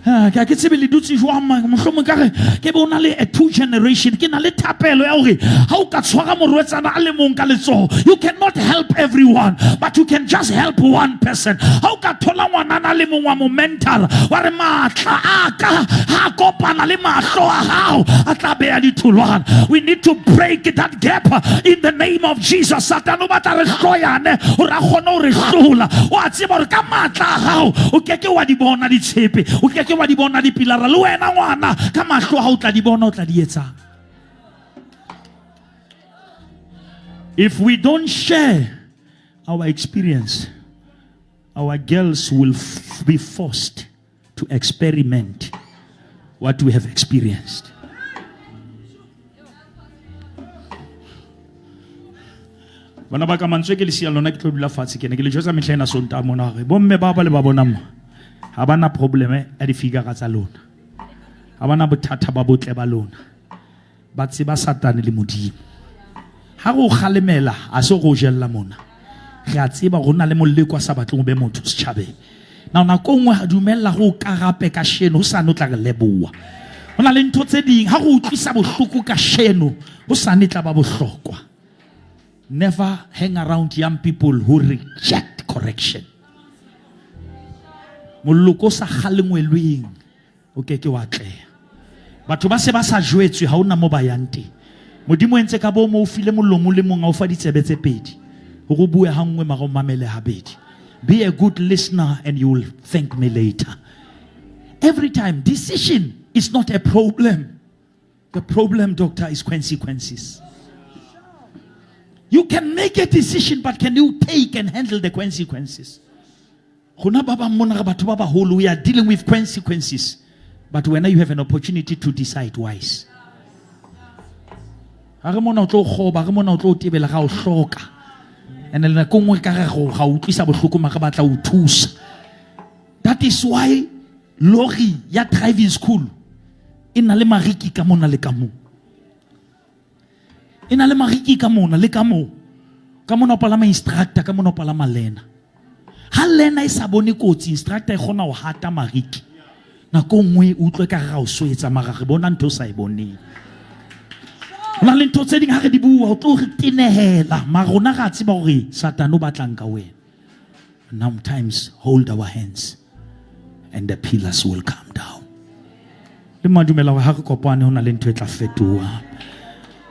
S3: Ah, ke a ke tsebe le dutse jwang mohlomong ka re ke be o na le a two generation ke na le thapelo ya hore ha o ka tshwara morwetsana a le mong ka letsoho, you cannot help everyone, but you can just help one person. Ha o ka thola ngwanana a le mong wa mo mentor, wa re matla a ka ha kopana le mahlo a hao a tla beha ditholwana. We need to break that gap in the name of Jesus. Satan o batla re hloyane hore a kgone ho re hlola. O a tseba hore ka matla a hao o keke wa di bona ditshepe, o keke wa di bona dipilara, le wena ngwana ka mahlo ha o tla di bona o tla di etsang. If we don't share our experience, our girls will be forced to experiment what we have experienced. Bana ba ka, mantswe ke le siang lona, ke tlo dula fatshe. Ke ne ke le jwetsa mehla ena Sontaha mona hore bomme ba ba le ba bonang mo ha bana probleme ya difigara tsa lona, ha bana bothata ba botle ba lona, ba tseba Satane le Modimo. Ha re o kgalemela, ha se go jella mona, re a tseba go na le moleko a sa batleng o be motho setjhabeng. Na nako nngwe ha dumella go karape ka sheno, ho sane o tla re leboha. Ho na le ntho tse ding ha go utlwisa bohloko ka sheno, ho sane tla ba bohlokwa. Never hang around young people who reject correction. Moloko o sa kgalengwelweng o ke ke wa atleha. Batho ba se ba sa jwetswe, ha ona mo ba yang teng. Modimo o entse ka bo mo o file molomo le mong, a o fa ditsebe tse pedi hore o bue ha nngwe mara o mamele habedi. Be a good listener and you will thank me later. Every time, decision is not a problem. The problem, doctor, is consequences. You can make a decision, but can you take and handle the consequences? Rona ba bang mona re batho ba baholo, we are dealing with consequences, but when you have an opportunity to decide wise. Ha re mona o tlo kgoba, re mona o tlo tebela ga o hloka. And le nako nngwe ka re go ga utlwisa bohloko, mara batla o thusa. That is why lorry ya driving school e na le mariki ka mona le ka mo. E na le mariki ka mona le ka mo. Ka mona o palama instructor, ka mona o palama learner. Ha learner e sa bone kotsi, instructor e kgona ho hata mariki. Nako nngwe o utlwe ka re ga o swetsa, mara re bona ntho o sa e boneng. Ho na le ntho tse ding ha re di bua o tlo re tenehela, mara rona re a tseba hore Satane o batlang ka wena. Sometimes hold our hands and the pillars will come down. Le madumela hore ha re kopane ho na le ntho e tla fetoha.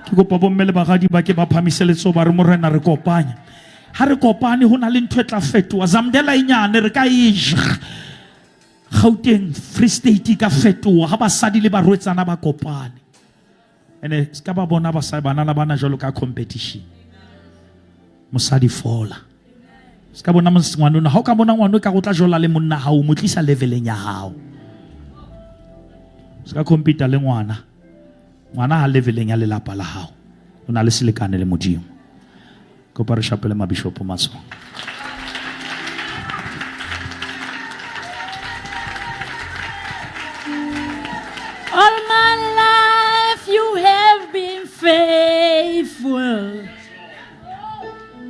S3: Ke kopa bomme le baradi ba ke ba phamise letsoho, ba re Morena re kopanya. Ha re kopane ho na le ntho e tla fetoha. Zamdela e nyane re ka e ja. Gauteng, Free State e ka fetoha ha basadi le barwetsana ba kopane. Ene se ka ba bona basadi banana bana jwalo ka competition. Mosadi fola. Se ka bona ngwanona, ha o ka bona ngwana o ka go tla jola le monna hao, mo tlisa leveleng ya hao. Se ka compete le ngwana. Ngwana ha leveleng ya lelapa la hao. O na le selekane le Modimo. Kopa re shapele mabishopo matsoho.
S6: All my life you have been faithful.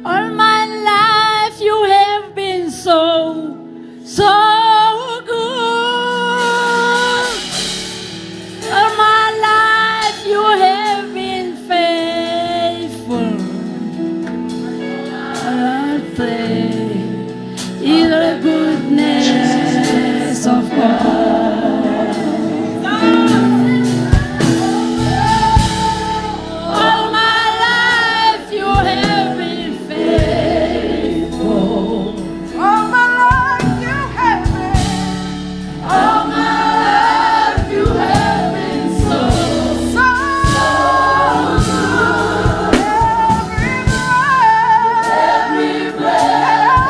S6: All my life you have been so, so good. All my life you have been faithful. I say, in the goodness of God. All my life you have been faithful.
S1: All my life you have been
S6: All my life you have been so,
S1: so good. Every breath,
S6: every breath.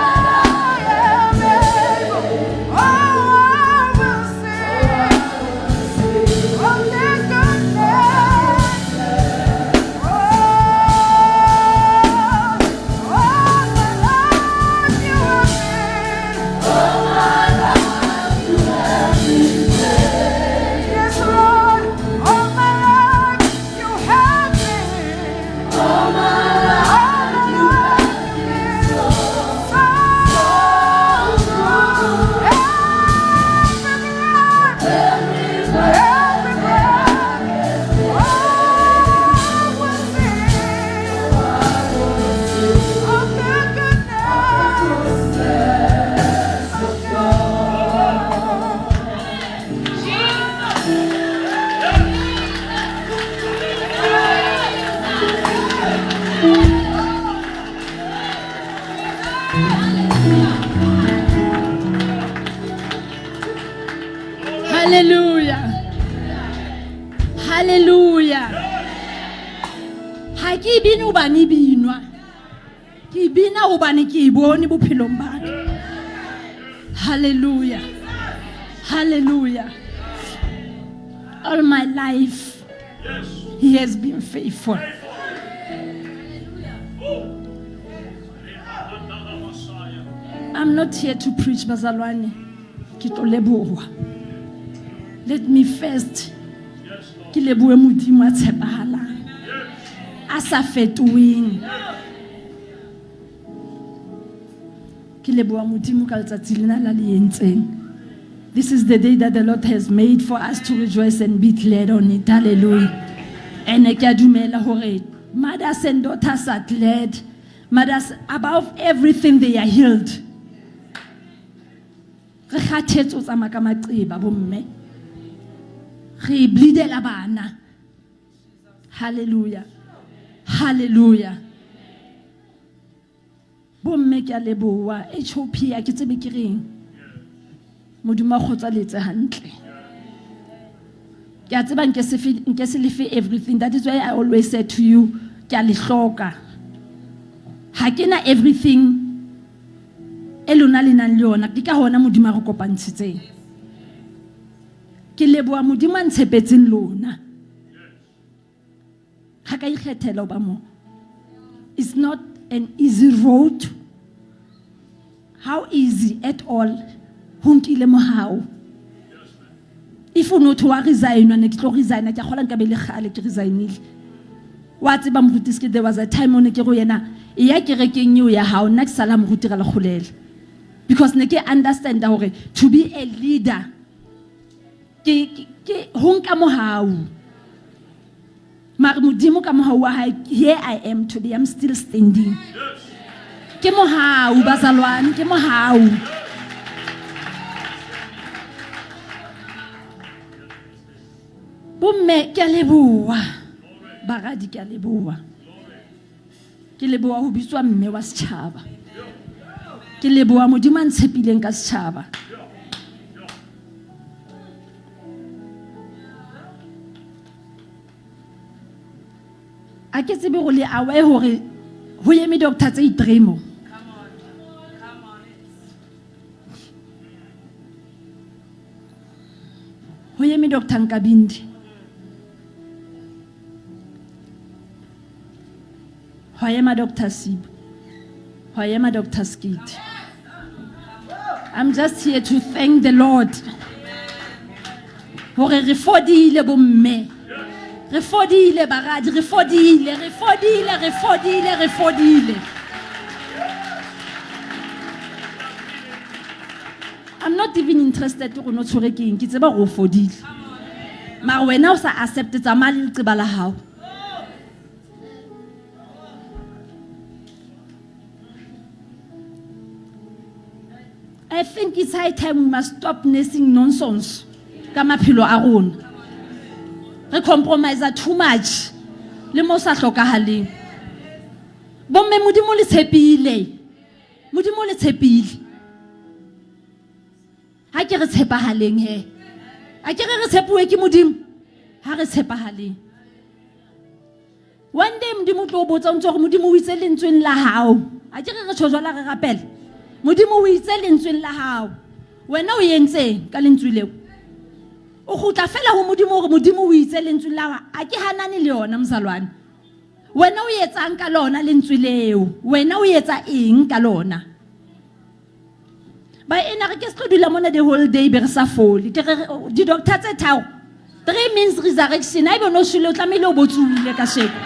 S6: Hallelujah. Hallelujah. Ha ke e bine hobane e binwa. Ke e bina hobane ke e bone bophelong ba ka. Hallelujah. Hallelujah. All my life he has been faithful. I'm not here to preach bazalwane. Ke tlo leboha. Let me first ke lebohe Modimo a tshepahalang. A sa fetoheng. Ke leboha Modimo ka letsatsi lena la le entseng. This is the day that the Lord has made for us to rejoice and be glad on it. Hallelujah. And ke a dumela hore mothers and daughters are glad. Mothers, above everything, they are healed. Re kgathetse ho tsamaya ka maqeba bomme. Re bleedela bana. Hallelujah. Hallelujah. Bomme ke a leboha. HOP a ke tsebe ke reng. Modimo a kgotsaletse hantle. Ke a tseba nke se nke se lefe everything. That is why I always said to you, ke a le hloka. Ha ke na everything e lona le nang le yona. Ke ka hona Modimo a re kopantshitseng. Ke leboha Modimo a ntshepetseng lona. Ha ka ikgethela ho ba mo. It's not an easy road. How easy at all. Ho nkile mohau. If o no thwe wa resign ne ke tlo resigna ke a kgola nka be le kgale ke resignile. Wa tseba moruti se there was a time o ne ke go yena e ya kerekeng eo ya hao nna ke sala moruti ra lekgolela. Because ne ke understand hore to be a leader ke ho nka mohau. Mare Modimo ka mohau wa hae, here I am today, I'm still standing. Ke mohau bazalwane, ke mohau. Bomme ke a leboha. Baradi ke a leboha. Ke leboha ho bitswa mme wa setjhaba. Ke leboha Modimo a ntshepileng ka setjhaba. A ke tsebe go le aware hore ho eme doctor tse three mo. Ho eme Dr. Nkabindi. Ho ema Dr. Sibu. Ho ema Dr. Skit. I'm just here to thank the Lord. Hore re fodile bomme. Re fodile baradi, re fodile, re fodile, re fodile, re fodile. I'm not even interested go no tshwere ke eng, ke tseba gore o fodile. Mara wena o sa accept tsamaya le leqeba la hao. I think it's high time we must stop nursing nonsense ka maphelo a rona. Re compromise too much le mo sa hlokahaleng. Bomme Modimo le tshepile. Modimo le tshepile. Ha ke re tshepahaleng he. A ke re re tshepuwe ke Modimo. Ha re tshepahaleng. One day Modimo o tlo o botsa o ntse gore Modimo o itse lentsweng la hao. A ke re re tjho jwala re rapela. Modimo o itse lentsweng la hao. Wena o entseng ka lentswe leo? O kgutla fela ho Modimo hore Modimo o itse lentsweng la hao. A ke hanane le yona mzalwane. Wena o etsang ka lona lentswe leo? Wena o etsa eng ka lona? Ba ena re ke se tlo dula mona the whole day be re sa fole. Ke re di-doctor tse tharo. Three means resurrection. Ha ebe o no shwele o tlamehile o bo tsohile kasheko.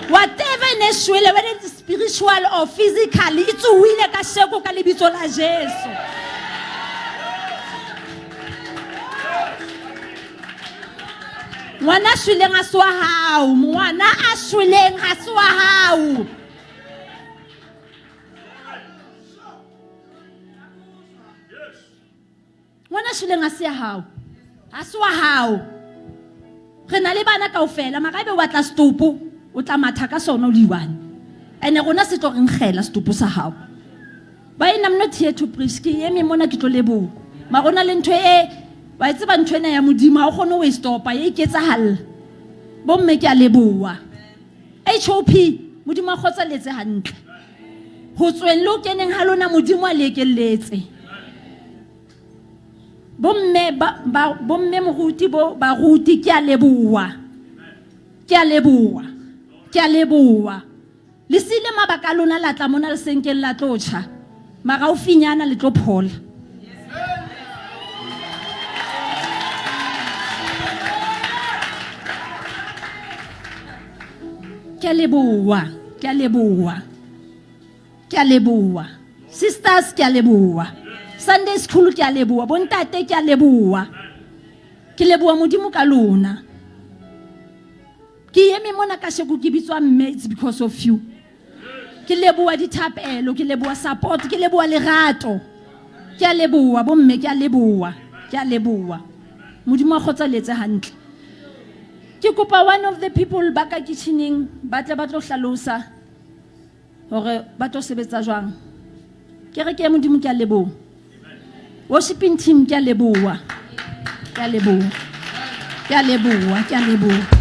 S6: Whatever ne shwele, whether it's spiritual or physical, e tsohile kasheko ka lebitso la Jesu. Ngwana a shweleng ha se wa hao. Ngwana a shweleng ha se wa hao. Ngwana a shweleng ha se ya hao. Ha se wa hao. Re na le bana kaofela, mara ebe o batla setopo. O tla matha ka sona o le one. Ene rona se tlo re nkgela setopo sa hao. Baena, I'm not here to preach. Ke eme mona ke tlo leboha. Mara ho na le ntho e wa e tseba ntho ena ya Modimo ha o kgone ho e stopa e iketsahalla. Bomme ke a leboha. HOP Modimo a kgotsa le etse hantle. Ho tsweng le ho keneng ha lona Modimo a le ekelletse. Bomme ba, ba bomme moruti bo baruti ke a leboha. Ke a leboha. Ke a leboha. Le siile mabaka a lona la tla mona le senkeng la tlo tjha. Mara haufinyana le tlo phola. Ke a leboha, ke a leboha. Ke a leboha. Sisters ke a leboha. Sunday school ke a leboha. Bontate ke a leboha. Ke leboha Modimo ka lona. Ke eme mona kasheko ke bitswa mme it's because of you. Ke leboha dithapelo, ke leboha support, ke leboha lerato. Ke a leboha bomme, ke a leboha, ke a leboha. Modimo a kgotsa le etse hantle. Ke kopa one of the people ba ka kitcheneng ba tle ba tlo hlalosa hore ba tlo sebetsa jwang. Kereke ya Modimo ke a leboha. Worshiping team ke a leboha. Ke a leboha. Ke a leboha, ke a leboha.